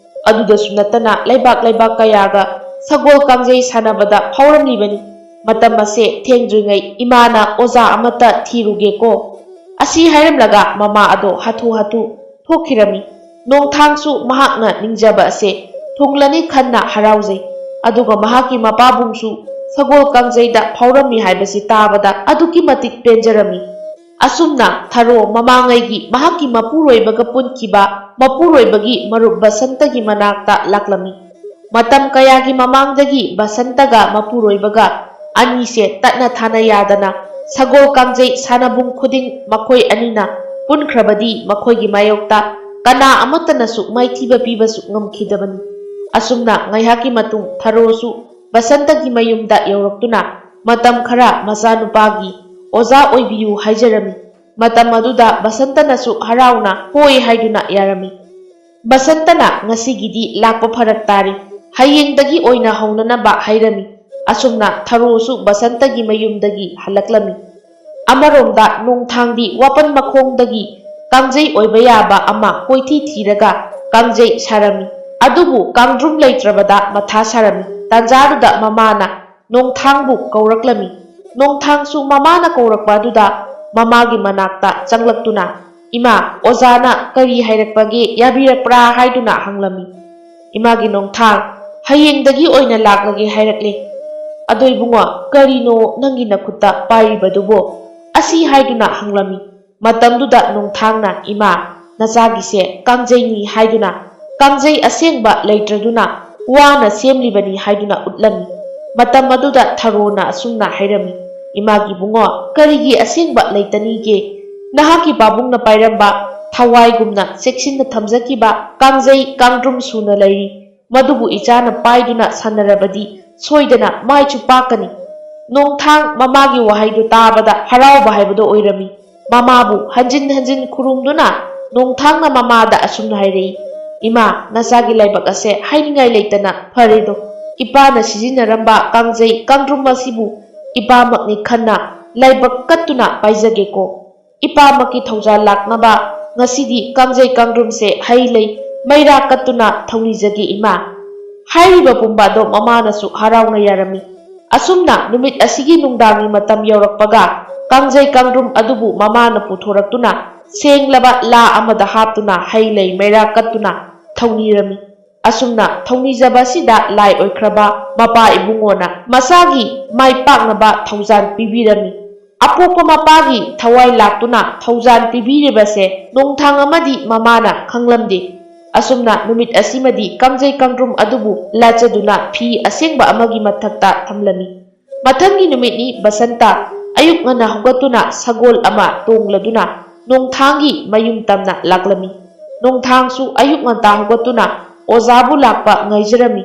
ꯑꯗꯨꯗꯁꯨ ꯅꯠꯇꯅ ꯂꯩꯕꯥꯛ ꯂꯩꯕꯥꯛ ꯀꯌꯥꯒ ꯁꯒꯣꯜ ꯀꯥꯡꯖꯩ ꯁꯥꯟꯅꯕꯗ ꯐꯥꯎꯔꯝꯂꯤꯕꯅꯤ꯫ ꯃꯇꯝ ꯑꯁꯦ ꯊꯦꯡꯗ꯭ꯔꯤꯉꯩ ꯏꯃꯥꯅ ꯑꯣꯖꯥ ꯑꯃꯠꯇ ꯊꯤꯔꯨꯒꯦꯀꯣ"꯫ ꯑꯁꯤ ꯍꯥꯏꯔꯝꯂꯒ ꯃꯃꯥ ꯑꯗꯣ ꯍꯥꯊꯨ ꯍꯥꯊꯨ ꯊꯣꯛꯈꯤꯔꯝꯃꯤ꯫ ꯅꯣꯡꯊꯥꯡꯁꯨ ꯃꯍꯥꯛꯅ ꯅꯤꯡꯖꯕ ꯑꯁꯦ ꯊꯨꯡꯂꯅꯤ ꯈꯟꯅ ꯍꯔꯥꯎꯖꯩ꯫ ꯑꯗꯨꯒ ꯃꯍꯥꯛꯀꯤ ꯃꯄꯥꯕꯨꯡꯁꯨ ꯁꯒꯣꯜ ꯀꯥꯡꯖꯩꯗ ꯐꯥꯎꯔꯝꯃꯤ ꯍꯥꯏꯕꯁꯤ ꯇꯥꯕꯗ ꯑꯗꯨꯛꯀꯤ ꯃꯇꯤꯛ ꯄꯦꯟꯖꯔꯝꯃꯤ꯫ ꯑꯁꯨꯝꯅ ꯊꯔꯣ ꯃꯃꯥꯡꯉꯩꯒꯤ ꯃꯍꯥꯛꯀꯤ ꯃꯄꯨꯔꯣꯏꯕꯒ ꯄꯨꯟꯈꯤꯕ ꯃꯄꯨꯔꯣꯏꯕꯒꯤ ꯃꯔꯨꯞ ꯕꯁꯟꯇꯒꯤ ꯃꯅꯥꯛꯇ ꯂꯥꯛꯂꯝꯃꯤ꯫ ꯃꯇꯝ ꯀꯌꯥꯒꯤ ꯃꯃꯥꯡꯗꯒꯤ ꯕꯁꯟꯇꯒ ꯃꯄꯨꯔꯣꯏꯕꯒ ꯑꯅꯤꯁꯦ ꯇꯠꯅ ꯊꯥꯅ ꯌꯥꯗꯅ ꯁꯒꯣꯜ ꯀꯥꯡꯖꯩ ꯁꯥꯟꯅꯕꯨꯡ ꯈꯨꯗꯤꯡ ꯃꯈꯣꯏ ꯑꯅꯤꯅ ꯄꯨꯟꯈ꯭ꯔꯕꯗꯤ ꯃꯈꯣꯏꯒꯤ ꯃꯥꯌꯣꯛꯇ ꯀꯅꯥ ꯑꯃꯠꯇꯅꯁꯨ ꯃꯥꯏꯊꯤꯕ ꯄꯤꯕꯁꯨ ꯉꯝꯈꯤꯗꯕꯅꯤ꯫ ꯑꯁꯨꯝꯅ ꯉꯥꯏꯍꯥꯛꯀꯤ ꯃꯇꯨꯡ ꯊꯔꯣꯁꯨ ꯕꯁꯟꯇꯒꯤ ꯃꯌꯨꯝꯗ ꯌꯧꯔꯛꯇꯨꯅ ꯃꯇꯝ ꯈꯔ ꯃꯆꯥꯅꯨꯄꯥꯒꯤ ꯑꯣꯖꯥ ꯑꯣꯏꯕꯤꯌꯨ ꯍꯥꯏꯖꯔꯝꯃꯤ꯫ ꯃꯇꯝ ꯑꯗꯨꯗ ꯕꯁꯟꯇꯅꯁꯨ ꯍꯔꯥꯎꯅ ꯍꯣꯏ ꯍꯥꯏꯗꯨꯅ ꯌꯥꯔꯝꯃꯤ꯫ ꯕꯁꯟꯇꯅ ꯉꯁꯤꯒꯤꯗꯤ ꯂꯥꯛꯄ ꯐꯔꯛ ꯇꯥꯔꯦ, ꯍꯌꯦꯡꯗꯒꯤ ꯑꯣꯏꯅ ꯍꯧꯅꯅꯕ ꯍꯥꯏꯔꯝꯃꯤ꯫ ꯑꯁꯨꯝꯅ ꯊꯔꯣꯁꯨ ꯕꯁꯟꯇꯒꯤ ꯃꯌꯨꯝꯗꯒꯤ ꯍꯜꯂꯛꯂꯝꯃꯤ꯫ ꯑꯃꯔꯣꯝꯗ ꯅꯣꯡꯊꯥꯡꯗꯤ ꯋꯥꯄꯟ ꯃꯈꯣꯡꯗꯒꯤ ꯀꯥꯡꯖꯩ ꯑꯣꯏꯕ ꯌꯥꯕ ꯑꯃ ꯀꯣꯏꯊꯤ ꯊꯤꯔꯒ ꯀꯥꯡꯖꯩ ꯁꯥꯔꯝꯃꯤ꯫ ꯑꯗꯨꯕꯨ ꯀꯥꯡꯗ꯭ꯔꯨꯝ ꯂꯩꯇ꯭ꯔꯕꯗ ꯃꯊꯥ ꯁꯥꯔꯝꯃꯤ꯫ ꯇꯥꯟꯖꯥꯗꯨꯗ ꯃꯃꯥꯅ ꯅꯣꯡꯊꯥꯡꯕꯨ ꯀꯧꯔꯛꯂꯝꯃꯤ꯫ ꯅꯣꯡꯊꯥꯡꯁꯨ ꯃꯃꯥꯅ ꯀꯧꯔꯛꯄ ꯑꯗꯨꯗ ꯃꯃꯥꯒꯤ ꯃꯅꯥꯛꯇ ꯆꯪꯂꯛꯇꯨꯅ, "ꯏꯃꯥ, ꯑꯣꯖꯥꯅ ꯀꯔꯤ ꯍꯥꯏꯔꯛꯄꯒꯦ, ꯌꯥꯕꯤꯔꯛꯄ꯭ꯔꯥ?" ꯍꯥꯏꯗꯨꯅ ꯍꯪꯂꯝꯃꯤ꯫ "ꯏꯃꯥꯒꯤ ꯅꯣꯡꯊꯥꯡ, ꯍꯌꯦꯡꯗꯒꯤ ꯑꯣꯏꯅ ꯂꯥꯛꯂꯒꯦ ꯍꯥꯏꯔꯛꯂꯦ꯫" "ꯑꯗꯣ ꯏꯕꯨꯡꯉꯣ, ꯀꯔꯤꯅꯣ ꯅꯪꯒꯤ ꯅꯈꯨꯠꯇ ꯄꯥꯏꯔꯤꯕꯗꯨꯕꯣ?" ꯑꯁꯤ ꯍꯥꯏꯗꯨꯅ ꯍꯪꯂꯝꯃꯤ꯫ ꯃꯇꯝꯗꯨꯗ ꯅꯣꯡꯊꯥꯡꯅ, "ꯏꯃꯥ, ꯅꯆꯥꯒꯤꯁꯦ ꯀꯥꯡꯖꯩꯅꯤ" ꯍꯥꯏꯗꯨꯅ, ꯀꯥꯡꯖꯩ ꯑꯁꯦꯡꯕ ꯂꯩꯇ꯭ꯔꯗꯨꯅ ꯋꯥꯅ ꯁꯦꯝꯂꯤꯕꯅꯤ ꯍꯥꯏꯗꯨꯅ ꯎꯠꯂꯝꯃꯤ꯫ ꯃꯇꯝ ꯑꯗꯨꯗ ꯊꯔꯣꯅ ꯑꯁꯨꯝꯅ ꯍꯥꯏꯔꯝꯃꯤ, "ꯏꯃꯥꯒꯤ ꯏꯕꯨꯡꯉꯣ, ꯀꯔꯤꯒꯤ ꯑꯁꯦꯡꯕ ꯂꯩꯇꯅꯤꯒꯦ? ꯅꯍꯥꯛꯀꯤ ꯄꯥꯕꯨꯡꯅ ꯄꯥꯏꯔꯝꯕ ꯊꯋꯥꯏꯒꯨꯝꯅ ꯆꯦꯛꯁꯤꯟꯅ ꯊꯝꯖꯈꯤꯕ ꯀꯥꯡꯖꯩ ꯀꯥꯡꯗ꯭ꯔꯨꯝ ꯁꯨꯅ ꯂꯩꯔꯤ꯫ ꯃꯗꯨꯕꯨ ꯏꯆꯥꯅ ꯄꯥꯏꯗꯨꯅ ꯁꯥꯟꯅꯔꯕꯗꯤ ꯁꯣꯏꯗꯅ ꯃꯥꯏꯁꯨ ꯄꯥꯛꯀꯅꯤ꯫" ꯅꯣꯡꯊꯥꯡ ꯃꯃꯥꯒꯤ ꯋꯥꯍꯩꯗꯨ ꯇꯥꯕꯗ ꯍꯔꯥꯎꯕ ꯍꯥꯏꯕꯗꯨ ꯑꯣꯏꯔꯝꯃꯤ꯫ ꯃꯃꯥꯕꯨ ꯍꯟꯖꯤꯟ ꯍꯟꯖꯤꯟ ꯈꯨꯔꯨꯝꯗꯨꯅ ꯅꯣꯡꯊꯥꯡꯅ ꯃꯃꯥꯗ ꯑꯁꯨꯝꯅ ꯍꯥꯏꯔꯛꯏ, "ꯏꯃꯥ, ꯅꯆꯥꯒꯤ ꯂꯥꯏꯕꯛ ꯑꯁꯦ ꯍꯥꯏꯅꯤꯡꯉꯥꯏ ꯂꯩꯇꯅ ꯐꯔꯦꯗꯣ꯫ ꯏꯄꯥꯅ ꯁꯤꯖꯤꯟꯅꯔꯝꯕ ꯀꯥꯡꯖꯩ ꯀꯥꯡꯗ꯭ꯔꯨꯝ ꯑꯁꯤꯕꯨ ꯏꯄꯥꯃꯛꯅꯤ ꯈꯟꯅ ꯂꯥꯏꯕꯛ ꯀꯠꯇꯨꯅ ꯄꯥꯏꯖꯒꯦꯀꯣ꯫ ꯏꯄꯥꯃꯛꯀꯤ ꯊꯧꯖꯥꯜ ꯂꯥꯛꯅꯕ ꯉꯁꯤꯗꯤ ꯀꯥꯡꯖꯩ ꯀꯥꯡꯗ꯭ꯔꯨꯝꯁꯦ ꯍꯩ ꯂꯩ ꯃꯩꯔꯥ ꯀꯠꯇꯨꯅ ꯊꯧꯅꯤꯖꯒꯦ ꯏꯃꯥ"꯫ ꯍꯥꯏꯔꯤꯕ ꯄꯨꯝꯕ ꯑꯗꯣ ꯃꯃꯥꯅꯁꯨ ꯍꯔꯥꯎꯅ ꯌꯥꯔꯝꯃꯤ꯫ ꯑꯁꯨꯝꯅ ꯅꯨꯃꯤꯠ ꯑꯁꯤꯒꯤ ꯅꯨꯡꯗꯥꯡꯒꯤ ꯃꯇꯝ ꯌꯧꯔꯛꯄꯒ ꯀꯥꯡꯖꯩ ꯀꯥꯡꯗ꯭ꯔꯨꯝ ꯑꯗꯨꯕꯨ ꯃꯃꯥꯅ ꯄꯨꯊꯣꯔꯛꯇꯨꯅ ꯁꯦꯡꯂꯕ ꯂꯥ ꯑꯃꯗ ꯍꯥꯞꯇꯨꯅ ꯍꯩ ꯂꯩ ꯃꯩꯔꯥ ꯀꯠꯇꯨꯅ ꯊꯧꯅꯤꯔꯝꯃꯤ꯫ ꯑꯁꯨꯝꯅ ꯊꯧꯅꯤꯖꯕ ꯑꯁꯤꯗ ꯂꯥꯏ ꯑꯣꯏꯈ꯭ꯔꯕ ꯃꯄꯥ ꯏꯕꯨꯡꯉꯣꯅ ꯃꯆꯥꯒꯤ ꯃꯥꯏ ꯄꯥꯛꯅꯕ ꯊꯧꯖꯥꯜ ꯄꯤꯕꯤꯔꯝꯃꯤ꯫ ꯑꯄꯣꯛꯄ ꯃꯄꯥꯒꯤ ꯊꯋꯥꯏ ꯂꯥꯛꯇꯨꯅ ꯊꯧꯖꯥꯜ ꯄꯤꯕꯤꯔꯤꯕꯁꯦ ꯅꯣꯡꯊꯥꯡ ꯑꯃꯗꯤ ꯃꯃꯥꯅ ꯈꯪꯂꯝꯗꯦ꯫ ꯑꯁꯨꯝꯅ ꯅꯨꯃꯤꯠ ꯑꯁꯤꯃꯗꯤ ꯀꯥꯡꯖꯩ ꯀꯥꯡꯗ꯭ꯔꯨꯝ ꯑꯗꯨꯕꯨ ꯂꯥꯠꯆꯗꯨꯅ ꯐꯤ ꯑꯁꯦꯡꯕ ꯑꯃꯒꯤ ꯃꯊꯛꯇ ꯊꯝꯂꯝꯃꯤ꯫ ꯃꯊꯪꯒꯤ ꯅꯨꯃꯤꯠꯅꯤ ꯕꯁꯟꯇ ꯑꯌꯨꯛ ꯉꯟꯅ ꯍꯧꯒꯠꯇꯨꯅ ꯁꯒꯣꯜ ꯑꯃ ꯇꯣꯡꯂꯗꯨꯅ ꯅꯣꯡꯊꯥꯡꯒꯤ ꯃꯌꯨꯝ ꯇꯝꯅ ꯂꯥꯛꯂꯝꯃꯤ꯫ ꯅꯣꯡꯊꯥꯡꯁꯨ ꯑꯌꯨꯛ ꯉꯟꯇꯥ ꯍꯧꯒꯠꯇꯨꯅ ꯑꯣꯖꯥꯕꯨ ꯂꯥꯛꯄ ꯉꯥꯏꯖꯔꯝꯃꯤ꯫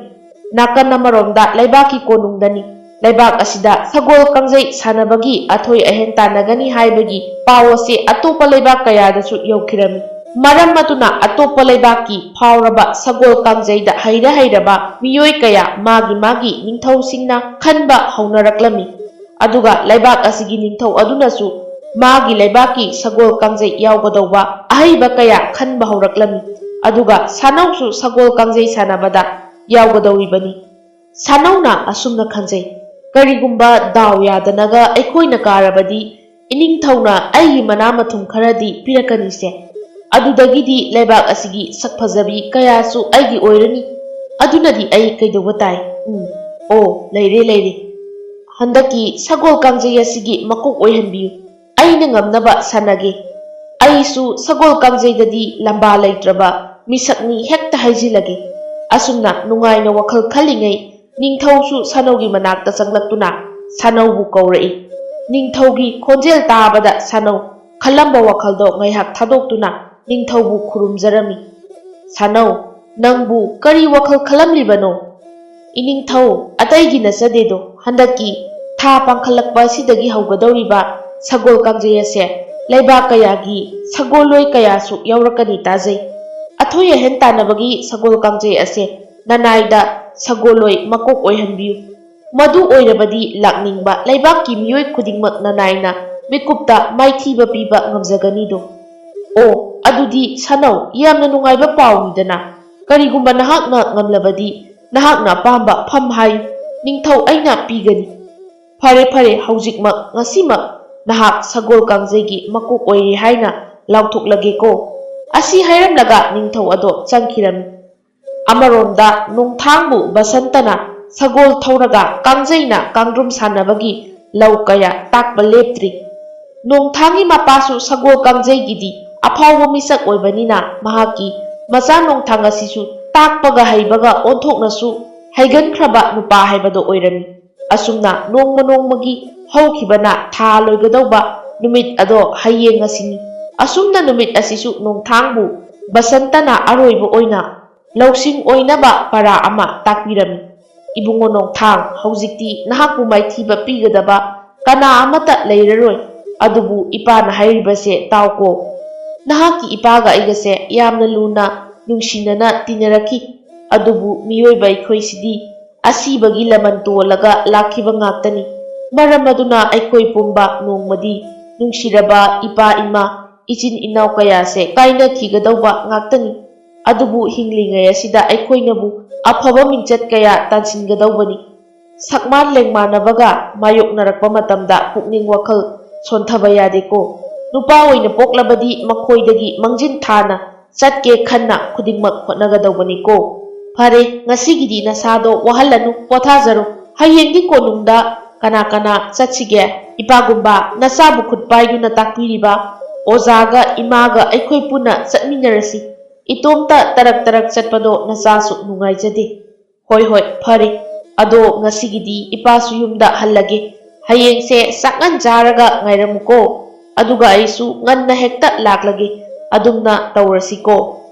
ꯅꯥꯀꯟ ꯑꯃꯔꯣꯝꯗ ꯂꯩꯕꯥꯛꯀꯤ ꯀꯣꯅꯨꯡꯗꯅꯤ꯫ ꯂꯩꯕꯥꯛ ꯑꯁꯤꯗ ꯁꯒꯣꯜ ꯀꯥꯡꯖꯩ ꯁꯥꯟꯅꯕꯒꯤ ꯑꯊꯣꯏ ꯑꯍꯦꯟ ꯇꯥꯟꯅꯒꯅꯤ ꯍꯥꯏꯕꯒꯤ ꯄꯥꯎ ꯑꯁꯤ ꯑꯇꯣꯞꯄ ꯂꯩꯕꯥꯛ ꯀꯌꯥꯗꯁꯨ ꯌꯧꯈꯤꯔꯝꯃꯤ꯫ ꯃꯔꯝ ꯑꯗꯨꯅ ꯑꯇꯣꯞꯄ ꯂꯩꯕꯥꯛꯀꯤ ꯐꯥꯎꯔꯕ ꯁꯒꯣꯜ ꯀꯥꯡꯖꯩꯗ ꯍꯩꯔ ꯍꯩꯔꯕ ꯃꯤꯑꯣꯏ ꯀꯌꯥ ꯃꯥꯒꯤ ꯃꯥꯒꯤ ꯅꯤꯡꯊꯧꯁꯤꯡꯅ ꯈꯟꯕ ꯍꯧꯅꯔꯛꯂꯝꯃꯤ꯫ ꯑꯗꯨꯒ ꯂꯩꯕꯥꯛ ꯑꯁꯤꯒꯤ ꯅꯤꯡꯊꯧ ꯑꯗꯨꯅꯁꯨ ꯃꯥꯒꯤ ꯂꯩꯕꯥꯛꯀꯤ ꯁꯒꯣꯜ ꯀꯥꯡꯖꯩ ꯌꯥꯎꯒꯗꯧꯕ ꯑꯍꯩꯕ ꯀꯌꯥ ꯈꯟꯕ ꯍꯧꯔꯛꯂꯝꯃꯤ꯫ ꯑꯗꯨꯒ ꯁꯥꯅꯧꯁꯨ ꯁꯒꯣꯜ ꯀꯥꯡꯖꯩ ꯁꯥꯟꯅꯕꯗ ꯌꯥꯎꯒꯗꯧꯔꯤꯕꯅꯤ꯫ ꯁꯥꯅꯧꯅ ꯑꯁꯨꯝꯅ ꯈꯟꯖꯩ, "ꯀꯔꯤꯒꯨꯝꯕ ꯗꯥꯎ ꯌꯥꯗꯅꯒ ꯑꯩꯈꯣꯏꯅ ꯀꯥꯔꯕꯗꯤ ꯏꯅꯤꯡꯊꯧꯅ ꯑꯩꯒꯤ ꯃꯅꯥ ꯃꯊꯨꯝ ꯈꯔꯗꯤ ꯄꯤꯔꯛꯀꯅꯤꯁꯦ꯫ ꯑꯗꯨꯗꯒꯤꯗꯤ ꯂꯩꯕꯥꯛ ꯑꯁꯤꯒꯤ ꯁꯛ ꯐꯖꯕꯤ ꯀꯌꯥꯁꯨ ꯑꯩꯒꯤ ꯑꯣꯏꯔꯅꯤ꯫ ꯑꯗꯨꯅꯗꯤ ꯑꯩ ꯀꯩꯗꯧꯕ ꯇꯥꯏ? ꯎꯝ, ꯑꯣ, ꯂꯩꯔꯦ, ꯂꯩꯔꯦ꯫ ꯍꯟꯗꯛꯀꯤ ꯁꯒꯣꯜ ꯀꯥꯡꯖꯩ ꯑꯁꯤꯒꯤ ꯃꯀꯣꯛ ꯑꯣꯏꯍꯟꯕꯤꯌꯨ꯫ ꯑꯩꯅ ꯉꯝꯅꯕ ꯁꯥꯟꯅꯒꯦ꯫ ꯑꯩꯁꯨ ꯁꯒꯣꯜ ꯀꯥꯡꯖꯩꯗꯗꯤ ꯂꯝꯕꯥ ꯂꯩꯇ꯭ꯔꯕ ꯃꯤꯁꯛꯅꯤ ꯍꯦꯛꯇ ꯍꯥꯏꯖꯤꯜꯂꯒꯦ"꯫ ꯑꯁꯨꯝꯅ ꯅꯨꯡꯉꯥꯏꯅ ꯋꯥꯈꯜ ꯈꯜꯂꯤꯉꯩ ꯅꯤꯡꯊꯧꯁꯨ ꯁꯥꯅꯧꯒꯤ ꯃꯅꯥꯛꯇ ꯆꯪꯂꯛꯇꯨꯅ ꯁꯥꯅꯧꯕꯨ ꯀꯧꯔꯛꯏ꯫ ꯅꯤꯡꯊꯧꯒꯤ ꯈꯣꯟꯖꯦꯜ ꯇꯥꯕꯗ ꯁꯥꯅꯧ ꯈꯜꯂꯝꯕ ꯋꯥꯈꯜꯗꯣ ꯉꯥꯏꯍꯥꯛ ꯊꯥꯗꯣꯛꯇꯨꯅ ꯅꯤꯡꯊꯧꯕꯨ ꯈꯨꯔꯨꯝꯖꯔꯝꯃꯤ꯫ "ꯁꯥꯅꯧ, ꯅꯪꯕꯨ ꯀꯔꯤ ꯋꯥꯈꯜ ꯈꯜꯂꯝꯂꯤꯕꯅꯣ?" "ꯏꯅꯤꯡꯊꯧ, ꯑꯇꯩꯒꯤ ꯅꯠꯆꯗꯦꯗꯣ, ꯍꯟꯗꯛꯀꯤ ꯊꯥ ꯄꯥꯡꯈꯠꯂꯛꯄ ꯑꯁꯤꯗꯒꯤ ꯍꯧꯒꯗꯧꯔꯤꯕ ꯁꯒꯣꯜ ꯀꯥꯡꯖꯩ ꯑꯁꯦ ꯂꯩꯕꯥꯛ ꯀꯌꯥꯒꯤ ꯁꯒꯣꯜꯂꯣꯏ ꯀꯌꯥꯁꯨ ꯌꯥꯎꯔꯛꯀꯅꯤ ꯇꯥꯖꯩ꯫ ꯑꯊꯣꯏ ꯑꯍꯦꯟ ꯇꯥꯟꯅꯕꯒꯤ ꯁꯒꯣꯜ ꯀꯥꯡꯖꯩ ꯑꯁꯦ ꯅꯅꯥꯏꯗ ꯁꯒꯣꯜꯂꯣꯏ ꯃꯀꯣꯛ ꯑꯣꯏꯍꯟꯕꯤꯌꯨ꯫ ꯃꯗꯨ ꯑꯣꯏꯔꯕꯗꯤ ꯂꯥꯛꯅꯤꯡꯕ ꯂꯩꯕꯥꯛꯀꯤ ꯃꯤꯑꯣꯏ ꯈꯨꯗꯤꯡꯃꯛ ꯅꯅꯥꯏꯅ ꯃꯤꯀꯨꯞꯇ ꯃꯥꯏꯊꯤꯕ ꯄꯤꯕ ꯉꯝꯖꯒꯅꯤꯗꯣ꯫ ꯑꯣ, ꯑꯗꯨꯗꯤ ꯁꯥꯅꯧ, ꯌꯥꯝꯅ ꯅꯨꯡꯉꯥꯏꯕ ꯄꯥꯎꯅꯤꯗꯅ꯫ ꯀꯔꯤꯒꯨꯝꯕ ꯅꯍꯥꯛꯅ ꯉꯝꯂꯕꯗꯤ, ꯅꯍꯥꯛꯅ ꯑꯄꯥꯝꯕ ꯐꯝ ꯍꯥꯏꯌꯨ, ꯅꯤꯡꯊꯧ ꯑꯩꯅ ꯄꯤꯒꯅꯤ꯫ ꯐꯔꯦ, ꯐꯔꯦ, ꯍꯧꯖꯤꯛꯃꯛ, ꯉꯁꯤꯃꯛ ꯅꯍꯥꯛ ꯁꯒꯣꯜ ꯀꯥꯡꯖꯩꯒꯤ ꯃꯀꯣꯛ ꯑꯣꯏꯔꯦ ꯍꯥꯏꯅ ꯂꯥꯎꯊꯣꯛꯂꯒꯦꯀꯣ꯫ ꯑꯁꯤ ꯍꯥꯏꯔꯝꯂꯒ ꯅꯤꯡꯊꯧ ꯑꯗꯣ ꯆꯪꯈꯤꯔꯝꯃꯤ꯫ ꯑꯃꯔꯣꯝꯗ ꯅꯣꯡꯊꯥꯡꯕꯨ ꯕꯁꯟꯇꯅ ꯁꯒꯣꯜ ꯊꯧꯔꯒ ꯀꯥꯡꯖꯩꯅ ꯀꯥꯡꯗ꯭ꯔꯨꯝ ꯁꯥꯟꯅꯕꯒꯤ ꯂꯧ ꯀꯌꯥ ꯇꯥꯛꯄ ꯂꯦꯞꯇ꯭ꯔꯤ꯫ ꯅꯣꯡꯊꯥꯡꯒꯤ ꯃꯄꯥꯁꯨ ꯁꯒꯣꯜ ꯀꯥꯡꯖꯩꯒꯤꯗꯤ ꯑꯐꯥꯎꯕ ꯃꯤꯁꯛ ꯑꯣꯏꯕꯅꯤꯅ ꯃꯍꯥꯛꯀꯤ ꯃꯆꯥ ꯅꯣꯡꯊꯥꯡ ꯑꯁꯤꯁꯨ ꯇꯥꯛꯄꯒ ꯍꯩꯕꯒ ꯑꯣꯟꯊꯣꯛꯅꯁꯨ ꯍꯩꯒꯟꯈ꯭ꯔꯕ ꯅꯨꯄꯥ ꯍꯥꯏꯕꯗꯣ ꯑꯣꯏꯔꯝꯃꯤ꯫ ꯑꯁꯨꯝꯅ ꯅꯣꯡꯃ ꯅꯣꯡꯃꯒꯤ ꯍꯧꯈꯤꯕꯅ ꯊꯥ ꯂꯣꯏꯒꯗꯧꯕ ꯅꯨꯃꯤꯠ ꯑꯗꯣ ꯍꯌꯦꯡ ꯑꯁꯤꯅꯤ꯫ ꯑꯁꯨꯝꯅ ꯅꯨꯃꯤꯠ ꯑꯁꯤꯁꯨ ꯅꯣꯡꯊꯥꯡꯕꯨ ꯕꯁꯟꯇꯅ ꯑꯔꯣꯏꯕ ꯑꯣꯏꯅ ꯂꯧꯁꯤꯡ ꯑꯣꯏꯅꯕ ꯄꯔꯥ ꯑꯃ ꯇꯥꯛꯄꯤꯔꯝꯃꯤ꯫ "ꯏꯕꯨꯡꯉꯣ ꯅꯣꯡꯊꯥꯡ, ꯍꯧꯖꯤꯛꯇꯤ ꯅꯍꯥꯛꯄꯨ ꯃꯥꯏꯊꯤꯕ ꯄꯤꯒꯗꯕ ꯀꯅꯥ ꯑꯃꯠꯇ ꯂꯩꯔꯔꯣꯏ꯫ ꯑꯗꯨꯕꯨ ꯏꯄꯥꯅ ꯍꯥꯏꯔꯤꯕꯁꯦ ꯇꯥꯎꯀꯣ꯫ ꯅꯍꯥꯛꯀꯤ ꯏꯄꯥꯒ ꯑꯩꯒꯁꯦ ꯌꯥꯝꯅ ꯂꯨꯅ ꯅꯨꯡꯁꯤꯅꯅ ꯇꯤꯟꯅꯔꯛꯈꯤ꯫ ꯑꯗꯨꯕꯨ ꯃꯤꯑꯣꯏꯕ ꯑꯩꯈꯣꯏꯁꯤꯗꯤ ꯑꯁꯤꯕꯒꯤ ꯂꯃꯟ ꯇꯣꯜꯂꯒ ꯂꯥꯛꯈꯤꯕ ꯉꯥꯛꯇꯅꯤ꯫ ꯃꯔꯝ ꯑꯗꯨꯅ ꯑꯩꯈꯣꯏ ꯄꯨꯝꯕ ꯅꯣꯡꯃꯗꯤ ꯅꯨꯡꯁꯤꯔꯕ ꯏꯄꯥ ꯏꯃꯥ, ꯏꯆꯤꯟ ꯏꯅꯥꯎ ꯀꯌꯥꯁꯦ ꯀꯥꯏꯅꯈꯤꯒꯗꯧꯕ ꯉꯥꯛꯇꯅꯤ꯫ ꯑꯗꯨꯕꯨ ꯍꯤꯡꯂꯤꯉꯩ ꯑꯁꯤꯗ ꯑꯩꯈꯣꯏꯅꯕꯨ ꯑꯐꯕ ꯃꯤꯡꯆꯠ ꯀꯌꯥ ꯇꯥꯟꯁꯤꯟꯒꯗꯧꯕꯅꯤ꯫ ꯁꯛꯃꯥꯟ ꯂꯦꯡꯃꯥꯟꯅꯕꯒ ꯃꯥꯌꯣꯛꯅꯔꯛꯄ ꯃꯇꯝꯗ ꯄꯨꯛꯅꯤꯡ ꯋꯥꯈꯜ ꯁꯣꯟꯊꯕ ꯌꯥꯗꯦꯀꯣ꯫ ꯅꯨꯄꯥ ꯑꯣꯏꯅ ꯄꯣꯛꯂꯕꯗꯤ ꯃꯈꯣꯏꯗꯒꯤ ꯃꯥꯡꯖꯤꯟ ꯊꯥꯅ ꯆꯠꯀꯦ ꯈꯟꯅ ꯈꯨꯗꯤꯡꯃꯛ ꯍꯣꯠꯅꯒꯗꯧꯕꯅꯤꯀꯣ꯫ ꯐꯔꯦ, ꯉꯁꯤꯒꯤꯗꯤ ꯅꯁꯥꯗꯣ ꯋꯥꯍꯜꯂꯅꯨ, ꯄꯣꯊꯥꯖꯔꯣ꯫ ꯍꯌꯦꯡꯗꯤ ꯀꯣꯅꯨꯡꯗ ꯀꯅꯥ ꯀꯅꯥ ꯆꯠꯁꯤꯒꯦ? ꯏꯄꯥꯒꯨꯝꯕ ꯅꯆꯥꯕꯨ ꯈꯨꯠ ꯄꯥꯏꯗꯨꯅ ꯇꯥꯛꯄꯤꯔꯤꯕ ꯑꯣꯖꯥꯒ ꯏꯃꯥꯒ ꯑꯩꯈꯣꯏ ꯄꯨꯟꯅ ꯆꯠꯃꯤꯟꯅꯔꯁꯤ꯫ ꯏꯇꯣꯝꯇ ꯇꯔꯛ ꯇꯔꯛ ꯆꯠꯄꯗꯣ ꯅꯆꯥꯁꯨ ꯅꯨꯡꯉꯥꯏꯖꯗꯦ꯫ ꯍꯣꯏ, ꯍꯣꯏ, ꯐꯔꯦ꯫ ꯑꯗꯣ ꯉꯁꯤꯒꯤꯗꯤ ꯏꯄꯥꯁꯨ ꯌꯨꯝꯗ ꯍꯜꯂꯒꯦ꯫ ꯍꯌꯦꯡꯁꯦ ꯆꯥꯛꯉꯟ ꯆꯥꯔꯒ ꯉꯥꯏꯔꯝꯃꯨꯀꯣ꯫ ꯑꯗꯨꯒ ꯑꯩꯁꯨ ꯉꯟꯅ ꯍꯦꯛꯇ ꯂꯥꯛꯂꯒꯦ꯫ ꯑꯗꯨꯝꯅ ꯇꯧꯔꯁꯤꯀꯣ꯫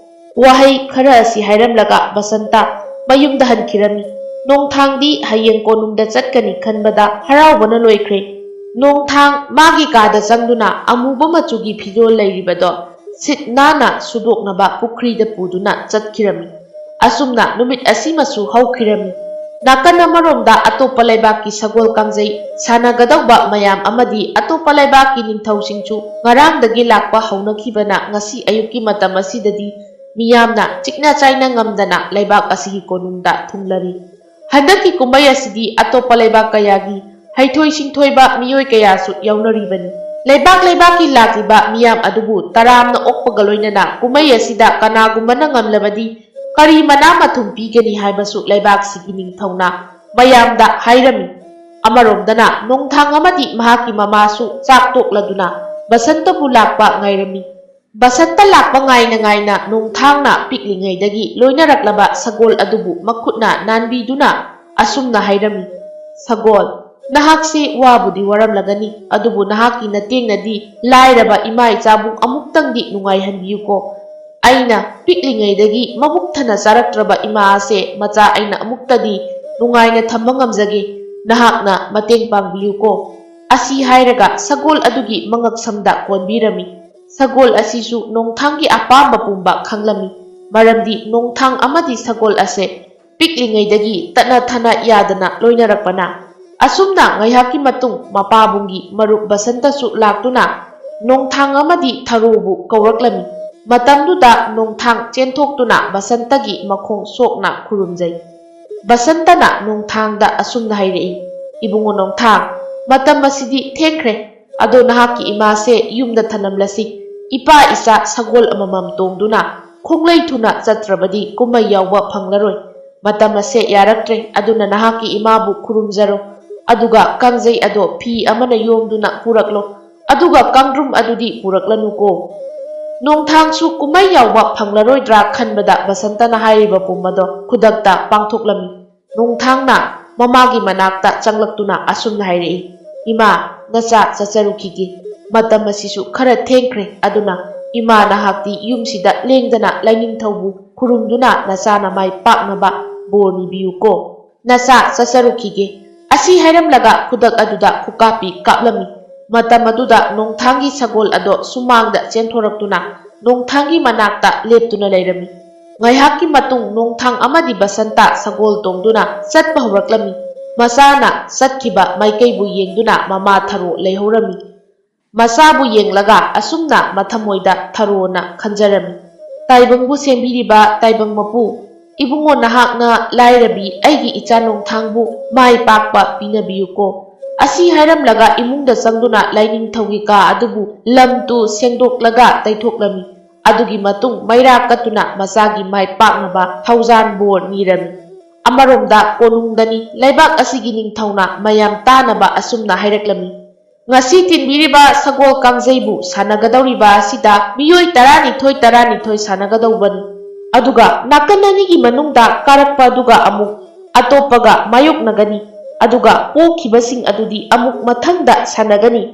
ꯋꯥꯍꯩ ꯈꯔ ꯑꯁꯤ ꯍꯥꯏꯔꯝꯂꯒ ꯕꯁꯟꯇ ꯃꯌꯨꯝꯗ ꯍꯟꯈꯤꯔꯝꯃꯤ꯫ ꯅꯣꯡꯊꯥꯡꯗꯤ ꯍꯌꯦꯡ ꯀꯣꯅꯨꯡꯗ ꯆꯠꯀꯅꯤ ꯈꯟꯕꯗ ꯍꯔꯥꯎꯕꯅ ꯂꯣꯏꯈ꯭ꯔꯦ꯫ ꯅꯣꯡꯊꯥꯡ ꯃꯥꯒꯤ ꯀꯥꯗ ꯆꯪꯗꯨꯅ ꯑꯃꯨꯕ ꯃꯆꯨꯒꯤ ꯐꯤꯖꯣꯜ ꯂꯩꯔꯤꯕꯗꯣ ꯁꯤꯠ ꯅꯥꯟꯅ ꯁꯨꯗꯣꯛꯅꯕ ꯄꯨꯈ꯭ꯔꯤꯗ ꯄꯨꯗꯨꯅ ꯆꯠꯈꯤꯔꯝꯃꯤ꯫ ꯑꯁꯨꯝꯅ ꯅꯨꯃꯤꯠ ꯑꯁꯤꯃꯁꯨ ꯍꯧꯈꯤꯔꯝꯃꯤ꯫ ꯅꯥꯀꯟ ꯑꯃꯔꯣꯝꯗ ꯑꯇꯣꯞꯄ ꯂꯩꯕꯥꯛꯀꯤ ꯁꯒꯣꯜ ꯀꯥꯡꯖꯩ ꯁꯥꯟꯅꯒꯗꯧꯕ ꯃꯌꯥꯝ ꯑꯃꯗꯤ ꯑꯇꯣꯞꯄ ꯂꯩꯕꯥꯛꯀꯤ ꯅꯤꯡꯊꯧꯁꯤꯡꯁꯨ ꯉꯔꯥꯡꯗꯒꯤ ꯂꯥꯛꯄ ꯍꯧꯅꯈꯤꯕꯅ ꯉꯁꯤ ꯑꯌꯨꯛꯀꯤ ꯃꯇꯝ ꯑꯁꯤꯗꯗꯤ ꯃꯤꯌꯥꯝꯅ ꯆꯤꯛꯅ ꯆꯥꯏꯅ ꯉꯝꯗꯅ ꯂꯩꯕꯥꯛ ꯑꯁꯤꯒꯤ ꯀꯣꯅꯨꯡꯗ ꯊꯨꯡꯂꯔꯤ꯫ ꯍꯟꯗꯛꯀꯤ ꯀꯨꯝꯍꯩ ꯑꯁꯤꯗꯤ ꯑꯇꯣꯞꯄ ꯂꯩꯕꯥꯛ ꯀꯌꯥꯒꯤ ꯍꯩꯊꯣꯏ ꯁꯤꯡꯊꯣꯏꯕ ꯃꯤꯑꯣꯏ ꯀꯌꯥꯁꯨ ꯌꯥꯎꯅꯔꯤꯕꯅꯤ꯫ ꯂꯩꯕꯥꯛ ꯂꯩꯕꯥꯛꯀꯤ ꯂꯥꯛꯂꯤꯕ ꯃꯤꯌꯥꯝ ꯑꯗꯨꯕꯨ ꯇꯔꯥꯝꯅ ꯑꯣꯛꯄꯒ ꯂꯣꯏꯅꯅ ꯀꯨꯝꯍꯩ ꯑꯁꯤꯗ ꯀꯅꯥꯒꯨꯝꯕꯅ ꯉꯝꯂꯕꯗꯤ ꯀꯔꯤ ꯃꯅꯥ ꯃꯊꯨꯝ ꯄꯤꯒꯅꯤ ꯍꯥꯏꯕꯁꯨ ꯂꯩꯕꯥꯛꯁꯤꯒꯤ ꯅꯤꯡꯊꯧꯅ ꯃꯌꯥꯝꯗ ꯍꯥꯏꯔꯝꯃꯤ꯫ ꯑꯃꯔꯣꯝꯗꯅ ꯅꯣꯡꯊꯥꯡ ꯑꯃꯗꯤ ꯃꯍꯥꯛꯀꯤ ꯃꯃꯥꯁꯨ ꯆꯥꯛ ꯇꯣꯛꯂꯗꯨꯅ ꯕꯁꯟꯇꯕꯨ ꯂꯥꯛꯄ ꯉꯥꯏꯔꯝꯃꯤ꯫ ꯕꯁꯟꯇ ꯂꯥꯛꯄ ꯉꯥꯏꯅ ꯉꯥꯏꯅ ꯅꯣꯡꯊꯥꯡꯅ ꯄꯤꯛꯂꯤꯉꯩꯗꯒꯤ ꯂꯣꯏꯅꯔꯛꯂꯕ ꯁꯒꯣꯜ ꯑꯗꯨꯕꯨ ꯃꯈꯨꯠꯅ ꯅꯥꯟꯕꯤꯗꯨꯅ ꯑꯁꯨꯝꯅ ꯍꯥꯏꯔꯝꯃꯤ, "ꯁꯒꯣꯜ, ꯅꯍꯥꯛꯁꯤ ꯋꯥꯕꯨꯗꯤ ꯋꯥꯔꯝꯂꯒꯅꯤ, ꯑꯗꯨꯕꯨ ꯅꯍꯥꯛꯀꯤ ꯅꯇꯦꯡꯅꯗꯤ ꯂꯥꯏꯔꯕ ꯏꯃꯥ ꯏꯆꯥꯕꯨ ꯑꯃꯨꯛꯇꯪꯗꯤ ꯅꯨꯡꯉꯥꯏꯍꯟꯕꯤꯌꯨꯀꯣ꯫ ꯑꯩꯅ ꯄꯤꯛꯂꯤꯉꯩꯗꯒꯤ ꯃꯕꯨꯛ ꯊꯟꯅ ꯆꯥꯔꯛꯇ꯭ꯔꯕ ꯏꯃꯥ ꯑꯁꯦ ꯃꯆꯥ ꯑꯩꯅ ꯑꯃꯨꯛꯇꯗꯤ ꯅꯨꯡꯉꯥꯏꯅ ꯊꯝꯕ ꯉꯝꯖꯒꯦ, ꯅꯍꯥꯛꯅ ꯃꯇꯦꯡ ꯄꯥꯡꯕꯤꯌꯨꯀꯣ"꯫ ꯑꯁꯤ ꯍꯥꯏꯔꯒ ꯁꯒꯣꯜ ꯑꯗꯨꯒꯤ ꯃꯉꯛꯁꯝꯗ ꯀꯣꯟꯕꯤꯔꯝꯃꯤ꯫ ꯁꯒꯣꯜ ꯑꯁꯤꯁꯨ ꯅꯣꯡꯊꯥꯡꯒꯤ ꯑꯄꯥꯝꯕ ꯄꯨꯝꯕ ꯈꯪꯂꯝꯃꯤ, ꯃꯔꯝꯗꯤ ꯅꯣꯡꯊꯥꯡ ꯑꯃꯗꯤ ꯁꯒꯣꯜ ꯑꯁꯦ ꯄꯤꯛꯂꯤꯉꯩꯗꯒꯤ ꯇꯠꯅ ꯊꯥꯅ ꯌꯥꯗꯅ ꯂꯣꯏꯅꯔꯛꯄꯅ꯫ ꯑꯁꯨꯝꯅ ꯉꯥꯏꯍꯥꯛꯀꯤ ꯃꯇꯨꯡ ꯃꯄꯥꯕꯨꯡꯒꯤ ꯃꯔꯨꯞ ꯕꯁꯟꯇꯁꯨ ꯂꯥꯛꯇꯨꯅ ꯅꯣꯡꯊꯥꯡ ꯑꯃꯗꯤ ꯊꯔꯣꯕꯨ ꯀꯧꯔꯛꯂꯝꯃꯤ꯫ ꯃꯇꯝꯗꯨꯗ ꯅꯣꯡꯊꯥꯡ ꯆꯦꯟꯊꯣꯛꯇꯨꯅ ꯕꯁꯟꯇꯒꯤ ꯃꯈꯣꯡ ꯁꯣꯛꯅ ꯈꯨꯔꯨꯝꯖꯩ꯫ ꯕꯁꯟꯇꯅ ꯅꯣꯡꯊꯥꯡꯗ ꯑꯁꯨꯝꯅ ꯍꯥꯏꯔꯛꯏ, "ꯏꯕꯨꯡꯉꯣ ꯅꯣꯡꯊꯥꯡ, ꯃꯇꯝ ꯑꯁꯤꯗꯤ ꯊꯦꯡꯈ꯭ꯔꯦ꯫ ꯑꯗꯣ ꯅꯍꯥꯛꯀꯤ ꯏꯃꯥꯁꯦ ꯌꯨꯝꯗ ꯊꯅꯝꯂꯁꯤ꯫ ꯏꯄꯥ ꯏꯆꯥ ꯁꯒꯣꯜ ꯑꯃꯃꯝ ꯇꯣꯡꯗꯨꯅ ꯈꯣꯡꯂꯩ ꯊꯨꯅ ꯆꯠꯇ꯭ꯔꯕꯗꯤ ꯀꯨꯝꯍꯩ ꯌꯥꯎꯕ ꯐꯪꯂꯔꯣꯏ꯫ ꯃꯇꯝ ꯑꯁꯦ ꯌꯥꯔꯛꯇ꯭ꯔꯦ, ꯑꯗꯨꯅ ꯅꯍꯥꯛꯀꯤ ꯏꯃꯥꯕꯨ ꯈꯨꯔꯨꯝꯖꯔꯣ꯫ ꯑꯗꯨꯒ ꯀꯥꯡꯖꯩ ꯑꯗꯣ ꯐꯤ ꯑꯃꯅ ꯌꯣꯝꯗꯨꯅ ꯄꯨꯔꯛꯂꯣ꯫ ꯑꯗꯨꯒ ꯀꯥꯡꯗ꯭ꯔꯨꯝ ꯑꯗꯨꯗꯤ ꯄꯨꯔꯛꯂꯅꯨꯀꯣ"꯫ ꯅꯣꯡꯊꯥꯡꯁꯨ ꯀꯨꯝꯍꯩ ꯌꯥꯎꯕ ꯐꯪꯂꯔꯣꯏꯗ꯭ꯔꯥ ꯈꯟꯕꯗ ꯕꯁꯟꯇꯅ ꯍꯥꯏꯔꯤꯕ ꯄꯨꯝ ꯑꯗꯣ ꯈꯨꯗꯛꯇ ꯄꯥꯡꯊꯣꯛꯂꯝꯃꯤ꯫ ꯅꯣꯡꯊꯥꯡꯅ ꯃꯃꯥꯒꯤ ꯃꯅꯥꯛꯇ ꯆꯪꯂꯛꯇꯨꯅ ꯑꯁꯨꯝꯅ ꯍꯥꯏꯔꯛꯏ, "ꯏꯃꯥ, ꯅꯆꯥ ꯆꯠꯆꯔꯨꯈꯤꯒꯦ꯫ ꯃꯇꯝ ꯑꯁꯤꯁꯨ ꯈꯔ ꯊꯦꯡꯈ꯭ꯔꯦ, ꯑꯗꯨꯅ ꯏꯃꯥ ꯅꯍꯥꯛꯇꯤ ꯌꯨꯝꯁꯤꯗ ꯂꯦꯡꯗꯅ ꯂꯥꯏꯅꯤꯡꯊꯧꯕꯨ ꯈꯨꯔꯨꯝꯗꯨꯅ ꯅꯆꯥꯅ ꯃꯥꯏ ꯄꯥꯛꯅꯕ ꯕꯣꯔ ꯅꯤꯕꯤꯌꯨꯀꯣ꯫ ꯅꯆꯥ ꯆꯠꯆꯔꯨꯈꯤꯒꯦ꯫ ꯑꯁꯤ ꯍꯥꯏꯔꯝꯂꯒ ꯈꯨꯗꯛ ꯑꯗꯨꯗ ꯈꯨꯀꯥꯞꯄꯤ ꯀꯥꯞꯂꯝꯃꯤ꯫ ꯃꯇꯝ ꯑꯗꯨꯗ ꯅꯣꯡꯊꯥꯡꯒꯤ ꯁꯒꯣꯜ ꯑꯗꯣ ꯁꯨꯃꯥꯡꯗ ꯆꯦꯟꯊꯣꯔꯛꯇꯨꯅ ꯅꯣꯡꯊꯥꯡꯒꯤ ꯃꯅꯥꯛꯇ ꯂꯦꯞꯇꯨꯅ ꯂꯩꯔꯝꯃꯤ꯫ ꯉꯥꯏꯍꯥꯛꯀꯤ ꯃꯇꯨꯡ ꯅꯣꯡꯊꯥꯡ ꯑꯃꯗꯤ ꯕꯁꯟꯇ ꯁꯒꯣꯜ ꯇꯣꯡꯗꯨꯅ ꯆꯠꯄ ꯍꯧꯔꯛꯂꯝꯃꯤ꯫ ꯃꯆꯥꯅ ꯆꯠꯈꯤꯕ ꯃꯥꯏꯀꯩꯕꯨ ꯌꯦꯡꯗꯨꯅ ꯃꯃꯥ ꯊꯔꯣ ꯂꯩꯍꯧꯔꯝꯃꯤ꯫ ꯃꯆꯥꯕꯨ ꯌꯦꯡꯂꯒ ꯑꯁꯨꯝꯅ ꯃꯊꯃꯣꯏꯗ ꯊꯔꯣꯅ ꯈꯟꯖꯔꯝꯃꯤ, "ꯇꯥꯏꯕꯪꯕꯨ ꯁꯦꯝꯕꯤꯔꯤꯕ ꯇꯥꯏꯕꯪ ꯃꯄꯨ, ꯏꯕꯨꯡꯉꯣ ꯅꯍꯥꯛꯅ ꯂꯥꯏꯔꯕꯤ ꯑꯩꯒꯤ ꯏꯆꯥ ꯅꯣꯡꯊꯥꯡꯕꯨ ꯃꯥꯏ ꯄꯥꯛꯄ ꯄꯤꯅꯕꯤꯌꯨꯀꯣ"꯫ ꯑꯁꯤ ꯍꯥꯏꯔꯝꯂꯒ ꯏꯃꯨꯡꯗ ꯆꯪꯗꯨꯅ ꯂꯥꯏꯅꯤꯡꯊꯧꯒꯤ ꯀꯥ ꯑꯗꯨꯕꯨ ꯂꯝ ꯇꯨ ꯁꯦꯡꯗꯣꯛꯂꯒ ꯇꯩꯊꯣꯛꯂꯝꯃꯤ꯫ ꯑꯗꯨꯒꯤ ꯃꯇꯨꯡ ꯃꯩꯔꯥ ꯀꯠꯇꯨꯅ ꯃꯆꯥꯒꯤ ꯃꯥꯏ ꯄꯥꯛꯅꯕ ꯊꯧꯖꯥꯟ ꯕꯣꯔ ꯅꯤꯔꯝꯃꯤ꯫ ꯑꯃꯔꯣꯝꯗ ꯀꯣꯅꯨꯡꯗꯅꯤ ꯂꯩꯕꯥꯛ ꯑꯁꯤꯒꯤ ꯅꯤꯡꯊꯧꯅ ꯃꯌꯥꯝ ꯇꯥꯅꯕ ꯑꯁꯨꯝꯅ ꯍꯥꯏꯔꯛꯂꯝꯃꯤ, "ꯉꯁꯤ ꯊꯤꯟꯕꯤꯔꯤꯕ ꯁꯒꯣꯜ ꯀꯥꯡꯖꯩꯕꯨ ꯁꯥꯟꯅꯒꯗꯧꯔꯤꯕ ꯑꯁꯤꯗ ꯃꯤꯑꯣꯏ ꯇꯔꯥꯅꯤꯊꯣꯏ ꯇꯔꯥꯅꯤꯊꯣꯏ ꯁꯥꯟꯅꯒꯗꯧꯕꯅꯤ꯫ ꯑꯗꯨꯒ ꯅꯥꯀꯟ ꯑꯅꯤꯒꯤ ꯃꯅꯨꯡꯗ ꯀꯥꯔꯛꯄ ꯑꯗꯨꯒ ꯑꯃꯨꯛ ꯑꯇꯣꯞꯄꯒ ꯃꯥꯌꯣꯛꯅꯒꯅꯤ꯫ ꯑꯗꯨꯒ ꯄꯣꯈꯤꯕꯁꯤꯡ ꯑꯗꯨꯗꯤ ꯑꯃꯨꯛ ꯃꯊꯪꯗ ꯁꯥꯟꯅꯒꯅꯤ꯫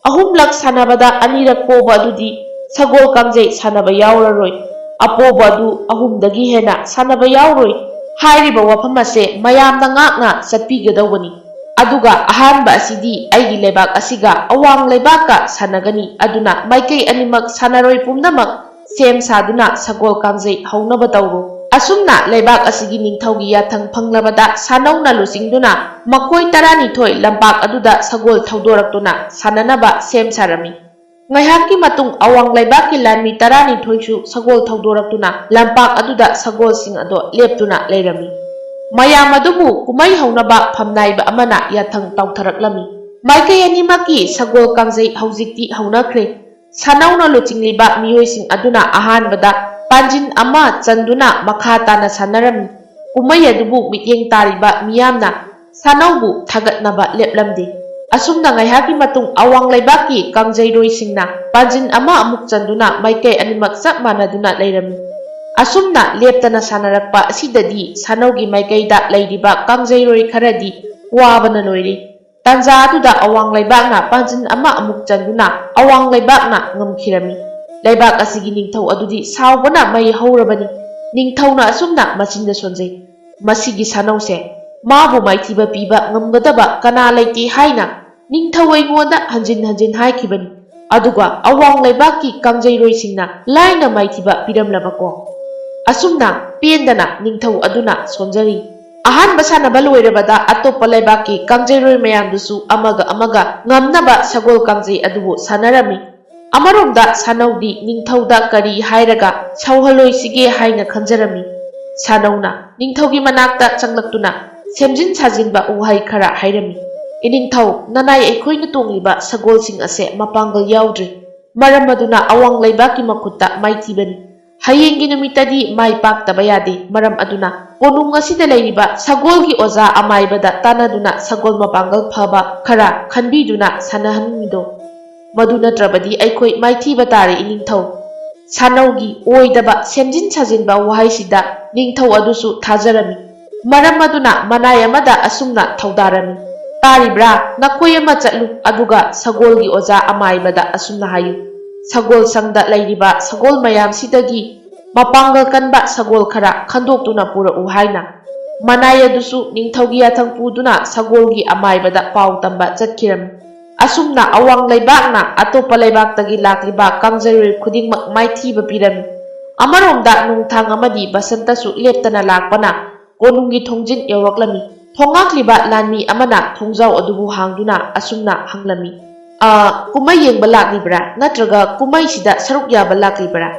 ꯑꯍꯨꯝꯂꯛ ꯁꯥꯟꯅꯕꯗ ꯑꯅꯤꯔꯛ ꯄꯣꯕ ꯑꯗꯨꯗꯤ ꯁꯒꯣꯜ ꯀꯥꯡꯖꯩ ꯁꯥꯟꯅꯕ ꯌꯥꯎꯔꯔꯣꯏ꯫ ꯑꯄꯣꯕ ꯑꯗꯨ ꯑꯍꯨꯝꯗꯒꯤ ꯍꯦꯟꯅ ꯁꯥꯟꯅꯕ ꯌꯥꯎꯔꯣꯏ"꯫ ꯍꯥꯏꯔꯤꯕ ꯋꯥꯐꯝ ꯑꯁꯦ ꯃꯌꯥꯝꯅ ꯉꯥꯛꯅ ꯆꯠꯄꯤꯒꯗꯧꯕꯅꯤ꯫ ꯑꯗꯨꯒ ꯑꯍꯥꯟꯕ ꯑꯁꯤꯗꯤ ꯑꯩꯒꯤ ꯂꯩꯕꯥꯛ ꯑꯁꯤꯒ ꯑꯋꯥꯡ ꯂꯩꯕꯥꯛꯀ ꯁꯥꯟꯅꯒꯅꯤ꯫ ꯑꯗꯨꯅ ꯃꯥꯏꯀꯩ ꯑꯅꯤꯃꯛ ꯁꯥꯟꯅꯔꯣꯏ ꯄꯨꯝꯅꯃꯛ ꯁꯦꯝ ꯁꯥꯗꯨꯅ ꯁꯒꯣꯜ ꯀꯥꯡꯖꯩ ꯍꯧꯅꯕ ꯇꯧꯔꯣ꯫ ꯑꯁꯨꯝꯅ ꯂꯩꯕꯥꯛ ꯑꯁꯤꯒꯤ ꯅꯤꯡꯊꯧꯒꯤ ꯌꯥꯊꯪ ꯐꯪꯂꯕꯗ ꯁꯥꯅꯧꯅ ꯂꯨꯆꯤꯡꯗꯨꯅ ꯃꯈꯣꯏ ꯇꯔꯥꯅꯤꯊꯣꯏ ꯂꯝꯄꯥꯛ ꯑꯗꯨꯗ ꯁꯒꯣꯜ ꯊꯧꯗꯣꯔꯛꯇꯨꯅ ꯁꯥꯟꯅꯅꯕ ꯁꯦꯝ ꯁꯥꯔꯝꯃꯤ꯫ ꯉꯥꯏꯍꯥꯛꯀꯤ ꯃꯇꯨꯡ ꯑꯋꯥꯡ ꯂꯩꯕꯥꯛꯀꯤ ꯂꯥꯟꯃꯤ ꯇꯔꯥꯅꯤꯊꯣꯏꯁꯨ ꯁꯒꯣꯜ ꯊꯧꯗꯣꯔꯛꯇꯨꯅ ꯂꯝꯄꯥꯛ ꯑꯗꯨꯗ ꯁꯒꯣꯜꯁꯤꯡ ꯑꯗꯣ ꯂꯦꯞꯇꯨꯅ ꯂꯩꯔꯝꯃꯤ꯫ ꯃꯌꯥꯝ ꯑꯗꯨꯕꯨ ꯀꯨꯝꯍꯩ ꯍꯧꯅꯕ ꯐꯝꯅꯥꯏꯕ ꯑꯃꯅ ꯌꯥꯊꯪ ꯇꯧꯊꯔꯛꯂꯝꯃꯤ꯫ ꯃꯥꯏꯀꯩ ꯑꯅꯤꯃꯛꯀꯤ ꯁꯒꯣꯜ ꯀꯥꯡꯖꯩ ꯍꯧꯖꯤꯛꯇꯤ ꯍꯧꯅꯈ꯭ꯔꯦ꯫ ꯁꯥꯅꯧꯅ ꯂꯨꯆꯤꯡꯂꯤꯕ ꯃꯤꯑꯣꯏꯁꯤꯡ ꯑꯗꯨꯅ ꯑꯍꯥꯟꯕꯗ ꯄꯥꯟꯖꯤꯟ ꯑꯃ ꯆꯟꯗꯨꯅ ꯃꯈꯥ ꯇꯥꯅ ꯁꯥꯟꯅꯔꯝꯃꯤ꯫ ꯀꯨꯝꯍꯩ ꯑꯗꯨꯕꯨ ꯃꯤꯠꯌꯦꯡ ꯇꯥꯔꯤꯕ ꯃꯤꯌꯥꯝꯅ ꯁꯥꯅꯧꯕꯨ ꯊꯥꯒꯠꯅꯕ ꯂꯦꯞꯂꯝꯗꯦ꯫ ꯑꯁꯨꯝꯅ ꯉꯥꯏꯍꯥꯛꯀꯤ ꯃꯇꯨꯡ ꯑꯋꯥꯡ ꯂꯩꯕꯥꯛꯀꯤ ꯀꯥꯡꯖꯩꯔꯣꯏꯁꯤꯡꯅ ꯄꯥꯟꯖꯤꯟ ꯑꯃ ꯑꯃꯨꯛ ꯆꯟꯗꯨꯅ ꯃꯥꯏꯀꯩ ꯑꯅꯤꯃꯛ ꯆꯞ ꯃꯥꯟꯅꯗꯨꯅ ꯂꯩꯔꯝꯃꯤ꯫ ꯑꯁꯨꯝꯅ ꯂꯦꯞꯇꯅ ꯁꯥꯟꯅꯔꯛꯄ ꯑꯁꯤꯗꯗꯤ ꯁꯥꯅꯧꯒꯤ ꯃꯥꯏꯀꯩꯗ ꯂꯩꯔꯤꯕ ꯀꯥꯡꯖꯩꯔꯣꯏ ꯈꯔꯗꯤ ꯋꯥꯕꯅ ꯂꯣꯏꯔꯦ꯫ ꯇꯥꯟꯖꯥ ꯑꯗꯨꯗ ꯑꯋꯥꯡ ꯂꯩꯕꯥꯛꯅ ꯄꯥꯟꯖꯤꯟ ꯑꯃ ꯑꯃꯨꯛ ꯆꯟꯗꯨꯅ ꯑꯋꯥꯡ ꯂꯩꯕꯥꯛꯅ ꯉꯝꯈꯤꯔꯝꯃꯤ꯫ ꯂꯩꯕꯥꯛ ꯑꯁꯤꯒꯤ ꯅꯤꯡꯊꯧ ꯑꯗꯨꯗꯤ ꯁꯥꯎꯕꯅ ꯃꯩ ꯍꯧꯔꯕꯅꯤ꯫ ꯅꯤꯡꯊꯧꯅ ꯑꯁꯨꯝꯅ ꯃꯆꯤꯟꯗ ꯁꯣꯟꯖꯩ, "ꯃꯁꯤꯒꯤ ꯁꯥꯅꯧꯁꯦ ꯃꯥꯕꯨ ꯃꯥꯏꯊꯤꯕ ꯄꯤꯕ ꯉꯝꯒꯗꯕ ꯀꯅꯥ ꯂꯩꯇꯦ ꯍꯥꯏꯅ ꯅꯤꯡꯊꯧ ꯑꯩꯉꯣꯟꯗ ꯍꯟꯖꯤꯟ ꯍꯟꯖꯤꯟ ꯍꯥꯏꯈꯤꯕꯅꯤ꯫ ꯑꯗꯨꯒ ꯑꯋꯥꯡ ꯂꯩꯕꯥꯛꯀꯤ ꯀꯥꯡꯖꯩꯔꯣꯏꯁꯤꯡꯅ ꯂꯥꯏꯅ ꯃꯥꯏꯊꯤꯕ ꯄꯤꯔꯝꯂꯕꯀꯣ꯫ ꯑꯁꯨꯝꯅ ꯄꯦꯟꯗꯅ ꯅꯤꯡꯊꯧ ꯑꯗꯨꯅ ꯁꯣꯟꯖꯔꯤ꯫ ꯑꯍꯥꯟꯕ ꯁꯥꯟꯅꯕ ꯂꯣꯏꯔꯕꯗ ꯑꯇꯣꯞꯄ ꯂꯩꯕꯥꯛꯀꯤ ꯀꯥꯡꯖꯩꯔꯣꯏ ꯃꯌꯥꯝꯗꯨꯁꯨ ꯑꯃꯒ ꯑꯃꯒ ꯉꯝꯅꯕ ꯁꯒꯣꯜ ꯀꯥꯡꯖꯩ ꯑꯗꯨꯕꯨ ꯁꯥꯟꯅꯔꯝꯃꯤ꯫ ꯑꯃꯔꯣꯝꯗ ꯁꯥꯅꯧꯗꯤ ꯅꯤꯡꯊꯧꯗ ꯀꯔꯤ ꯍꯥꯏꯔꯒ ꯁꯧꯍꯜꯂꯣꯏꯁꯤꯒꯦ ꯍꯥꯏꯅ ꯈꯟꯖꯔꯝꯃꯤ꯫ ꯁꯥꯅꯧꯅ ꯅꯤꯡꯊꯧꯒꯤ ꯃꯅꯥꯛꯇ ꯆꯪꯂꯛꯇꯨꯅ ꯁꯦꯝꯖꯤꯟ ꯁꯥꯖꯤꯟꯕ ꯋꯥꯍꯩ ꯈꯔ ꯍꯥꯏꯔꯝꯃꯤ꯫ "ꯏꯅꯤꯡꯊꯧ, ꯅꯅꯥꯏ ꯑꯩꯈꯣꯏꯅ ꯇꯣꯡꯂꯤꯕ ꯁꯒꯣꯜꯁꯤꯡ ꯑꯁꯦ ꯃꯄꯥꯡꯒꯜ ꯌꯥꯎꯗ꯭ꯔꯤ꯫ ꯃꯔꯝ ꯑꯗꯨꯅ ꯑꯋꯥꯡ ꯂꯩꯕꯥꯛꯀꯤ ꯃꯈꯨꯠꯇ ꯃꯥꯏꯊꯤꯕꯅꯤ꯫ ꯍꯌꯦꯡꯒꯤ ꯅꯨꯃꯤꯠꯇꯗꯤ ꯃꯥꯏ ꯄꯥꯛꯇꯕ ꯌꯥꯗꯦ꯫ ꯃꯔꯝ ꯑꯗꯨꯅ ꯀꯣꯅꯨꯡ ꯑꯁꯤꯗ ꯂꯩꯔꯤꯕ ꯁꯒꯣꯜꯒꯤ ꯑꯣꯖꯥ ꯑꯃꯥꯏꯕꯗ ꯇꯥꯟꯅꯗꯨꯅ ꯁꯒꯣꯜ ꯃꯄꯥꯡꯒꯜ ꯐꯕ ꯈꯔ ꯈꯟꯕꯤꯗꯨꯅ ꯁꯥꯟꯅꯍꯟꯃꯤꯗꯣ꯫ ꯃꯗꯨ ꯅꯠꯇ꯭ꯔꯕꯗꯤ ꯑꯩꯈꯣꯏ ꯃꯥꯏꯊꯤꯕ ꯇꯥꯔꯦ, ꯏꯅꯤꯡꯊꯧ꯫" ꯁꯥꯅꯧꯒꯤ ꯑꯣꯏꯗꯕ ꯁꯦꯝꯖꯤꯟ ꯁꯥꯖꯤꯟꯕ ꯋꯥꯍꯩꯁꯤꯗ ꯅꯤꯡꯊꯧ ꯑꯗꯨꯁꯨ ꯊꯥꯖꯔꯝꯃꯤ꯫ ꯃꯔꯝ ꯑꯗꯨꯅ ꯃꯅꯥꯏ ꯑꯃꯗ ꯑꯁꯨꯝꯅ ꯊꯧꯗꯥꯔꯝꯃꯤ, "ꯇꯥꯔꯤꯕ꯭ꯔꯥ? ꯅꯈꯣꯏ ꯑꯃ ꯆꯠꯂꯨ, ꯑꯗꯨꯒ ꯁꯒꯣꯜꯒꯤ ꯑꯣꯖꯥ ꯑꯃꯥꯏꯕꯗ ꯑꯁꯨꯝꯅ ꯍꯥꯏꯌꯨ, ꯁꯒꯣꯜ ꯁꯪꯗ ꯂꯩꯔꯤꯕ ꯁꯒꯣꯜ ꯃꯌꯥꯝꯁꯤꯗꯒꯤ ꯃꯄꯥꯡꯒꯜ ꯀꯟꯕ ꯁꯒꯣꯜ ꯈꯔ ꯈꯟꯗꯣꯛꯇꯨꯅ ꯄꯨꯔꯛꯎ" ꯍꯥꯏꯅ꯫ ꯃꯅꯥꯏ ꯑꯗꯨꯁꯨ ꯅꯤꯡꯊꯧꯒꯤ ꯌꯥꯊꯪ ꯄꯨꯗꯨꯅ ꯁꯒꯣꯜꯒꯤ ꯑꯃꯥꯏꯕꯗ ꯄꯥꯎ ꯇꯝꯕ ꯆꯠꯈꯤꯔꯝꯃꯤ꯫ ꯑꯁꯨꯝꯅ ꯑꯋꯥꯡ ꯂꯩꯕꯥꯛꯅ ꯑꯇꯣꯞꯄ ꯂꯩꯕꯥꯛꯇꯒꯤ ꯂꯥꯛꯂꯤꯕ ꯀꯥꯡꯖꯩꯔꯣꯏ ꯈꯨꯗꯤꯡꯃꯛ ꯃꯥꯏꯊꯤꯕ ꯄꯤꯔꯝꯃꯤ꯫ ꯑꯃꯔꯣꯝꯗ ꯅꯣꯡꯊꯥꯡ ꯑꯃꯗꯤ ꯕꯁꯟꯇꯁꯨ ꯂꯦꯞꯇꯅ ꯂꯥꯛꯄꯅ ꯀꯣꯅꯨꯡꯒꯤ ꯊꯣꯡꯖꯤꯟ ꯌꯧꯔꯛꯂꯝꯃꯤ꯫ ꯊꯣꯡꯉꯥꯛꯂꯤꯕ ꯂꯥꯟꯃꯤ ꯑꯃꯅ ꯊꯣꯡꯖꯥꯎ ꯑꯗꯨꯕꯨ ꯍꯥꯡꯗꯨꯅ ꯑꯁꯨꯝꯅ ꯍꯪꯂꯝꯃꯤ, "ꯑ, ꯀꯨꯝꯍꯩ ꯌꯦꯡꯕ ꯂꯥꯛꯂꯤꯕ꯭ꯔꯥ, ꯅꯠꯇ꯭ꯔꯒ ꯀꯨꯝꯍꯩꯁꯤꯗ ꯁꯔꯨꯛ ꯌꯥꯕ ꯂꯥꯛꯂꯤꯕ꯭ꯔꯥ?"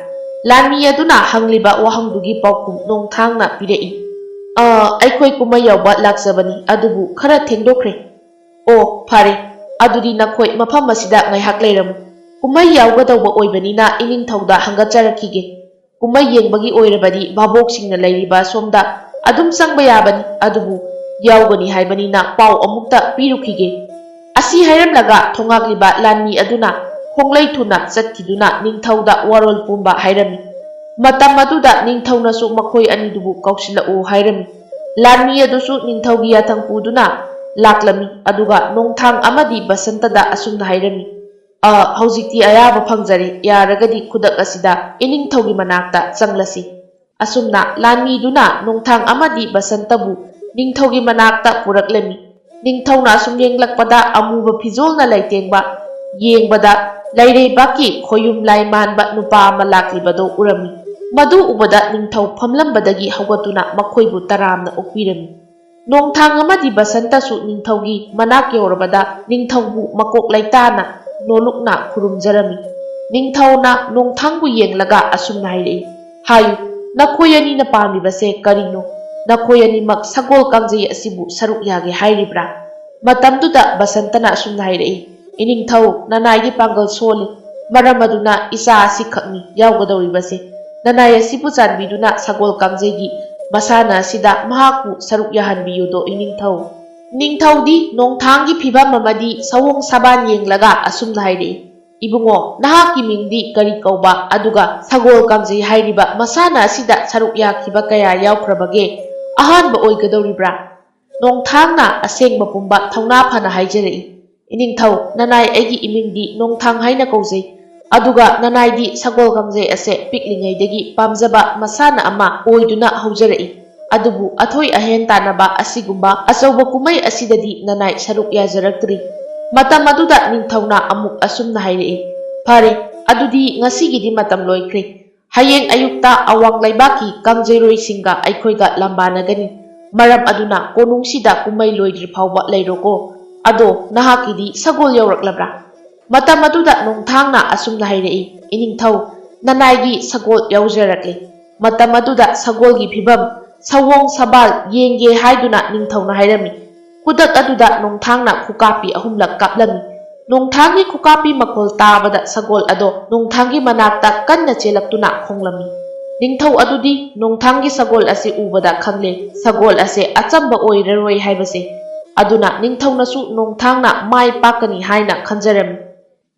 ꯂꯥꯟꯃꯤ ꯑꯗꯨꯅ ꯍꯪꯂꯤꯕ ꯋꯥꯍꯪꯗꯨꯒꯤ ꯄꯥꯎꯈꯨꯝ ꯅꯣꯡꯊꯥꯡꯅ ꯄꯤꯔꯛꯏ, "ꯑ, ꯑꯩꯈꯣꯏ ꯀꯨꯝꯍꯩ ꯌꯥꯎꯕ ꯂꯥꯛꯆꯕꯅꯤ, ꯑꯗꯨꯕꯨ ꯈꯔ ꯊꯦꯡꯗꯣꯛꯈ꯭ꯔꯦ꯫" "ꯑꯣ, ꯐꯔꯦ꯫ ꯑꯗꯨꯗꯤ ꯅꯈꯣꯏ ꯃꯐꯝ ꯑꯁꯤꯗ ꯉꯥꯏꯍꯥꯛ ꯂꯩꯔꯝꯃꯨ꯫ ꯀꯨꯝꯍꯩ ꯌꯥꯎꯒꯗꯧꯕ ꯑꯣꯏꯕꯅꯤꯅ ꯏꯅꯤꯡꯊꯧꯗ ꯍꯪꯒꯠꯆꯔꯛꯈꯤꯒꯦ꯫ ꯀꯨꯝꯍꯩ ꯌꯦꯡꯕꯒꯤ ꯑꯣꯏꯔꯕꯗꯤ ꯚꯥꯕꯣꯛꯁꯤꯡꯅ ꯂꯩꯔꯤꯕ ꯁꯣꯝꯗ ꯑꯗꯨꯝ ꯆꯪꯕ ꯌꯥꯕꯅꯤ, ꯑꯗꯨꯕꯨ ꯌꯥꯎꯒꯅꯤ ꯍꯥꯏꯕꯅꯤꯅ ꯄꯥꯎ ꯑꯃꯨꯛꯇ ꯄꯤꯔꯨꯈꯤꯒꯦ꯫" ꯑꯁꯤ ꯍꯥꯏꯔꯝꯂꯒ ꯊꯣꯉꯥꯛꯂꯤꯕ ꯂꯥꯟꯃꯤ ꯑꯗꯨꯅ ꯈꯣꯡꯂꯩ ꯊꯨꯅ ꯆꯠꯈꯤꯗꯨꯅ ꯅꯤꯡꯊꯧꯗ ꯋꯥꯔꯣꯜ ꯄꯨꯝꯕ ꯍꯥꯏꯔꯝꯃꯤ꯫ ꯃꯇꯝ ꯑꯗꯨꯗ ꯅꯤꯡꯊꯧꯅꯁꯨ ꯃꯈꯣꯏ ꯑꯅꯤꯗꯨꯕꯨ ꯀꯧꯁꯤꯜꯂꯛꯎ ꯍꯥꯏꯔꯝꯃꯤ꯫ ꯂꯥꯟꯃꯤ ꯑꯗꯨꯁꯨ ꯅꯤꯡꯊꯧꯒꯤ ꯌꯥꯊꯪ ꯄꯨꯗꯨꯅ ꯂꯥꯛꯂꯝꯃꯤ, ꯑꯗꯨꯒ ꯅꯣꯡꯊꯥꯡ ꯑꯃꯗꯤ ꯕꯁꯟꯇꯗ ꯑꯁꯨꯝꯅ ꯍꯥꯏꯔꯝꯃꯤ, "ꯑ, ꯍꯧꯖꯤꯛꯇꯤ ꯑꯌꯥꯕ ꯐꯪꯖꯔꯦ, ꯌꯥꯔꯒꯗꯤ ꯈꯨꯗꯛ ꯑꯁꯤꯗ ꯏꯅꯤꯡꯊꯧꯒꯤ ꯃꯅꯥꯛꯇ ꯆꯪꯂꯁꯤ꯫" ꯑꯁꯨꯝꯅ ꯂꯥꯟꯃꯤꯗꯨꯅ ꯅꯣꯡꯊꯥꯡ ꯑꯃꯗꯤ ꯕꯁꯟꯇꯕꯨ ꯅꯤꯡꯊꯧꯒꯤ ꯃꯅꯥꯛꯇ ꯄꯨꯔꯛꯂꯝꯃꯤ꯫ ꯅꯤꯡꯊꯧꯅ ꯑꯁꯨꯝ ꯌꯦꯡꯂꯛꯄꯗ ꯑꯃꯨꯕ ꯐꯤꯖꯣꯜꯅ ꯂꯩꯇꯦꯡꯕ, ꯌꯦꯡꯕꯗ ꯂꯩꯔꯩꯕꯥꯛꯀꯤ ꯈꯣꯌꯨꯝ ꯂꯥꯏ ꯃꯥꯟꯕ ꯅꯨꯄꯥ ꯑꯃ ꯂꯥꯛꯂꯤꯕꯗꯨ ꯎꯔꯝꯃꯤ꯫ ꯃꯗꯨ ꯎꯕꯗ ꯅꯤꯡꯊꯧ ꯐꯝꯂꯝꯕꯗꯒꯤ ꯍꯧꯒꯠꯇꯨꯅ ꯃꯈꯣꯏꯕꯨ ꯇꯔꯥꯝꯅ ꯑꯣꯛꯄꯤꯔꯝꯃꯤ꯫ ꯅꯣꯡꯊꯥꯡ ꯑꯃꯗꯤ ꯕꯁꯟꯇꯁꯨ ꯅꯤꯡꯊꯧꯒꯤ ꯃꯅꯥꯛ ꯌꯧꯔꯕꯗ ꯅꯤꯡꯊꯧꯕꯨ ꯃꯀꯣꯛ ꯂꯩꯇꯥꯅ ꯅꯣꯂꯨꯛꯅ ꯈꯨꯔꯨꯝꯖꯔꯝꯃꯤ꯫ ꯅꯤꯡꯊꯧꯅ ꯅꯣꯡꯊꯥꯡꯕꯨ ꯌꯦꯡꯂꯒ ꯑꯁꯨꯝꯅ ꯍꯥꯏꯔꯛꯏ, "ꯍꯥꯏꯌꯨ, ꯅꯈꯣꯏ ꯑꯅꯤꯅ ꯄꯥꯝꯂꯤꯕꯁꯦ ꯀꯔꯤꯅꯣ? ꯅꯈꯣꯏ ꯑꯅꯤꯃꯛ ꯁꯒꯣꯜ ꯀꯥꯡꯖꯩ ꯑꯁꯤꯕꯨ ꯁꯔꯨꯛ ꯌꯥꯒꯦ ꯍꯥꯏꯔꯤꯕ꯭ꯔꯥ?" ꯃꯇꯝꯗꯨꯗ ꯕꯁꯟꯇꯅ ꯑꯁꯨꯝꯅ ꯍꯥꯏꯔꯛꯏ, "ꯏꯅꯤꯡꯊꯧ, ꯅꯅꯥꯏꯗꯤ ꯄꯥꯡꯒꯜ ꯁꯣꯜꯂꯤ꯫ ꯃꯔꯝ ꯑꯗꯨꯅ ꯏꯆꯥ ꯑꯁꯤꯈꯛꯅꯤ ꯌꯥꯎꯒꯗꯧꯔꯤꯕꯁꯦ꯫ ꯅꯅꯥꯏ ꯑꯁꯤꯕꯨ ꯆꯥꯟꯕꯤꯗꯨꯅ ꯁꯒꯣꯜ ꯀꯥꯡꯖꯩꯒꯤ ꯃꯁꯥꯟꯅ ꯑꯁꯤꯗ ꯃꯍꯥꯛꯄꯨ ꯁꯔꯨꯛ ꯌꯥꯍꯟꯕꯤꯌꯨꯗꯣ, ꯏꯅꯤꯡꯊꯧ꯫" ꯅꯤꯡꯊꯧꯗꯤ ꯅꯣꯡꯊꯥꯡꯒꯤ ꯐꯤꯕꯝ ꯑꯃꯗꯤ ꯁꯑꯣꯡ ꯁꯥꯕꯥꯟ ꯌꯦꯡꯂꯒ ꯑꯁꯨꯝꯅ ꯍꯥꯏꯔꯛꯏ, "ꯏꯕꯨꯡꯉꯣ, ꯅꯍꯥꯛꯀꯤ ꯃꯤꯡꯗꯤ ꯀꯔꯤ ꯀꯧꯕ? ꯑꯗꯨꯒ ꯁꯒꯣꯜ ꯀꯥꯡꯖꯩ ꯍꯥꯏꯔꯤꯕ ꯃꯁꯥꯟꯅ ꯑꯁꯤꯗ ꯁꯔꯨꯛ ꯌꯥꯈꯤꯕ ꯀꯌꯥ ꯌꯥꯎꯈ꯭ꯔꯕꯒꯦ? ꯑꯍꯥꯟꯕ ꯑꯣꯏꯒꯗꯧꯔꯤꯕ꯭ꯔꯥ?" ꯅꯣꯡꯊꯥꯡꯅ ꯑꯁꯦꯡꯕ ꯄꯨꯝꯕ ꯊꯧꯅꯥ ꯐꯅ ꯍꯥꯏꯖꯔꯛꯏ, "ꯏꯅꯤꯡꯊꯧ, ꯅꯅꯥꯏ ꯑꯩꯒꯤ ꯏꯃꯤꯡꯗꯤ ꯅꯣꯡꯊꯥꯡ ꯍꯥꯏꯅ ꯀꯧꯖꯩ꯫ ꯑꯗꯨꯒ ꯅꯅꯥꯏꯗꯤ ꯁꯒꯣꯜ ꯀꯥꯡꯖꯩ ꯑꯁꯦ ꯄꯤꯛꯂꯤꯉꯩꯗꯒꯤ ꯄꯥꯝꯖꯕ ꯃꯁꯥꯟꯅ ꯑꯃ ꯑꯣꯏꯗꯨꯅ ꯍꯧꯖꯔꯛꯏ꯫ ꯑꯗꯨꯕꯨ ꯑꯊꯣꯏ ꯑꯍꯦꯟ ꯇꯥꯟꯅꯕ ꯑꯁꯤꯒꯨꯝꯕ ꯑꯆꯧꯕ ꯀꯨꯝꯍꯩ ꯑꯁꯤꯗꯗꯤ ꯅꯅꯥꯏ ꯁꯔꯨꯛ ꯌꯥꯖꯔꯛꯇ꯭ꯔꯤ꯫" ꯃꯇꯝ ꯑꯗꯨꯗ ꯅꯤꯡꯊꯧꯅ ꯑꯃꯨꯛ ꯑꯁꯨꯝꯅ ꯍꯥꯏꯔꯛꯏ, "ꯐꯔꯦ, ꯑꯗꯨꯗꯤ ꯉꯁꯤꯒꯤꯗꯤ ꯃꯇꯝ ꯂꯣꯏꯈ꯭ꯔꯦ꯫ ꯍꯌꯦꯡ ꯑꯌꯨꯛꯇ ꯑꯋꯥꯡ ꯂꯩꯕꯥꯛꯀꯤ ꯀꯥꯡꯖꯩꯔꯣꯏꯁꯤꯡꯒ ꯑꯩꯈꯣꯏꯒ ꯂꯝꯕꯥꯅꯒꯅꯤ꯫ ꯃꯔꯝ ꯑꯗꯨꯅ ꯀꯣꯅꯨꯡꯁꯤꯗ ꯀꯨꯝꯍꯩ ꯂꯣꯏꯗ꯭ꯔꯤ ꯐꯥꯎꯕ ꯂꯩꯔꯣꯀꯣ꯫ ꯑꯗꯣ ꯅꯍꯥꯛꯀꯤꯗꯤ ꯁꯒꯣꯜ ꯌꯧꯔꯛꯂꯕ꯭ꯔꯥ?" ꯃꯇꯝ ꯑꯗꯨꯗ ꯅꯣꯡꯊꯥꯡꯅ ꯑꯁꯨꯝꯅ ꯍꯥꯏꯔꯛꯏ, "ꯏꯅꯤꯡꯊꯧ, ꯅꯅꯥꯏꯒꯤ ꯁꯒꯣꯜ ꯌꯧꯖꯔꯛꯂꯦ꯫" ꯃꯇꯝ ꯑꯗꯨꯗ ꯁꯒꯣꯜꯒꯤ ꯐꯤꯕꯝ, ꯁꯑꯣꯡ ꯁꯕꯥꯜ ꯌꯦꯡꯒꯦ ꯍꯥꯏꯗꯨꯅ ꯅꯤꯡꯊꯧꯅ ꯍꯥꯏꯔꯝꯃꯤ꯫ ꯈꯨꯗꯛ ꯑꯗꯨꯗ ꯅꯣꯡꯊꯥꯡꯅ ꯈꯨꯀꯥꯞꯄꯤ ꯑꯍꯨꯝꯂꯛ ꯀꯥꯞꯂꯝꯃꯤ꯫ ꯅꯣꯡꯊꯥꯡꯒꯤ ꯈꯨꯀꯥꯞꯄꯤ ꯃꯈꯣꯜ ꯇꯥꯕꯗ ꯁꯒꯣꯜ ꯑꯗꯣ ꯅꯣꯡꯊꯥꯡꯒꯤ ꯃꯅꯥꯛꯇ ꯀꯟꯅ ꯆꯦꯜꯂꯛꯇꯨꯅ ꯈꯣꯡꯂꯝꯃꯤ꯫ ꯅꯤꯡꯊꯧ ꯑꯗꯨꯗꯤ ꯅꯣꯡꯊꯥꯡꯒꯤ ꯁꯒꯣꯜ ꯑꯁꯤ ꯎꯕꯗ ꯈꯪꯂꯦ, ꯁꯒꯣꯜ ꯑꯁꯦ ꯑꯆꯝꯕ ꯑꯣꯏꯔꯔꯣꯏ ꯍꯥꯏꯕꯁꯦ꯫ ꯑꯗꯨꯅ ꯅꯤꯡꯊꯧꯅꯁꯨ ꯅꯣꯡꯊꯥꯡꯅ ꯃꯥꯏ ꯄꯥꯛꯀꯅꯤ ꯍꯥꯏꯅ ꯈꯟꯖꯔꯝꯃꯤ꯫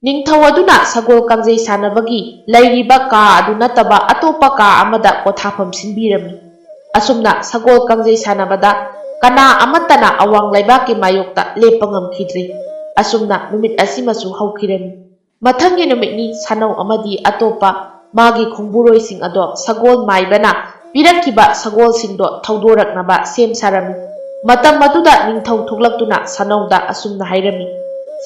ꯅꯤꯡꯊꯧ ꯑꯗꯨꯅ ꯁꯒꯣꯜ ꯀꯥꯡꯖꯩ ꯁꯥꯟꯅꯕꯒꯤ ꯂꯩꯔꯤꯕ ꯀꯥ ꯑꯗꯨ ꯅꯠꯇꯕ ꯑꯇꯣꯞꯄ ꯀꯥ ꯑꯃꯗ ꯄꯣꯊꯥꯐꯝ ꯁꯤꯟꯕꯤꯔꯝꯃꯤ꯫ ꯑꯁꯨꯝꯅ ꯁꯒꯣꯜ ꯀꯥꯡꯖꯩ ꯁꯥꯟꯅꯕꯗ ꯀꯅꯥ ꯑꯃꯠꯇꯅ ꯑꯋꯥꯡ ꯂꯩꯕꯥꯛꯀꯤ ꯃꯥꯌꯣꯛꯇ ꯂꯦꯞꯄ ꯉꯝꯈꯤꯗ꯭ꯔꯤ꯫ ꯑꯁꯨꯝꯅ ꯅꯨꯃꯤꯠ ꯑꯁꯤꯃꯁꯨ ꯍꯧꯈꯤꯔꯝꯃꯤ꯫ ꯃꯊꯪꯒꯤ ꯅꯨꯃꯤꯠꯅꯤ ꯁꯥꯅꯧ ꯑꯃꯗꯤ ꯑꯇꯣꯞꯄ ꯃꯥꯒꯤ ꯈꯣꯡꯕꯨꯔꯣꯏꯁꯤꯡ ꯑꯗꯣ ꯁꯒꯣꯜ ꯃꯥꯏꯕꯅ ꯄꯤꯔꯛꯈꯤꯕ ꯁꯒꯣꯜꯁꯤꯡꯗꯣ ꯊꯧꯗꯣꯔꯛꯅꯕ ꯁꯦꯝ ꯁꯥꯔꯝꯃꯤ꯫ ꯃꯇꯝ ꯑꯗꯨꯗ ꯅꯤꯡꯊꯧ ꯊꯣꯛꯂꯛꯇꯨꯅ ꯁꯥꯅꯧꯗ ꯑꯁꯨꯝꯅ ꯍꯥꯏꯔꯝꯃꯤ,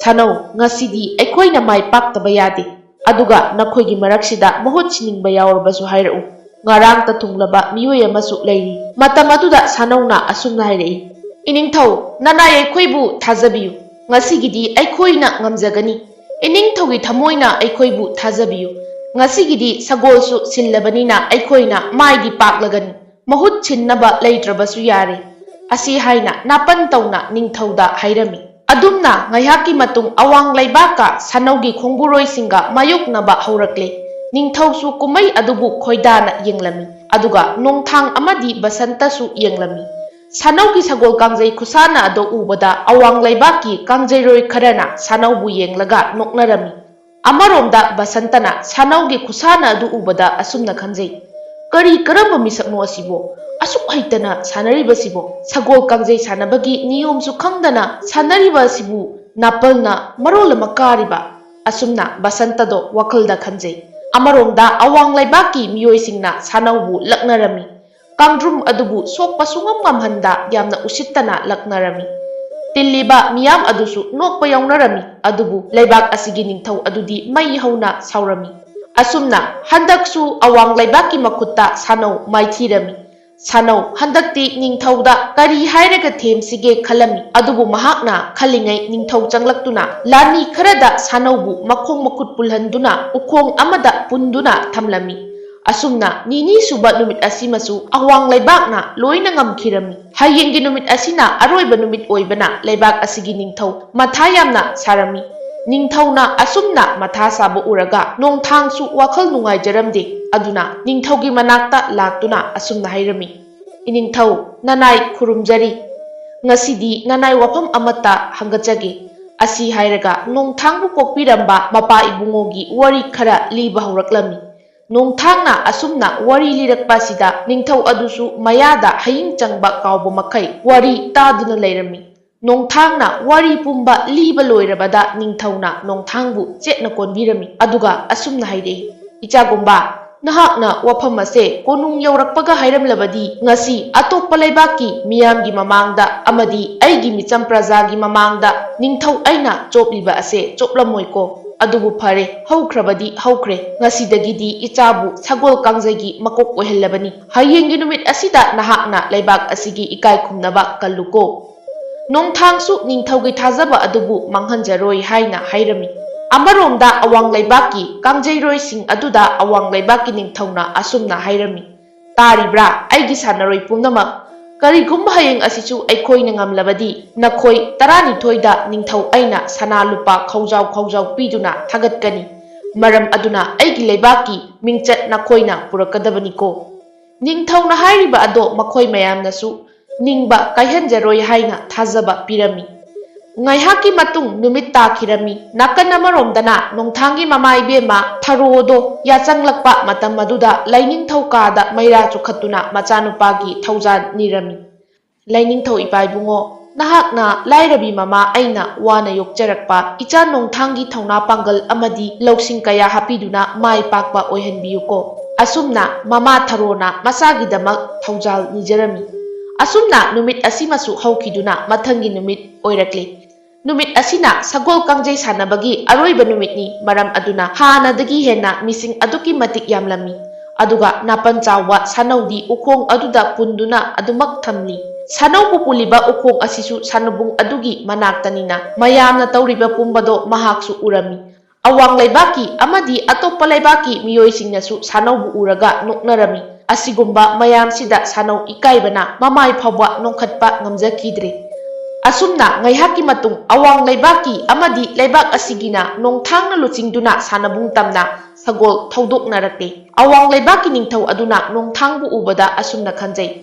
"ꯁꯥꯅꯧ, ꯉꯁꯤꯗꯤ ꯑꯩꯈꯣꯏꯅ ꯃꯥꯏ ꯄꯥꯛꯇꯕ ꯌꯥꯗꯦ꯫ ꯑꯗꯨꯒ ꯅꯈꯣꯏꯒꯤ ꯃꯔꯛꯁꯤꯗ ꯃꯍꯨꯠ ꯁꯤꯟꯅꯤꯡꯕ ꯌꯥꯎꯔꯕꯁꯨ ꯍꯥꯏꯔꯛꯎ꯫ ꯉꯔꯥꯡꯇ ꯊꯨꯡꯂꯕ ꯃꯤꯑꯣꯏ ꯑꯃꯁꯨ ꯂꯩꯔꯤ꯫" ꯃꯇꯝ ꯑꯗꯨꯗ ꯁꯥꯅꯧꯅ ꯑꯁꯨꯝꯅ ꯍꯥꯏꯔꯛꯏ, "ꯏꯅꯤꯡꯊꯧ, ꯅꯅꯥꯏ ꯑꯩꯈꯣꯏꯕꯨ ꯊꯥꯖꯕꯤꯌꯨ꯫ ꯉꯁꯤꯒꯤꯗꯤ ꯑꯩꯈꯣꯏꯅ ꯉꯝꯖꯒꯅꯤ꯫ ꯏꯅꯤꯡꯊꯧꯒꯤ ꯊꯃꯣꯏꯅ ꯑꯩꯈꯣꯏꯕꯨ ꯊꯥꯖꯕꯤꯌꯨ꯫ ꯉꯁꯤꯒꯤꯗꯤ ꯁꯒꯣꯜꯁꯨ ꯁꯤꯜꯂꯕꯅꯤꯅ ꯑꯩꯈꯣꯏꯅ ꯃꯥꯏꯗꯤ ꯄꯥꯛꯂꯒꯅꯤ꯫ ꯃꯍꯨꯠ ꯁꯤꯟꯅꯕ ꯂꯩꯇ꯭ꯔꯕꯁꯨ ꯌꯥꯔꯦ꯫" ꯑꯁꯤ ꯍꯥꯏꯅ ꯅꯥꯄꯟ ꯇꯧꯅ ꯅꯤꯡꯊꯧꯗ ꯍꯥꯏꯔꯝꯃꯤ꯫ ꯑꯗꯨꯝꯅ ꯉꯥꯏꯍꯥꯛꯀꯤ ꯃꯇꯨꯡ ꯑꯋꯥꯡ ꯂꯩꯕꯥꯛꯀ ꯁꯥꯅꯧꯒꯤ ꯈꯣꯡꯕꯨꯔꯣꯏꯁꯤꯡꯒ ꯃꯥꯌꯣꯛꯅꯕ ꯍꯧꯔꯛꯂꯦ꯫ ꯅꯤꯡꯊꯧꯁꯨ ꯀꯨꯝꯃꯩ ꯑꯗꯨꯕꯨ ꯈꯣꯏꯗꯥꯅ ꯌꯦꯡꯂꯝꯃꯤ, ꯑꯗꯨꯒ ꯅꯣꯡꯊꯥꯡ ꯑꯃꯗꯤ ꯕꯁꯟꯇꯁꯨ ꯌꯦꯡꯂꯝꯃꯤ꯫ ꯁꯥꯅꯧꯒꯤ ꯁꯒꯣꯜ ꯀꯥꯡꯖꯩ ꯈꯨꯁꯥꯟꯅ ꯑꯗꯨ ꯎꯕꯗ ꯑꯋꯥꯡ ꯂꯩꯕꯥꯛꯀꯤ ꯀꯥꯡꯖꯩꯔꯣꯏ ꯈꯔꯅ ꯁꯥꯅꯧꯕꯨ ꯌꯦꯡꯂꯒ ꯅꯣꯛꯅꯔꯝꯃꯤ꯫ ꯑꯃꯔꯣꯝꯗ ꯕꯁꯟꯇꯅ ꯁꯥꯅꯧꯒꯤ ꯈꯨꯁꯥꯟꯅ ꯑꯗꯨ ꯎꯕꯗ ꯑꯁꯨꯝꯅ ꯈꯟꯖꯩ, "ꯀꯔꯤ ꯀꯔꯝꯕ ꯃꯤꯁꯛꯅꯣ ꯑꯁꯤꯕꯣ? ꯑꯁꯨꯛ ꯍꯩꯇꯅ ꯁꯥꯟꯅꯔꯤꯕꯁꯤꯕꯣ? ꯁꯒꯣꯜ ꯀꯥꯡꯖꯩ ꯁꯥꯟꯅꯕꯒꯤ ꯅꯤꯌꯣꯝꯁꯨ ꯈꯪꯗꯅ ꯁꯥꯟꯅꯔꯤꯕ ꯑꯁꯤꯕꯨ ꯅꯥꯄꯜꯅ ꯃꯔꯣꯜ ꯑꯃ ꯀꯥꯔꯤꯕ?" ꯑꯁꯨꯝꯅ ꯕꯁꯟꯇꯗꯣ ꯋꯥꯈꯜꯗ ꯈꯟꯖꯩ꯫ ꯑꯃꯔꯣꯝꯗ ꯑꯋꯥꯡ ꯂꯩꯕꯥꯛꯀꯤ ꯃꯤꯑꯣꯏꯁꯤꯡꯅ ꯁꯥꯅꯧꯕꯨ ꯂꯛꯅꯔꯝꯃꯤ꯫ ꯀꯥꯡꯗ꯭ꯔꯨꯝ ꯑꯗꯨꯕꯨ ꯁꯣꯛꯄ ꯁꯨꯡꯉꯝ ꯉꯝꯍꯟꯗ ꯌꯥꯝꯅ ꯎꯁꯤꯠꯇꯅ ꯂꯛꯅꯔꯝꯃꯤ꯫ ꯇꯤꯜꯂꯤꯕ ꯃꯤꯌꯥꯝ ꯑꯗꯨꯁꯨ ꯅꯣꯛꯄ ꯌꯥꯎꯅꯔꯝꯃꯤ, ꯑꯗꯨꯕꯨ ꯂꯩꯕꯥꯛ ꯑꯁꯤꯒꯤ ꯅꯤꯡꯊꯧ ꯑꯗꯨꯗꯤ ꯃꯩ ꯍꯧꯅ ꯁꯥꯎꯔꯝꯃꯤ꯫ ꯑꯁꯨꯝꯅ ꯍꯟꯗꯛꯁꯨ ꯑꯋꯥꯡ ꯂꯩꯕꯥꯛꯀꯤ ꯃꯈꯨꯠꯇ ꯁꯥꯅꯧ ꯃꯥꯏꯊꯤꯔꯝꯃꯤ꯫ ꯁꯥꯅꯧ ꯍꯟꯗꯛꯇꯤ ꯅꯤꯡꯊꯧꯗ ꯀꯔꯤ ꯍꯥꯏꯔꯒ ꯊꯦꯝꯁꯤꯒꯦ ꯈꯜꯂꯝꯃꯤ, ꯑꯗꯨꯕꯨ ꯃꯍꯥꯛꯅ ꯈꯜꯂꯤꯉꯩ ꯅꯤꯡꯊꯧ ꯆꯪꯂꯛꯇꯨꯅ ꯂꯥꯟꯃꯤ ꯈꯔꯗ ꯁꯥꯅꯧꯕꯨ ꯃꯈꯣꯡ ꯃꯈꯨꯠ ꯄꯨꯜꯍꯟꯗꯨꯅ ꯎꯈꯣꯡ ꯑꯃꯗ ꯄꯨꯟꯗꯨꯅ ꯊꯝꯂꯝꯃꯤ꯫ ꯑꯁꯨꯝꯅ ꯅꯤꯅꯤ ꯁꯨꯕ ꯅꯨꯃꯤꯠ ꯑꯁꯤꯃꯁꯨ ꯑꯋꯥꯡ ꯂꯩꯕꯥꯛꯅ ꯂꯣꯏꯅ ꯉꯝꯈꯤꯔꯝꯃꯤ꯫ ꯍꯌꯦꯡꯒꯤ ꯅꯨꯃꯤꯠ ꯑꯁꯤꯅ ꯑꯔꯣꯏꯕ ꯅꯨꯃꯤꯠ ꯑꯣꯏꯕꯅ ꯂꯩꯕꯥꯛ ꯑꯁꯤꯒꯤ ꯅꯤꯡꯊꯧ ꯃꯊꯥ ꯌꯥꯝꯅ ꯁꯥꯔꯝꯃꯤ꯫ ꯅꯤꯡꯊꯧꯅ ꯑꯁꯨꯝꯅ ꯃꯊꯥ ꯁꯥꯕ ꯎꯔꯒ ꯅꯣꯡꯊꯥꯡꯁꯨ ꯋꯥꯈꯜ ꯅꯨꯡꯉꯥꯏꯖꯔꯝꯗꯦ꯫ ꯑꯗꯨꯅ ꯅꯤꯡꯊꯧꯒꯤ ꯃꯅꯥꯛꯇ ꯂꯥꯛꯇꯨꯅ ꯑꯁꯨꯝꯅ ꯍꯥꯏꯔꯝꯃꯤ, "ꯏꯅꯤꯡꯊꯧ, ꯅꯅꯥꯏ ꯈꯨꯔꯨꯝꯖꯔꯤ꯫ ꯉꯁꯤꯗꯤ ꯅꯅꯥꯏ ꯋꯥꯐꯝ ꯑꯃꯠꯇ ꯍꯪꯒꯠꯆꯒꯦ꯫" ꯑꯁꯤ ꯍꯥꯏꯔꯒ ꯅꯣꯡꯊꯥꯡꯕꯨ ꯄꯣꯛꯄꯤꯔꯝꯕ ꯃꯄꯥ ꯏꯕꯨꯡꯉꯣꯒꯤ ꯋꯥꯔꯤ ꯈꯔ ꯂꯤꯕ ꯍꯧꯔꯛꯂꯝꯃꯤ꯫ ꯅꯣꯡꯊꯥꯡꯅ ꯑꯁꯨꯝꯅ ꯋꯥꯔꯤ ꯂꯤꯔꯛꯄ ꯑꯁꯤꯗ ꯅꯤꯡꯊꯧ ꯑꯗꯨꯁꯨ ꯃꯌꯥꯗ ꯍꯌꯤꯡ ꯆꯪꯕ ꯀꯥꯎꯕ ꯃꯈꯩ ꯋꯥꯔꯤ ꯇꯥꯗꯨꯅ ꯂꯩꯔꯝꯃꯤ꯫ ꯅꯣꯡꯊꯥꯡꯅ ꯋꯥꯔꯤ ꯄꯨꯝꯕ ꯂꯤꯕ ꯂꯣꯏꯔꯕꯗ ꯅꯤꯡꯊꯧꯅ ꯅꯣꯡꯊꯥꯡꯕꯨ ꯆꯦꯠꯅ ꯀꯣꯟꯕꯤꯔꯝꯃꯤ꯫ ꯑꯗꯨꯒ ꯑꯁꯨꯝꯅ ꯍꯥꯏꯔꯛꯏ, "ꯏꯆꯥꯒꯨꯝꯕ, ꯅꯍꯥꯛꯅ ꯋꯥꯐꯝ ꯑꯁꯦ ꯀꯣꯅꯨꯡ ꯌꯧꯔꯛꯄꯒ ꯍꯥꯏꯔꯝꯂꯕꯗꯤ, ꯉꯁꯤ ꯑꯇꯣꯞꯄ ꯂꯩꯕꯥꯛꯀꯤ ꯃꯤꯌꯥꯝꯒꯤ ꯃꯃꯥꯡꯗ ꯑꯃꯗꯤ ꯑꯩꯒꯤ ꯃꯤꯆꯝ ꯄ꯭ꯔꯖꯥꯒꯤ ꯃꯃꯥꯡꯗ ꯅꯤꯡꯊꯧ ꯑꯩꯅ ꯆꯣꯞꯂꯤꯕ ꯑꯁꯦ ꯆꯣꯞꯂꯝꯃꯣꯏꯀꯣ꯫ ꯑꯗꯨꯕꯨ ꯐꯔꯦ, ꯍꯧꯈ꯭ꯔꯕꯗꯤ ꯍꯧꯈ꯭ꯔꯦ꯫ ꯉꯁꯤꯗꯒꯤꯗꯤ ꯏꯆꯥꯕꯨ ꯁꯒꯣꯜ ꯀꯥꯡꯖꯩꯒꯤ ꯃꯀꯣꯛ ꯑꯣꯏꯍꯜꯂꯕꯅꯤ꯫ ꯍꯌꯦꯡꯒꯤ ꯅꯨꯃꯤꯠ ꯑꯁꯤꯗ ꯅꯍꯥꯛꯅ ꯂꯩꯕꯥꯛ ꯑꯁꯤꯒꯤ ꯏꯀꯥꯏ ꯈꯨꯝꯅꯕ ꯀꯜꯂꯨꯀꯣ꯫ ꯅꯣꯡꯊꯥꯡꯁꯨ ꯅꯤꯡꯊꯧꯒꯤ ꯊꯥꯖꯕ ꯑꯗꯨꯕꯨ ꯃꯥꯡꯍꯟꯖꯔꯣꯏ ꯍꯥꯏꯅ ꯍꯥꯏꯔꯝꯃꯤ꯫ ꯑꯃꯔꯣꯝꯗ ꯑꯋꯥꯡ ꯂꯩꯕꯥꯛꯀꯤ ꯀꯥꯡꯖꯩꯔꯣꯏꯁꯤꯡ ꯑꯗꯨꯗ ꯑꯋꯥꯡ ꯂꯩꯕꯥꯛꯀꯤ ꯅꯤꯡꯊꯧꯅ ꯑꯁꯨꯝꯅ ꯍꯥꯏꯔꯝꯃꯤ, "ꯇꯥꯔꯤꯕ꯭ꯔꯥ, ꯑꯩꯒꯤ ꯁꯥꯟꯅꯔꯣꯏ ꯄꯨꯝꯅꯃꯛ? ꯀꯔꯤꯒꯨꯝꯕ ꯍꯌꯦꯡ ꯑꯁꯤꯁꯨ ꯑꯩꯈꯣꯏꯅ ꯉꯝꯂꯕꯗꯤ, ꯅꯈꯣꯏ ꯇꯔꯥꯅꯤꯊꯣꯏꯗ ꯅꯤꯡꯊꯧ ꯑꯩꯅ ꯁꯅꯥ ꯂꯨꯄꯥ ꯈꯧꯖꯥꯎ ꯈꯧꯖꯥꯎ ꯄꯤꯗꯨꯅ ꯊꯥꯒꯠꯀꯅꯤ꯫ ꯃꯔꯝ ꯑꯗꯨꯅ ꯑꯩꯒꯤ ꯂꯩꯕꯥꯛꯀꯤ ꯃꯤꯡꯆꯠ ꯅꯈꯣꯏꯅ ꯄꯨꯔꯛꯀꯗꯕꯅꯤꯀꯣ꯫" ꯅꯤꯡꯊꯧꯅ ꯍꯥꯏꯔꯤꯕ ꯑꯗꯣ ꯃꯈꯣꯏ ꯃꯌꯥꯝꯅꯁꯨ ꯅꯤꯡꯕ ꯀꯥꯏꯍꯟꯖꯔꯣꯏ ꯍꯥꯏꯅ ꯊꯥꯖꯕ ꯄꯤꯔꯝꯃꯤ꯫ ꯉꯥꯏꯍꯥꯛꯀꯤ ꯃꯇꯨꯡ ꯅꯨꯃꯤꯠ ꯇꯥꯈꯤꯔꯝꯃꯤ꯫ ꯅꯥꯀꯟ ꯑꯃꯔꯣꯝꯗꯅ ꯅꯣꯡꯊꯥꯡꯒꯤ ꯃꯃꯥ ꯏꯕꯦꯝꯃ ꯊꯔꯣꯗꯣ ꯌꯥꯆꯪꯂꯛꯄ ꯃꯇꯝ ꯑꯗꯨꯗ ꯂꯥꯏꯅꯤꯡꯊꯧ ꯀꯥꯗ ꯃꯩꯔꯥ ꯆꯨꯈꯠꯇꯨꯅ ꯃꯆꯥꯅꯨꯄꯥꯒꯤ ꯊꯧꯖꯥꯜ ꯅꯤꯔꯝꯃꯤ꯫ "ꯂꯥꯏꯅꯤꯡꯊꯧ ꯏꯄꯥ ꯏꯕꯨꯡꯉꯣ, ꯅꯍꯥꯛꯅ ꯂꯥꯏꯔꯕꯤ ꯃꯃꯥ ꯑꯩꯅ ꯋꯥꯅ ꯌꯣꯛꯆꯔꯛꯄ ꯏꯆꯥ ꯅꯣꯡꯊꯥꯡꯒꯤ ꯊꯧꯅꯥ ꯄꯥꯡꯒꯜ ꯑꯃꯗꯤ ꯂꯧꯁꯤꯡ ꯀꯌꯥ ꯍꯥꯞꯄꯤꯗꯨꯅ ꯃꯥꯏ ꯄꯥꯛꯄ ꯑꯣꯏꯍꯟꯕꯤꯌꯨꯀꯣ꯫" ꯑꯁꯨꯝꯅ ꯃꯃꯥ ꯊꯔꯣꯅ ꯃꯆꯥꯒꯤꯗꯃꯛ ꯊꯧꯖꯥꯜ ꯅꯤꯖꯔꯝꯃꯤ꯫ ꯑꯁꯨꯝꯅ ꯅꯨꯃꯤꯠ ꯑꯁꯤꯃꯁꯨ ꯍꯧꯈꯤꯗꯨꯅ ꯃꯊꯪꯒꯤ ꯅꯨꯃꯤꯠ ꯑꯣꯏꯔꯛꯂꯤ꯫ ꯅꯨꯃꯤꯠ ꯑꯁꯤꯅ ꯁꯒꯣꯜ ꯀꯥꯡꯖꯩ ꯁꯥꯟꯅꯕꯒꯤ ꯑꯔꯣꯏꯕ ꯅꯨꯃꯤꯠꯅꯤ꯫ ꯃꯔꯝ ꯑꯗꯨꯅ ꯍꯥꯟꯅꯗꯒꯤ ꯍꯦꯟꯅ ꯃꯤꯁꯤꯡ ꯑꯗꯨꯛꯀꯤ ꯃꯇꯤꯛ ꯌꯥꯝꯂꯝꯃꯤ꯫ ꯑꯗꯨꯒ ꯅꯥꯄꯟ ꯆꯥꯎꯕ ꯁꯥꯅꯧꯗꯤ ꯎꯈꯣꯡ ꯑꯗꯨꯗ ꯄꯨꯟꯗꯨꯅ ꯑꯗꯨꯃꯛ ꯊꯝꯂꯤ꯫ ꯁꯥꯅꯧꯕꯨ ꯄꯨꯜꯂꯤꯕ ꯎꯈꯣꯡ ꯑꯁꯤꯁꯨ ꯁꯥꯅꯕꯨꯡ ꯑꯗꯨꯒꯤ ꯃꯅꯥꯛꯇꯅꯤꯅ ꯃꯌꯥꯝꯅ ꯇꯧꯔꯤꯕ ꯄꯨꯝꯕꯗꯣ ꯃꯍꯥꯛꯁꯨ ꯎꯔꯝꯃꯤ꯫ ꯑꯋꯥꯡ ꯂꯩꯕꯥꯛꯀꯤ ꯑꯃꯗꯤ ꯑꯇꯣꯞꯄ ꯂꯩꯕꯥꯛꯀꯤ ꯃꯤꯑꯣꯏꯁꯤꯡꯅꯁꯨ ꯁꯥꯅꯧꯕꯨ ꯎꯔꯒ ꯅꯣꯛꯅꯔꯝꯃꯤ꯫ ꯑꯁꯤꯒꯨꯝꯕ ꯃꯌꯥꯝꯁꯤꯗ ꯁꯥꯅꯧ ꯏꯀꯥꯏꯕꯅ ꯃꯃꯥꯏ ꯐꯥꯎꯕ ꯅꯣꯡꯈꯠꯄ ꯉꯝꯖꯈꯤꯗ꯭ꯔꯦ꯫ ꯑꯁꯨꯝꯅ ꯉꯥꯏꯍꯥꯛꯀꯤ ꯃꯇꯨꯡ ꯑꯋꯥꯡ ꯂꯩꯕꯥꯛꯀꯤ ꯑꯃꯗꯤ ꯂꯩꯕꯥꯛ ꯑꯁꯤꯒꯤꯅ ꯅꯣꯡꯊꯥꯡꯅ ꯂꯨꯆꯤꯡꯗꯨꯅ ꯁꯥꯅꯕꯨꯡ ꯇꯝꯅ ꯁꯒꯣꯜ ꯊꯧꯗꯣꯛꯅꯔꯛꯂꯦ꯫ ꯑꯋꯥꯡ ꯂꯩꯕꯥꯛꯀꯤ ꯅꯤꯡꯊꯧ ꯑꯗꯨꯅ ꯅꯣꯡꯊꯥꯡꯕꯨ ꯎꯕꯗ ꯑꯁꯨꯝꯅ ꯈꯟꯖꯩ,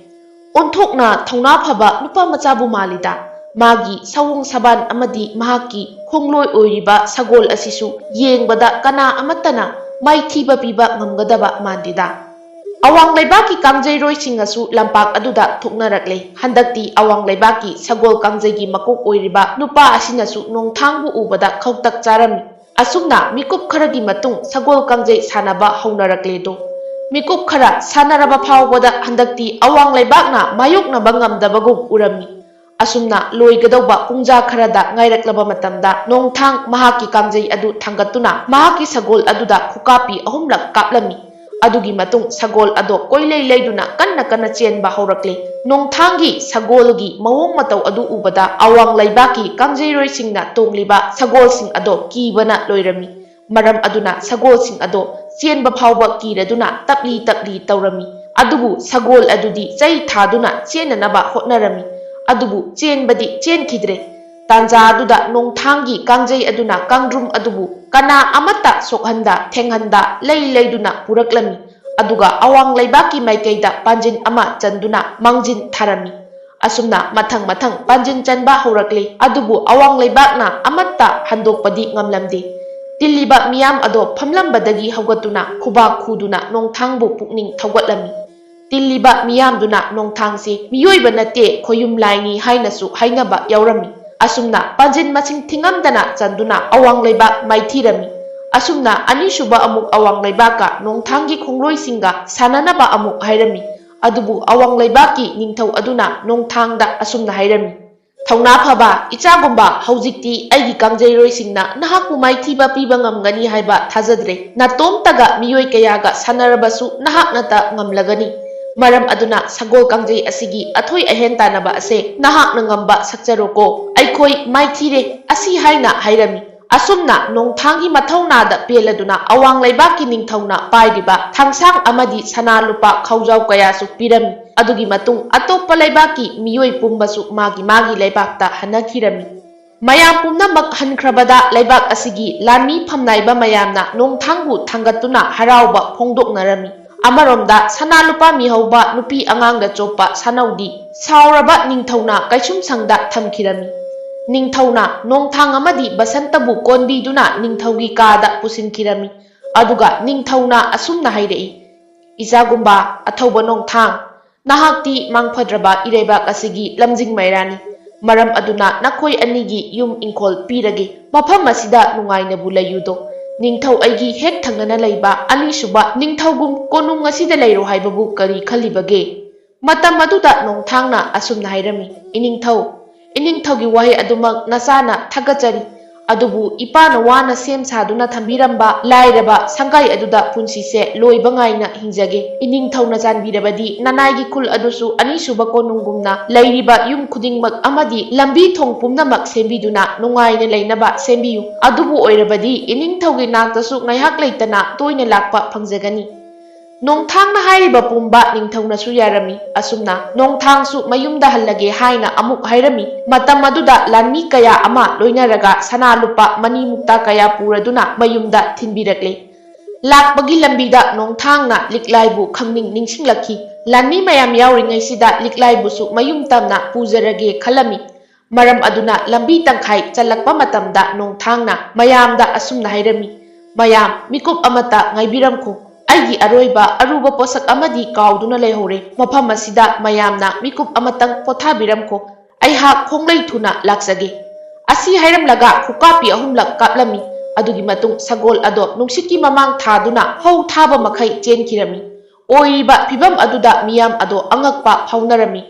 "ꯑꯣꯟꯊꯣꯛꯅ ꯊꯧꯅꯥ ꯐꯕ ꯅꯨꯄꯥ ꯃꯆꯥꯕꯨ ꯃꯥꯜꯂꯤꯗ꯫ ꯃꯥꯒꯤ ꯁꯑꯣꯡ ꯁꯥꯕꯥꯟ ꯑꯃꯗꯤ ꯃꯍꯥꯛꯀꯤ ꯈꯣꯡꯂꯣꯏ ꯑꯣꯏꯔꯤꯕ ꯁꯒꯣꯜ ꯑꯁꯤꯁꯨ ꯌꯦꯡꯕꯗ ꯀꯅꯥ ꯑꯃꯠꯇꯅ ꯃꯥꯏꯊꯤꯕ ꯄꯤꯕ ꯉꯝꯒꯗꯕ ꯃꯥꯟꯗꯦꯗ꯫" ꯑꯋꯥꯡ ꯂꯩꯕꯥꯛꯀꯤ ꯀꯥꯡꯖꯩꯔꯣꯏꯁꯤꯡꯅꯁꯨ ꯂꯝꯄꯥꯛ ꯑꯗꯨꯗ ꯊꯣꯛꯅꯔꯛꯂꯦ꯫ ꯍꯟꯗꯛꯇꯤ ꯑꯋꯥꯡ ꯂꯩꯕꯥꯛꯀꯤ ꯁꯒꯣꯜ ꯀꯥꯡꯖꯩꯒꯤ ꯃꯀꯣꯛ ꯑꯣꯏꯔꯤꯕ ꯅꯨꯄꯥ ꯑꯁꯤꯅꯁꯨ ꯅꯣꯡꯊꯥꯡꯕꯨ ꯎꯕꯗ ꯈꯧꯇꯛ ꯆꯥꯔꯝꯃꯤ꯫ ꯑꯁꯨꯝꯅ ꯃꯤꯀꯨꯞ ꯈꯔꯒꯤ ꯃꯇꯨꯡ ꯁꯒꯣꯜ ꯀꯥꯡꯖꯩ ꯁꯥꯟꯅꯕ ꯍꯧꯅꯔꯛꯂꯦꯗꯣ꯫ ꯃꯤꯀꯨꯞ ꯈꯔ ꯁꯥꯟꯅꯔꯕ ꯐꯥꯎꯕꯗ ꯍꯟꯗꯛꯇꯤ ꯑꯋꯥꯡ ꯂꯩꯕꯥꯛꯅ ꯃꯥꯌꯣꯛꯅꯕ ꯉꯝꯗꯕꯒꯨꯝ ꯎꯔꯝꯃꯤ꯫ ꯑꯁꯨꯝꯅ ꯂꯣꯏꯒꯗꯧꯕ ꯄꯨꯡꯖꯥ ꯈꯔꯗ ꯉꯥꯏꯔꯛꯂꯕ ꯃꯇꯝꯗ ꯅꯣꯡꯊꯥꯡ ꯃꯍꯥꯛꯀꯤ ꯀꯥꯡꯖꯩ ꯑꯗꯨ ꯊꯥꯡꯒꯠꯇꯨꯅ ꯃꯍꯥꯛꯀꯤ ꯁꯒꯣꯜ ꯑꯗꯨꯗ ꯈꯨꯀꯥꯞꯄꯤ ꯑꯍꯨꯝꯂꯛ ꯀꯥꯞꯂꯝꯃꯤ꯫ ꯑꯗꯨꯒꯤ ꯃꯇꯨꯡ ꯁꯒꯣꯜ ꯑꯗꯣ ꯀꯣꯏꯂꯩ ꯂꯩꯗꯨꯅ ꯀꯟꯅ ꯀꯟꯅ ꯆꯦꯟꯕ ꯍꯧꯔꯛꯂꯦ꯫ ꯅꯣꯡꯊꯥꯡꯒꯤ ꯁꯒꯣꯜꯒꯤ ꯃꯑꯣꯡ ꯃꯇꯧ ꯑꯗꯨ ꯎꯕꯗ ꯑꯋꯥꯡ ꯂꯩꯕꯥꯛꯀꯤ ꯀꯥꯡꯖꯩꯔꯣꯏꯁꯤꯡꯅ ꯇꯣꯡꯂꯤꯕ ꯁꯒꯣꯜꯁꯤꯡ ꯑꯗꯣ ꯀꯤꯕꯅ ꯂꯣꯏꯔꯝꯃꯤ꯫ ꯃꯔꯝ ꯑꯗꯨꯅ ꯁꯒꯣꯜꯁꯤꯡ ꯑꯗꯣ ꯆꯦꯟꯕ ꯐꯥꯎꯕ ꯀꯤꯔꯗꯨꯅ ꯇꯞꯂꯤ ꯇꯞꯂꯤ ꯇꯧꯔꯝꯃꯤ꯫ ꯑꯗꯨꯕꯨ ꯁꯒꯣꯜ ꯑꯗꯨꯗꯤ ꯆꯩ ꯊꯥꯗꯨꯅ ꯆꯦꯟꯅꯅꯕ ꯍꯣꯠꯅꯔꯝꯃꯤ꯫ ꯑꯗꯨꯕꯨ ꯆꯦꯟꯕꯗꯤ ꯆꯦꯟꯈꯤꯗ꯭ꯔꯦ꯫ ꯇꯥꯟꯖꯥ ꯑꯗꯨꯗ ꯅꯣꯡꯊꯥꯡꯒꯤ ꯀꯥꯡꯖꯩ ꯑꯗꯨꯅ ꯀꯥꯡꯗ꯭ꯔꯨꯝ ꯑꯗꯨꯕꯨ ꯀꯅꯥ ꯑꯃꯠꯇ ꯁꯣꯛꯍꯟꯗ ꯊꯦꯡꯍꯟꯗ ꯂꯩ ꯂꯩꯗꯨꯅ ꯄꯨꯔꯛꯂꯝꯃꯤ꯫ ꯑꯗꯨꯒ ꯑꯋꯥꯡ ꯂꯩꯕꯥꯛꯀꯤ ꯃꯥꯏꯀꯩꯗ ꯄꯥꯟꯖꯤꯟ ꯑꯃ ꯆꯟꯗꯨꯅ ꯃꯥꯡꯖꯤꯟ ꯊꯥꯔꯝꯃꯤ꯫ ꯑꯁꯨꯝꯅ ꯃꯊꯪ ꯃꯊꯪ ꯄꯥꯟꯖꯤꯟ ꯆꯟꯕ ꯍꯧꯔꯛꯂꯦ꯫ ꯑꯗꯨꯕꯨ ꯑꯋꯥꯡ ꯂꯩꯕꯥꯛꯅ ꯑꯃꯠꯇ ꯍꯟꯗꯣꯛꯄꯗꯤ ꯉꯝꯂꯝꯗꯦ꯫ ꯇꯤꯜꯂꯤꯕ ꯃꯤꯌꯥꯝ ꯑꯗꯣ ꯐꯝꯂꯝꯕꯗꯒꯤ ꯍꯧꯒꯠꯇꯨꯅ ꯈꯨꯕꯥꯛ ꯈꯨꯗꯨꯅ ꯅꯣꯡꯊꯥꯡꯕꯨ ꯄꯨꯛꯅꯤꯡ ꯊꯧꯒꯠꯂꯝꯃꯤ꯫ ꯇꯤꯜꯂꯤꯕ ꯃꯤꯌꯥꯝꯗꯨꯅ ꯅꯣꯡꯊꯥꯡꯁꯤ ꯃꯤꯑꯣꯏꯕ ꯅꯠꯇꯦ, ꯈꯣꯌꯨꯝ ꯂꯥꯏꯅꯤ ꯍꯥꯏꯅꯁꯨ ꯍꯥꯏꯅꯕ ꯌꯥꯎꯔꯝꯃꯤ꯫ ꯑꯁꯨꯝꯅ ꯄꯥꯟꯖꯤꯟ ꯃꯁꯤꯡ ꯊꯤꯉꯝꯗꯅ ꯆꯟꯗꯨꯅ ꯑꯋꯥꯡ ꯂꯩꯕꯥꯛ ꯃꯥꯏꯊꯤꯔꯝꯃꯤ꯫ ꯑꯁꯨꯝꯅ ꯑꯅꯤꯁꯨꯕ ꯑꯃꯨꯛ ꯑꯋꯥꯡ ꯂꯩꯕꯥꯛꯀ ꯅꯣꯡꯊꯥꯡꯒꯤ ꯈꯣꯡꯂꯣꯏꯁꯤꯡꯒ ꯁꯥꯟꯅꯅꯕ ꯑꯃꯨꯛ ꯍꯥꯏꯔꯝꯃꯤ꯫ ꯑꯗꯨꯕꯨ ꯑꯋꯥꯡ ꯂꯩꯕꯥꯛꯀꯤ ꯅꯤꯡꯊꯧ ꯑꯗꯨꯅ ꯅꯣꯡꯊꯥꯡꯗ ꯑꯁꯨꯝꯅ ꯍꯥꯏꯔꯝꯃꯤ, "ꯊꯧꯅꯥ ꯐꯕ ꯏꯆꯥꯒꯨꯝꯕ, ꯍꯧꯖꯤꯛꯇꯤ ꯑꯩꯒꯤ ꯀꯥꯡꯖꯩꯔꯣꯏꯁꯤꯡꯅ ꯅꯍꯥꯛꯄꯨ ꯃꯥꯏꯊꯤꯕ ꯄꯤꯕ ꯉꯝꯒꯅꯤ ꯍꯥꯏꯕ ꯊꯥꯖꯗ꯭ꯔꯦ꯫ ꯅꯇꯣꯝꯇꯒ ꯃꯤꯑꯣꯏ ꯀꯌꯥꯒ ꯁꯥꯟꯅꯔꯕꯁꯨ ꯅꯍꯥꯛꯅꯇ ꯉꯝꯂꯒꯅꯤ꯫ ꯃꯔꯝ ꯑꯗꯨꯅ ꯁꯒꯣꯜ ꯀꯥꯡꯖꯩ ꯑꯁꯤꯒꯤ ꯑꯊꯣꯏ ꯑꯍꯦꯟ ꯇꯥꯟꯅꯕ ꯑꯁꯦ ꯅꯍꯥꯛꯅ ꯉꯝꯕ ꯁꯛꯆꯔꯣꯀꯣ꯫ ꯑꯩꯈꯣꯏ ꯃꯥꯏꯊꯤꯔꯦ" ꯑꯁꯤ ꯍꯥꯏꯅ ꯍꯥꯏꯔꯝꯃꯤ꯫ ꯑꯁꯨꯝꯅ ꯅꯣꯡꯊꯥꯡꯒꯤ ꯃꯊꯧꯅꯥꯗ ꯄꯦꯜꯂꯗꯨꯅ ꯑꯋꯥꯡ ꯂꯩꯕꯥꯛꯀꯤ ꯅꯤꯡꯊꯧꯅ ꯄꯥꯏꯔꯤꯕ ꯊꯥꯡꯁꯥꯡ ꯑꯃꯗꯤ ꯁꯅꯥ ꯂꯨꯄꯥ ꯈꯥꯎꯖꯥꯎ ꯀꯌꯥꯁꯨ ꯄꯤꯔꯝꯃꯤ꯫ ꯑꯗꯨꯒꯤ ꯃꯇꯨꯡ ꯑꯇꯣꯞꯄ ꯂꯩꯕꯥꯛꯀꯤ ꯃꯤꯑꯣꯏ ꯄꯨꯝꯕꯁꯨ ꯃꯥꯒꯤ ꯃꯥꯒꯤ ꯂꯩꯕꯥꯛꯇ ꯍꯟꯅꯈꯤꯔꯝꯃꯤ꯫ ꯃꯌꯥꯝ ꯄꯨꯝꯅꯃꯛ ꯍꯟꯈ꯭ꯔꯕꯗ ꯂꯩꯕꯥꯛ ꯑꯁꯤꯒꯤ ꯂꯥꯟꯃꯤ ꯐꯝꯅꯥꯏꯕ ꯃꯌꯥꯝꯅ ꯅꯣꯡꯊꯥꯡꯕꯨ ꯊꯥꯡꯒꯠꯇꯨꯅ ꯍꯔꯥꯎꯕ ꯐꯣꯡꯗꯣꯛꯅꯔꯝꯃꯤ꯫ ꯑꯃꯔꯣꯝꯗ ꯁꯅꯥ ꯂꯨꯄꯥ ꯃꯤꯍꯧꯕ ꯅꯨꯄꯤ ꯑꯉꯥꯡꯗ ꯆꯣꯞꯄ ꯁꯥꯅꯧꯗꯤ ꯁꯥꯎꯔꯕ ꯅꯤꯡꯊꯧꯅ ꯀꯩꯁꯨꯝꯁꯪꯗ ꯊꯝꯈꯤꯔꯝꯃꯤ꯫ ꯅꯤꯡꯊꯧꯅ ꯅꯣꯡꯊꯥꯡ ꯑꯃꯗꯤ ꯕꯁꯟꯇꯕꯨ ꯀꯣꯟꯕꯤꯗꯨꯅ ꯅꯤꯡꯊꯧꯒꯤ ꯀꯥꯗ ꯄꯨꯁꯤꯟꯈꯤꯔꯝꯃꯤ꯫ ꯑꯗꯨꯒ ꯅꯤꯡꯊꯧꯅ ꯑꯁꯨꯝꯅ ꯍꯥꯏꯔꯛꯏ, "ꯏꯆꯥꯒꯨꯝꯕ ꯑꯊꯧꯕ ꯅꯣꯡꯊꯥꯡ, ꯅꯍꯥꯛꯇꯤ ꯃꯥꯡꯐꯗ꯭ꯔꯕ ꯏꯔꯩꯕꯥꯛ ꯑꯁꯤꯒꯤ ꯂꯝꯖꯤꯡ ꯃꯩꯔꯥꯅꯤ꯫ ꯃꯔꯝ ꯑꯗꯨꯅ ꯅꯈꯣꯏ ꯑꯅꯤꯒꯤ ꯌꯨꯝ ꯏꯪꯈꯣꯜ ꯄꯤꯔꯒꯦ꯫ ꯃꯐꯝ ꯑꯁꯤꯗ ꯅꯨꯡꯉꯥꯏꯅꯕꯨ ꯂꯩꯌꯨꯗꯣ꯫ "ꯅꯤꯡꯊꯧ ꯑꯩꯒꯤ ꯍꯦꯛ ꯊꯪꯅꯅ ꯂꯩꯕ ꯑꯅꯤꯁꯨꯕ ꯅꯤꯡꯊꯧꯒꯨꯝ ꯀꯣꯅꯨꯡ ꯑꯁꯤꯗ ꯂꯩꯔꯣ ꯍꯥꯏꯕꯕꯨ ꯀꯔꯤ ꯈꯜꯂꯤꯕꯒꯦ?" ꯃꯇꯝ ꯑꯗꯨꯗ ꯅꯣꯡꯊꯥꯡꯅ ꯑꯁꯨꯝꯅ ꯍꯥꯏꯔꯝꯃꯤ, "ꯏꯅꯤꯡꯊꯧ, ꯏꯅꯤꯡꯊꯧꯒꯤ ꯋꯥꯍꯩ ꯑꯗꯨꯃꯛ ꯅꯆꯥꯅ ꯊꯥꯒꯠꯆꯔꯤ꯫ ꯑꯗꯨꯕꯨ ꯏꯄꯥꯅ ꯋꯥꯅ ꯁꯦꯝ ꯁꯥꯗꯨꯅ ꯊꯝꯕꯤꯔꯝꯕ ꯂꯥꯏꯔꯕ ꯁꯪꯒꯥꯏ ꯑꯗꯨꯗ ꯄꯨꯟꯁꯤꯁꯦ ꯂꯣꯏꯕ ꯉꯥꯏꯅ ꯍꯤꯡꯖꯒꯦ꯫ ꯏꯅꯤꯡꯊꯧꯅ ꯆꯥꯟꯕꯤꯔꯕꯗꯤ ꯅꯅꯥꯏꯒꯤ ꯈꯨꯜ ꯑꯗꯨꯁꯨ ꯑꯅꯤꯁꯨꯕ ꯀꯣꯅꯨꯡꯒꯨꯝꯅ ꯂꯩꯔꯤꯕ ꯌꯨꯝ ꯈꯨꯗꯤꯡꯃꯛ ꯑꯃꯗꯤ ꯂꯝꯕꯤ ꯊꯣꯡ ꯄꯨꯝꯅꯃꯛ ꯁꯦꯝꯕꯤꯗꯨꯅ ꯅꯨꯡꯉꯥꯏꯅ ꯂꯩꯅꯕ ꯁꯦꯝꯕꯤꯌꯨ꯫ ꯑꯗꯨꯕꯨ ꯑꯣꯏꯔꯕꯗꯤ ꯏꯅꯤꯡꯊꯧꯒꯤ ꯅꯥꯛꯇꯁꯨ ꯉꯥꯏꯍꯥꯛ ꯂꯩꯇꯅ ꯇꯣꯏꯅ ꯂꯥꯛꯄ ꯐꯪꯖꯒꯅꯤ꯫" ꯅꯣꯡꯊꯥꯡꯅ ꯍꯥꯏꯔꯤꯕ ꯄꯨꯝꯕ ꯅꯤꯡꯊꯧꯅꯁꯨ ꯌꯥꯔꯝꯃꯤ꯫ ꯑꯁꯨꯝꯅ ꯅꯣꯡꯊꯥꯡꯁꯨ ꯃꯌꯨꯝꯗ ꯍꯜꯂꯒꯦ ꯍꯥꯏꯅ ꯑꯃꯨꯛ ꯍꯥꯏꯔꯝꯃꯤ꯫ ꯃꯇꯝ ꯑꯗꯨꯗ ꯂꯥꯟꯃꯤ ꯀꯌꯥ ꯑꯃ ꯂꯣꯏꯅꯔꯒ ꯁꯅꯥ ꯂꯨꯄꯥ ꯃꯅꯤ ꯃꯨꯛꯇꯥ ꯀꯌꯥ ꯄꯨꯔꯗꯨꯅ ꯃꯌꯨꯝꯗ ꯊꯤꯟꯕꯤꯔꯛꯂꯦ꯫ ꯂꯥꯛꯄꯒꯤ ꯂꯝꯕꯤꯗ ꯅꯣꯡꯊꯥꯡꯅ ꯂꯤꯛꯂꯥꯏꯕꯨ ꯈꯪꯅꯤꯡ ꯅꯤꯡꯁꯤꯡꯂꯛꯈꯤ꯫ ꯂꯥꯟꯃꯤ ꯃꯌꯥꯝ ꯌꯥꯎꯔꯤꯉꯩꯁꯤꯗ ꯂꯤꯛꯂꯥꯏꯕꯨꯁꯨ ꯃꯌꯨꯝ ꯇꯝꯅ ꯄꯨꯖꯔꯒꯦ ꯈꯜꯂꯝꯃꯤ꯫ ꯃꯔꯝ ꯑꯗꯨꯅ ꯂꯝꯕꯤ ꯇꯪꯈꯥꯏ ꯆꯜꯂꯛꯄ ꯃꯇꯝꯗ ꯅꯣꯡꯊꯥꯡꯅ ꯃꯌꯥꯝꯗ ꯑꯁꯨꯝꯅ ꯍꯥꯏꯔꯝꯃꯤ, "ꯃꯌꯥꯝ, ꯃꯤꯀꯨꯞ ꯑꯃꯠꯇ ꯉꯥꯏꯕꯤꯔꯝꯈꯣ꯫ ꯑꯩꯒꯤ ꯑꯔꯣꯏꯕ ꯑꯔꯨꯕ ꯄꯣꯠꯁꯛ ꯑꯃꯗꯤ ꯀꯥꯎꯗꯨꯅ ꯂꯩꯍꯧꯔꯦ꯫ ꯃꯐꯝ ꯑꯁꯤꯗ ꯃꯌꯥꯝꯅ ꯃꯤꯀꯨꯞ ꯑꯃꯇꯪ ꯄꯣꯊꯥꯕꯤꯔꯝꯈꯣ꯫ ꯑꯩꯍꯥꯛ ꯈꯣꯡꯂꯩ ꯊꯨꯅ ꯂꯥꯛꯆꯒꯦ꯫" ꯑꯁꯤ ꯍꯥꯏꯔꯝꯂꯒ ꯈꯨꯀꯥꯞꯄꯤ ꯑꯍꯨꯝꯂꯛ ꯀꯥꯞꯂꯝꯃꯤ꯫ ꯑꯗꯨꯒꯤ ꯃꯇꯨꯡ ꯁꯒꯣꯜ ꯑꯗꯣ ꯅꯨꯡꯁꯤꯠꯀꯤ ꯃꯃꯥꯡ ꯊꯥꯗꯨꯅ ꯍꯧ ꯊꯥꯕ ꯃꯈꯩ ꯆꯦꯟꯈꯤꯔꯝꯃꯤ꯫ ꯑꯣꯏꯔꯤꯕ ꯐꯤꯚꯝ ꯑꯗꯨꯗ ꯃꯤꯌꯥꯝ ꯑꯗꯣ ꯑꯉꯛꯄ ꯐꯥꯎꯅꯔꯝꯃꯤ꯫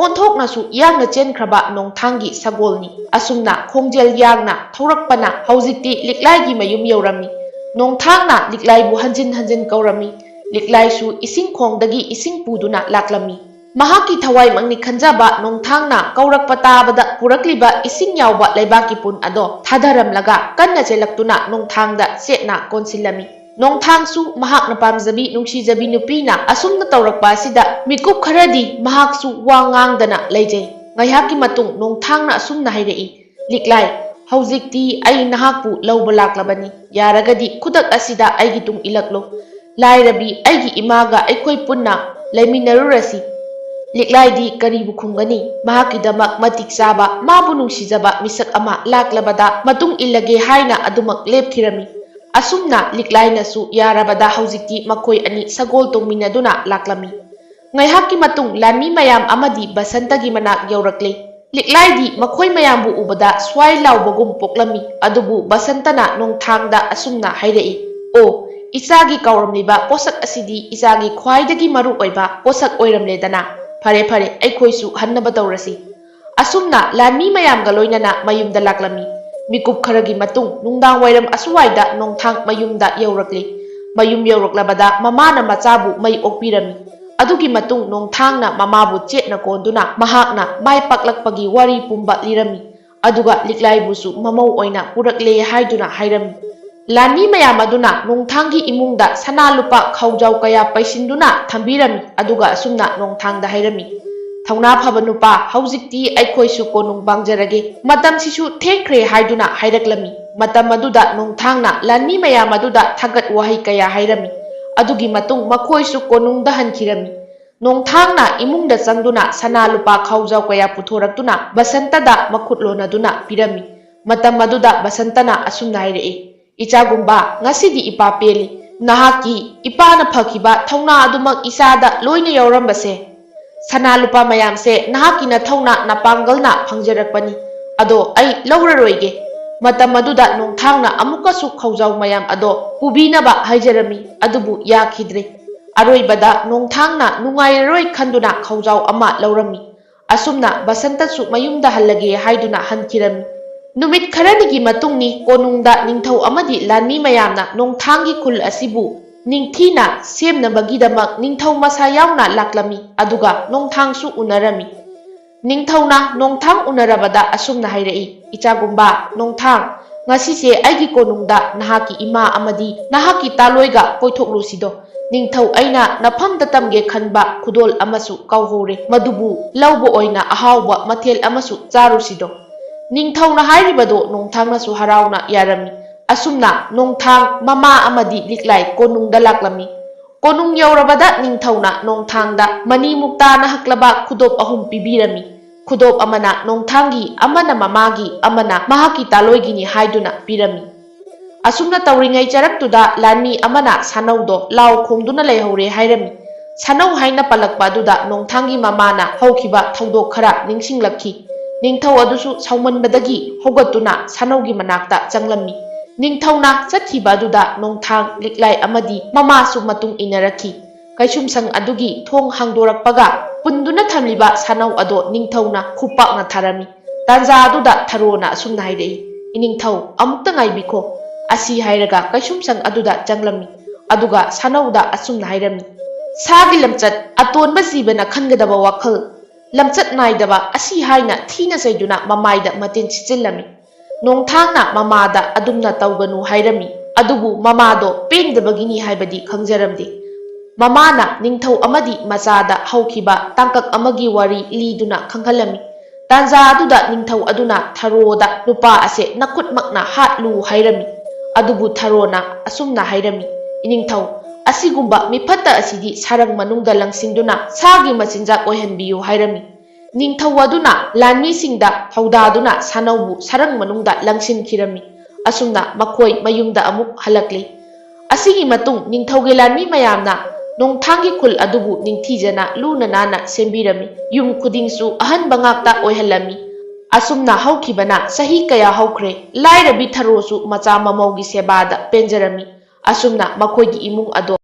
ꯑꯣꯟꯊꯣꯛꯅꯁꯨ ꯌꯥꯡꯅ ꯆꯦꯟꯈ꯭ꯔꯕ ꯅꯣꯡꯊꯥꯡꯒꯤ ꯁꯒꯣꯜꯅꯤ꯫ ꯑꯁꯨꯝꯅ ꯈꯣꯡꯖꯦꯜ ꯌꯥꯡꯅ ꯊꯧꯔꯛꯄꯅ ꯍꯧꯖꯤꯛꯇꯤ ꯂꯤꯛꯂꯥꯏꯒꯤ ꯃꯌꯨꯝ ꯌꯧꯔꯝꯃꯤ꯫ ꯅꯣꯡꯊꯥꯡꯅ ꯂꯤꯛꯂꯥꯏꯕꯨ ꯍꯟꯖꯤꯟ ꯍꯟꯖꯤꯟ ꯀꯧꯔꯝꯃꯤ꯫ ꯂꯤꯛꯂꯥꯏꯁꯨ ꯏꯁꯤꯡ ꯈꯣꯡꯗꯒꯤ ꯏꯁꯤꯡ ꯄꯨꯗꯨꯅ ꯂꯥꯛꯂꯝꯃꯤ꯫ ꯃꯍꯥꯛꯀꯤ ꯊꯋꯥꯏꯃꯛꯅꯤ ꯈꯟꯖꯕ ꯅꯣꯡꯊꯥꯡꯅ ꯀꯧꯔꯛꯄ ꯇꯥꯕꯗ ꯄꯨꯔꯛꯂꯤꯕ ꯏꯁꯤꯡ ꯌꯥꯎꯕ ꯂꯩꯕꯥꯛꯀꯤ ꯄꯨꯟ ꯑꯗꯣ ꯊꯥꯗꯔꯝꯂꯒ ꯀꯟꯅ ꯆꯦꯜꯂꯛꯇꯨꯅ ꯅꯣꯡꯊꯥꯡꯗ ꯆꯦꯠꯅ ꯀꯣꯟꯁꯤꯜꯂꯝꯃꯤ꯫ ꯅꯣꯡꯊꯥꯡꯁꯨ ꯃꯍꯥꯛꯅ ꯄꯥꯝꯖꯕꯤ ꯅꯨꯡꯁꯤꯖꯕꯤ ꯅꯨꯄꯤꯅ ꯑꯁꯨꯝꯅ ꯇꯧꯔꯛꯄ ꯑꯁꯤꯗ ꯃꯤꯀꯨꯞ ꯈꯔꯗꯤ ꯃꯍꯥꯛꯁꯨ ꯋꯥ ꯉꯥꯡꯗꯅ ꯂꯩꯖꯩ꯫ ꯉꯥꯏꯍꯥꯛꯀꯤ ꯃꯇꯨꯡ ꯅꯣꯡꯊꯥꯡꯅ ꯑꯁꯨꯝꯅ ꯍꯥꯏꯔꯛꯏ, "ꯂꯤꯛꯂꯥꯏ, ꯍꯧꯖꯤꯛꯇꯤ ꯑꯩ ꯅꯍꯥꯛꯄꯨ ꯂꯧꯕ ꯂꯥꯛꯂꯕꯅꯤ꯫ ꯌꯥꯔꯒꯗꯤ ꯈꯨꯗꯛ ꯑꯁꯤꯗ ꯑꯩꯒꯤ ꯇꯨꯡ ꯏꯜꯂꯛꯂꯣ꯫ ꯂꯥꯏꯔꯕꯤ ꯑꯩꯒꯤ ꯏꯃꯥꯒ ꯑꯩꯈꯣꯏ ꯄꯨꯟꯅ ꯂꯩꯃꯤꯟꯅꯔꯨꯔꯁꯤ꯫" ꯂꯤꯛꯂꯥꯏꯗꯤ ꯀꯔꯤꯕꯨ ꯈꯨꯝꯒꯅꯤ? ꯃꯍꯥꯛꯀꯤꯗꯃꯛ ꯃꯇꯤꯛ ꯆꯥꯕ, ꯃꯥꯕꯨ ꯅꯨꯡꯁꯤꯖꯕ ꯃꯤꯁꯛ ꯑꯃ ꯂꯥꯛꯂꯕꯗ ꯃꯇꯨꯡ ꯏꯜꯂꯒꯦ ꯍꯥꯏꯅ ꯑꯗꯨꯃꯛ ꯂꯦꯞꯈꯤꯔꯝꯃꯤ꯫ ꯑꯁꯨꯝꯅ ꯂꯤꯛꯂꯥꯏꯅꯁꯨ ꯌꯥꯔꯕꯗ ꯍꯧꯖꯤꯛꯇꯤ ꯃꯈꯣꯏ ꯑꯅꯤ ꯁꯒꯣꯜ ꯇꯣꯡꯃꯤꯟꯅꯗꯨꯅ ꯂꯥꯛꯂꯝꯃꯤ꯫ ꯉꯥꯏꯍꯥꯛꯀꯤ ꯃꯇꯨꯡ ꯂꯥꯟꯃꯤ ꯃꯌꯥꯝ ꯑꯃꯗꯤ ꯕꯁꯟꯇꯒꯤ ꯃꯅꯥꯛ ꯌꯧꯔꯛꯂꯦ꯫ ꯂꯤꯛꯂꯥꯏꯗꯤ ꯃꯈꯣꯏ ꯃꯌꯥꯝꯕꯨ ꯎꯕꯗ ꯁ꯭ꯋꯥꯏ ꯂꯥꯎꯕꯒꯨꯝ ꯄꯣꯛꯂꯝꯃꯤ꯫ ꯑꯗꯨꯕꯨ ꯕꯁꯟꯇꯅ ꯅꯣꯡꯊꯥꯡꯗ ꯑꯁꯨꯝꯅ ꯍꯥꯏꯔꯛꯏ, "ꯑꯣ, ꯏꯆꯥꯒꯤ ꯀꯥꯎꯔꯝꯂꯤꯕ ꯄꯣꯠꯁꯛ ꯑꯁꯤꯗꯤ ꯏꯆꯥꯒꯤ ꯈ꯭ꯋꯥꯏꯗꯒꯤ ꯃꯔꯨ ꯑꯣꯏꯕ ꯄꯣꯠꯁꯛ ꯑꯣꯏꯔꯝꯂꯦꯗꯅ꯫ ꯐꯔꯦ, ꯐꯔꯦ, ꯑꯩꯈꯣꯏꯁꯨ ꯍꯟꯅꯕ ꯇꯧꯔꯁꯤ꯫" ꯑꯁꯨꯝꯅ ꯂꯥꯟꯃꯤ ꯃꯌꯥꯝꯒ ꯂꯣꯏꯅꯅ ꯃꯌꯨꯝꯗ ꯂꯥꯛꯂꯝꯃꯤ꯫ ꯃꯤꯀꯨꯞ ꯈꯔꯒꯤ ꯃꯇꯨꯡ ꯅꯨꯡꯗꯥꯡ ꯋꯥꯏꯔꯝ ꯑꯁꯨꯋꯥꯏꯗ ꯅꯣꯡꯊꯥꯡ ꯃꯌꯨꯝꯗ ꯌꯧꯔꯛꯂꯤ꯫ ꯃꯌꯨꯝ ꯌꯧꯔꯛꯂꯕꯗ ꯃꯃꯥꯅ ꯃꯆꯥꯕꯨ ꯃꯩ ꯑꯣꯛꯄꯤꯔꯝꯃꯤ꯫ ꯑꯗꯨꯒꯤ ꯃꯇꯨꯡ ꯅꯣꯡꯊꯥꯡꯅ ꯃꯃꯥꯕꯨ ꯆꯦꯠꯅ ꯀꯣꯟꯗꯨꯅ ꯃꯍꯥꯛꯅ ꯃꯥꯏ ꯄꯥꯛꯂꯛꯄꯒꯤ ꯋꯥꯔꯤ ꯄꯨꯝꯕ ꯂꯤꯔꯝꯃꯤ꯫ ꯑꯗꯨꯒ ꯂꯤꯛꯂꯥꯏꯕꯨꯁꯨ ꯃꯃꯧ ꯑꯣꯏꯅ ꯄꯨꯔꯛꯂꯦ ꯍꯥꯏꯗꯨꯅ ꯍꯥꯏꯔꯝꯃꯤ꯫ ꯂꯥꯟꯃꯤ ꯃꯌꯥꯝ ꯑꯗꯨꯅ ꯅꯣꯡꯊꯥꯡꯒꯤ ꯏꯃꯨꯡꯗ ꯁꯅꯥ ꯂꯨꯄꯥ ꯈꯥꯎꯖꯥꯎ ꯀꯌꯥ ꯄꯩꯁꯤꯟꯗꯨꯅ ꯊꯝꯕꯤꯔꯝꯃꯤ꯫ ꯑꯗꯨꯒ ꯑꯁꯨꯝꯅ ꯅꯣꯡꯊꯥꯡꯗ ꯍꯥꯏꯔꯝꯃꯤ, "ꯊꯧꯅꯥ ꯐꯕ ꯅꯨꯄꯥ, ꯍꯧꯖꯤꯛꯇꯤ ꯑꯩꯈꯣꯏꯁꯨ ꯀꯣꯅꯨꯡ ꯄꯥꯡꯖꯔꯒꯦ, ꯃꯇꯝꯁꯤꯁꯨ ꯊꯦꯡꯈ꯭ꯔꯦ" ꯍꯥꯏꯗꯨꯅ ꯍꯥꯏꯔꯛꯂꯝꯃꯤ꯫ ꯃꯇꯝ ꯑꯗꯨꯗ ꯅꯣꯡꯊꯥꯡꯅ ꯂꯥꯟꯃꯤ ꯃꯌꯥꯝ ꯑꯗꯨꯗ ꯊꯥꯒꯠ ꯋꯥꯍꯩ ꯀꯌꯥ ꯍꯥꯏꯔꯝꯃꯤ꯫ ꯑꯗꯨꯒꯤ ꯃꯇꯨꯡ ꯃꯈꯣꯏꯁꯨ ꯀꯣꯅꯨꯡꯗ ꯍꯟꯈꯤꯔꯝꯃꯤ꯫ ꯅꯣꯡꯊꯥꯡꯅ ꯏꯃꯨꯡꯗ ꯆꯪꯗꯨꯅ ꯁꯅꯥ ꯂꯨꯄꯥ ꯈꯥꯎꯖꯥꯎ ꯀꯌꯥ ꯄꯨꯊꯣꯔꯛꯇꯨꯅ ꯕꯁꯟꯇꯗ ꯃꯈꯨꯠ ꯂꯣꯟꯅꯗꯨꯅ ꯄꯤꯔꯝꯃꯤ꯫ ꯃꯇꯝ ꯑꯗꯨꯗ ꯕꯁꯟꯇꯅ ꯑꯁꯨꯝꯅ ꯍꯥꯏꯔꯛꯏ, "ꯏꯆꯥꯒꯨꯝꯕ, ꯉꯁꯤꯗꯤ ꯏꯄꯥ ꯄꯦꯜꯂꯤ꯫ ꯅꯍꯥꯛꯀꯤ ꯏꯄꯥꯅ ꯐꯈꯤꯕ ꯊꯧꯅꯥ ꯑꯗꯨꯃꯛ ꯏꯆꯥꯗ ꯂꯣꯏꯅ ꯌꯥꯎꯔꯝꯕꯁꯦ꯫ ꯁꯅꯥ ꯂꯨꯄꯥ ꯃꯌꯥꯝꯁꯦ ꯅꯍꯥꯛꯀꯤ ꯅꯊꯧꯅꯥ ꯅꯄꯥꯡꯒꯜꯅ ꯐꯪꯖꯔꯛꯄꯅꯤ꯫ ꯑꯗꯣ ꯑꯩ ꯂꯧꯔꯔꯣꯏꯒꯦ꯫" ꯃꯇꯝ ꯑꯗꯨꯗ ꯅꯣꯡꯊꯥꯡꯅ ꯑꯃꯨꯛꯀꯁꯨ ꯈꯧꯖꯥꯎ ꯃꯌꯥꯝ ꯑꯗꯣ ꯄꯨꯕꯤꯅꯕ ꯍꯥꯏꯖꯔꯝꯃꯤ, ꯑꯗꯨꯕꯨ ꯌꯥꯈꯤꯗ꯭ꯔꯦ꯫ ꯑꯔꯣꯏꯕꯗ ꯅꯣꯡꯊꯥꯡꯅ ꯅꯨꯡꯉꯥꯏꯔꯔꯣꯏ ꯈꯟꯗꯨꯅ ꯈꯧꯖꯥꯎ ꯑꯃ ꯂꯧꯔꯝꯃꯤ꯫ ꯑꯁꯨꯝꯅ ꯕꯁꯟꯇꯁꯨ ꯃꯌꯨꯝꯗ ꯍꯜꯂꯒꯦ ꯍꯥꯏꯗꯨꯅ ꯍꯟꯈꯤꯔꯝꯃꯤ꯫ ꯅꯨꯃꯤꯠ ꯈꯔꯅꯤꯒꯤ ꯃꯇꯨꯡꯅꯤ ꯀꯣꯅꯨꯡꯗ ꯅꯤꯡꯊꯧ ꯑꯃꯗꯤ ꯂꯥꯟꯃꯤ ꯃꯌꯥꯝꯅ ꯅꯣꯡꯊꯥꯡꯒꯤ ꯈꯨꯜ ꯑꯁꯤꯕꯨ ꯅꯤꯡꯊꯤꯅ ꯁꯦꯝꯅꯕꯒꯤꯗꯃꯛ ꯅꯤꯡꯊꯧ ꯃꯁꯥ ꯌꯥꯎꯅ ꯂꯥꯛꯂꯝꯃꯤ, ꯑꯗꯨꯒ ꯅꯣꯡꯊꯥꯡꯁꯨ ꯎꯅꯔꯝꯃꯤ꯫ ꯅꯤꯡꯊꯧꯅ ꯅꯣꯡꯊꯥꯡ ꯎꯅꯔꯕꯗ ꯑꯁꯨꯝꯅ ꯍꯥꯏꯔꯛꯏ, "ꯏꯆꯥꯒꯨꯝꯕ ꯅꯣꯡꯊꯥꯡ, ꯉꯁꯤꯁꯦ ꯑꯩꯒꯤ ꯀꯣꯅꯨꯡꯗ ꯅꯍꯥꯛꯀꯤ ꯏꯃꯥ ꯑꯃꯗꯤ ꯅꯍꯥꯛꯀꯤ ꯇꯥꯂꯣꯏꯒ ꯀꯣꯏꯊꯣꯛꯂꯨꯁꯤꯗꯣ꯫ ꯅꯤꯡꯊꯧ ꯑꯩꯅ ꯅꯐꯝꯗ ꯇꯝꯒꯦ ꯈꯟꯕ ꯈꯨꯗꯣꯜ ꯑꯃꯁꯨ ꯀꯥꯎꯍꯧꯔꯦ, ꯃꯗꯨꯕꯨ ꯂꯧꯕ ꯑꯣꯏꯅ ꯑꯍꯥꯎꯕ ꯃꯊꯦꯜ ꯑꯃꯁꯨ ꯆꯥꯔꯨꯁꯤꯗꯣ꯫" ꯅꯤꯡꯊꯧꯅ ꯍꯥꯏꯔꯤꯕꯗꯣ ꯅꯣꯡꯊꯥꯡꯅꯁꯨ ꯍꯔꯥꯎꯅ ꯌꯥꯔꯝꯃꯤ꯫ ꯑꯁꯨꯝꯅ ꯅꯣꯡꯊꯥꯡ, ꯃꯃꯥ ꯑꯃꯗꯤ ꯂꯤꯛꯂꯥꯏ ꯀꯣꯅꯨꯡꯗ ꯂꯥꯛꯂꯝꯃꯤ꯫ ꯀꯣꯅꯨꯡ ꯌꯧꯔꯕꯗ ꯅꯤꯡꯊꯧꯅ ꯅꯣꯡꯊꯥꯡꯗ ꯃꯅꯤ ꯃꯨꯛꯇꯥꯅ ꯍꯛꯂꯕ ꯈꯨꯗꯣꯞ ꯑꯍꯨꯝ ꯄꯤꯕꯤꯔꯝꯃꯤ꯫ ꯈꯨꯗꯣꯞ ꯑꯃꯅ ꯅꯣꯡꯊꯥꯡꯒꯤ, ꯑꯃꯅ ꯃꯃꯥꯒꯤ, ꯑꯃꯅ ꯃꯍꯥꯛꯀꯤ ꯇꯥꯂꯣꯏꯒꯤꯅꯤ ꯍꯥꯏꯗꯨꯅ ꯄꯤꯔꯝꯃꯤ꯫ ꯑꯁꯨꯝꯅ ꯇꯧꯔꯤꯉꯩ ꯆꯔꯛꯇꯨꯗ ꯂꯥꯟꯃꯤ ꯑꯃꯅ ꯁꯥꯅꯧꯗꯣ ꯂꯥꯎ ꯈꯣꯡꯗꯨꯅ ꯂꯩꯍꯧꯔꯦ ꯍꯥꯏꯔꯝꯃꯤ꯫ ꯁꯥꯅꯧ ꯍꯥꯏꯅ ꯄꯜꯂꯛꯄ ꯑꯗꯨꯗ ꯅꯣꯡꯊꯥꯡꯒꯤ ꯃꯃꯥꯅ ꯍꯧꯈꯤꯕ ꯊꯧꯗꯣꯛ ꯈꯔ ꯅꯤꯡꯁꯤꯡꯂꯛꯈꯤ꯫ ꯅꯤꯡꯊꯧ ꯑꯗꯨꯁꯨ ꯁꯥꯎꯃꯟꯕꯗꯒꯤ ꯍꯧꯒꯠꯇꯨꯅ ꯁꯥꯅꯧꯒꯤ ꯃꯅꯥꯛꯇ ꯆꯪꯂꯝꯃꯤ꯫ ꯅꯤꯡꯊꯧꯅ ꯆꯠꯈꯤꯕ ꯑꯗꯨꯗ ꯅꯣꯡꯊꯥꯡ, ꯂꯤꯛꯂꯥꯏ ꯑꯃꯗꯤ ꯃꯃꯥꯁꯨ ꯃꯇꯨꯡ ꯏꯟꯅꯔꯛꯈꯤ꯫ ꯀꯩꯁꯨꯝꯁꯪ ꯑꯗꯨꯒꯤ ꯊꯣꯡ ꯍꯥꯡꯗꯣꯔꯛꯄꯒ ꯄꯨꯟꯗꯨꯅ ꯊꯝꯂꯤꯕ ꯁꯥꯅꯧ ꯑꯗꯣ ꯅꯤꯡꯊꯧꯅ ꯈꯨꯄꯥꯛꯅ ꯊꯥꯔꯝꯃꯤ꯫ ꯇꯥꯟꯖꯥ ꯑꯗꯨꯗ ꯊꯔꯣꯅ ꯑꯁꯨꯝꯅ ꯍꯥꯏꯔꯛꯏ, "ꯏꯅꯤꯡꯊꯧ, ꯑꯃꯨꯛꯇ ꯉꯥꯏꯕꯤꯈꯣ꯫" ꯑꯁꯤ ꯍꯥꯏꯔꯒ ꯀꯩꯁꯨꯝꯁꯪ ꯑꯗꯨꯗ ꯆꯪꯂꯝꯃꯤ꯫ ꯑꯗꯨꯒ ꯁꯥꯅꯧꯗ ꯑꯁꯨꯝꯅ ꯍꯥꯏꯔꯝꯃꯤ, "ꯁꯥꯒꯤ ꯂꯝꯆꯠ, ꯑꯇꯣꯟꯕ ꯖꯤꯕꯅ ꯈꯟꯒꯗꯕ ꯋꯥꯈꯜ, ꯂꯝꯆꯠ ꯅꯥꯏꯗꯕ ꯑꯁꯤ ꯍꯥꯏꯅ ꯊꯤꯅ ꯆꯩꯗꯨꯅ ꯃꯃꯥꯏꯗ ꯃꯇꯤꯟ ꯁꯤꯠꯆꯤꯜꯂꯝꯃꯤ꯫ ꯅꯣꯡꯊꯥꯡꯅ ꯃꯃꯥꯗ ꯑꯗꯨꯝꯅ ꯇꯧꯒꯅꯨ ꯍꯥꯏꯔꯝꯃꯤ, ꯑꯗꯨꯕꯨ ꯃꯃꯥꯗꯣ ꯄꯦꯟꯗꯕꯒꯤꯅꯤ ꯍꯥꯏꯕꯗꯤ ꯈꯪꯖꯔꯝꯗꯦ꯫ ꯃꯃꯥꯅ ꯅꯤꯡꯊꯧ ꯑꯃꯗꯤ ꯃꯆꯥꯗ ꯍꯧꯈꯤꯕ ꯇꯥꯡꯀꯛ ꯑꯃꯒꯤ ꯋꯥꯔꯤ ꯂꯤꯗꯨꯅ ꯈꯪꯍꯜꯂꯝꯃꯤ꯫ ꯇꯥꯟꯖꯥ ꯑꯗꯨꯗ ꯅꯤꯡꯊꯧ ꯑꯗꯨꯅ ꯊꯔꯣꯗ ꯅꯨꯄꯥ ꯑꯁꯦ ꯅꯈꯨꯠꯃꯛꯅ ꯍꯥꯠꯂꯨ ꯍꯥꯏꯔꯝꯃꯤ꯫ ꯑꯗꯨꯕꯨ ꯊꯔꯣꯅ ꯑꯁꯨꯝꯅ ꯍꯥꯏꯔꯝꯃꯤ, "ꯏꯅꯤꯡꯊꯧ, ꯑꯁꯤꯒꯨꯝꯕ ꯃꯤꯐꯠꯇ ꯑꯁꯤꯗꯤ ꯁꯥꯔꯪ ꯃꯅꯨꯡꯗ ꯂꯪꯁꯤꯟꯗꯨꯅ ꯁꯥꯒꯤ ꯃꯆꯤꯟꯖꯥꯛ ꯑꯣꯏꯍꯟꯕꯤꯌꯨ" ꯍꯥꯏꯔꯝꯃꯤ꯫ ꯅꯤꯡꯊꯧ ꯑꯗꯨꯅ ꯂꯥꯟꯃꯤꯁꯤꯡꯗ ꯊꯧꯗꯥꯗꯨꯅ ꯁꯥꯅꯧꯕꯨ ꯁꯥꯔꯪ ꯃꯅꯨꯡꯗ ꯂꯪꯁꯤꯟꯈꯤꯔꯝꯃꯤ꯫ ꯑꯁꯨꯝꯅ ꯃꯈꯣꯏ ꯃꯌꯨꯝꯗ ꯑꯃꯨꯛ ꯍꯜꯂꯛꯂꯤ꯫ ꯑꯁꯤꯒꯤ ꯃꯇꯨꯡ ꯅꯤꯡꯊꯧꯒꯤ ꯂꯥꯟꯃꯤ ꯃꯌꯥꯝꯅ ꯅꯣꯡꯊꯥꯡꯒꯤ ꯈꯨꯜ ꯑꯗꯨꯕꯨ ꯅꯤꯡꯊꯤꯖꯅ ꯂꯨꯅ ꯅꯥꯟꯅ ꯁꯦꯝꯕꯤꯔꯝꯃꯤ꯫ ꯌꯨꯝ ꯈꯨꯗꯤꯡꯁꯨ ꯑꯍꯟꯕ ꯉꯥꯛꯇ ꯑꯣꯏꯍꯜꯂꯝꯃꯤ꯫ ꯑꯁꯨꯝꯅ ꯍꯧꯈꯤꯕꯅ ꯆꯍꯤ ꯀꯌꯥ ꯍꯧꯈ꯭ꯔꯦ꯫ ꯂꯥꯏꯔꯕꯤ ꯊꯔꯣꯁꯨ ꯃꯆꯥ ꯃꯃꯧꯒꯤ ꯁꯦꯕꯥꯗ ꯄꯦꯟꯖꯔꯝꯃꯤ꯫ ꯑꯁꯨꯝꯅ ꯃꯈꯣꯏꯒꯤ ꯏꯃꯨꯡ ꯑꯗꯣ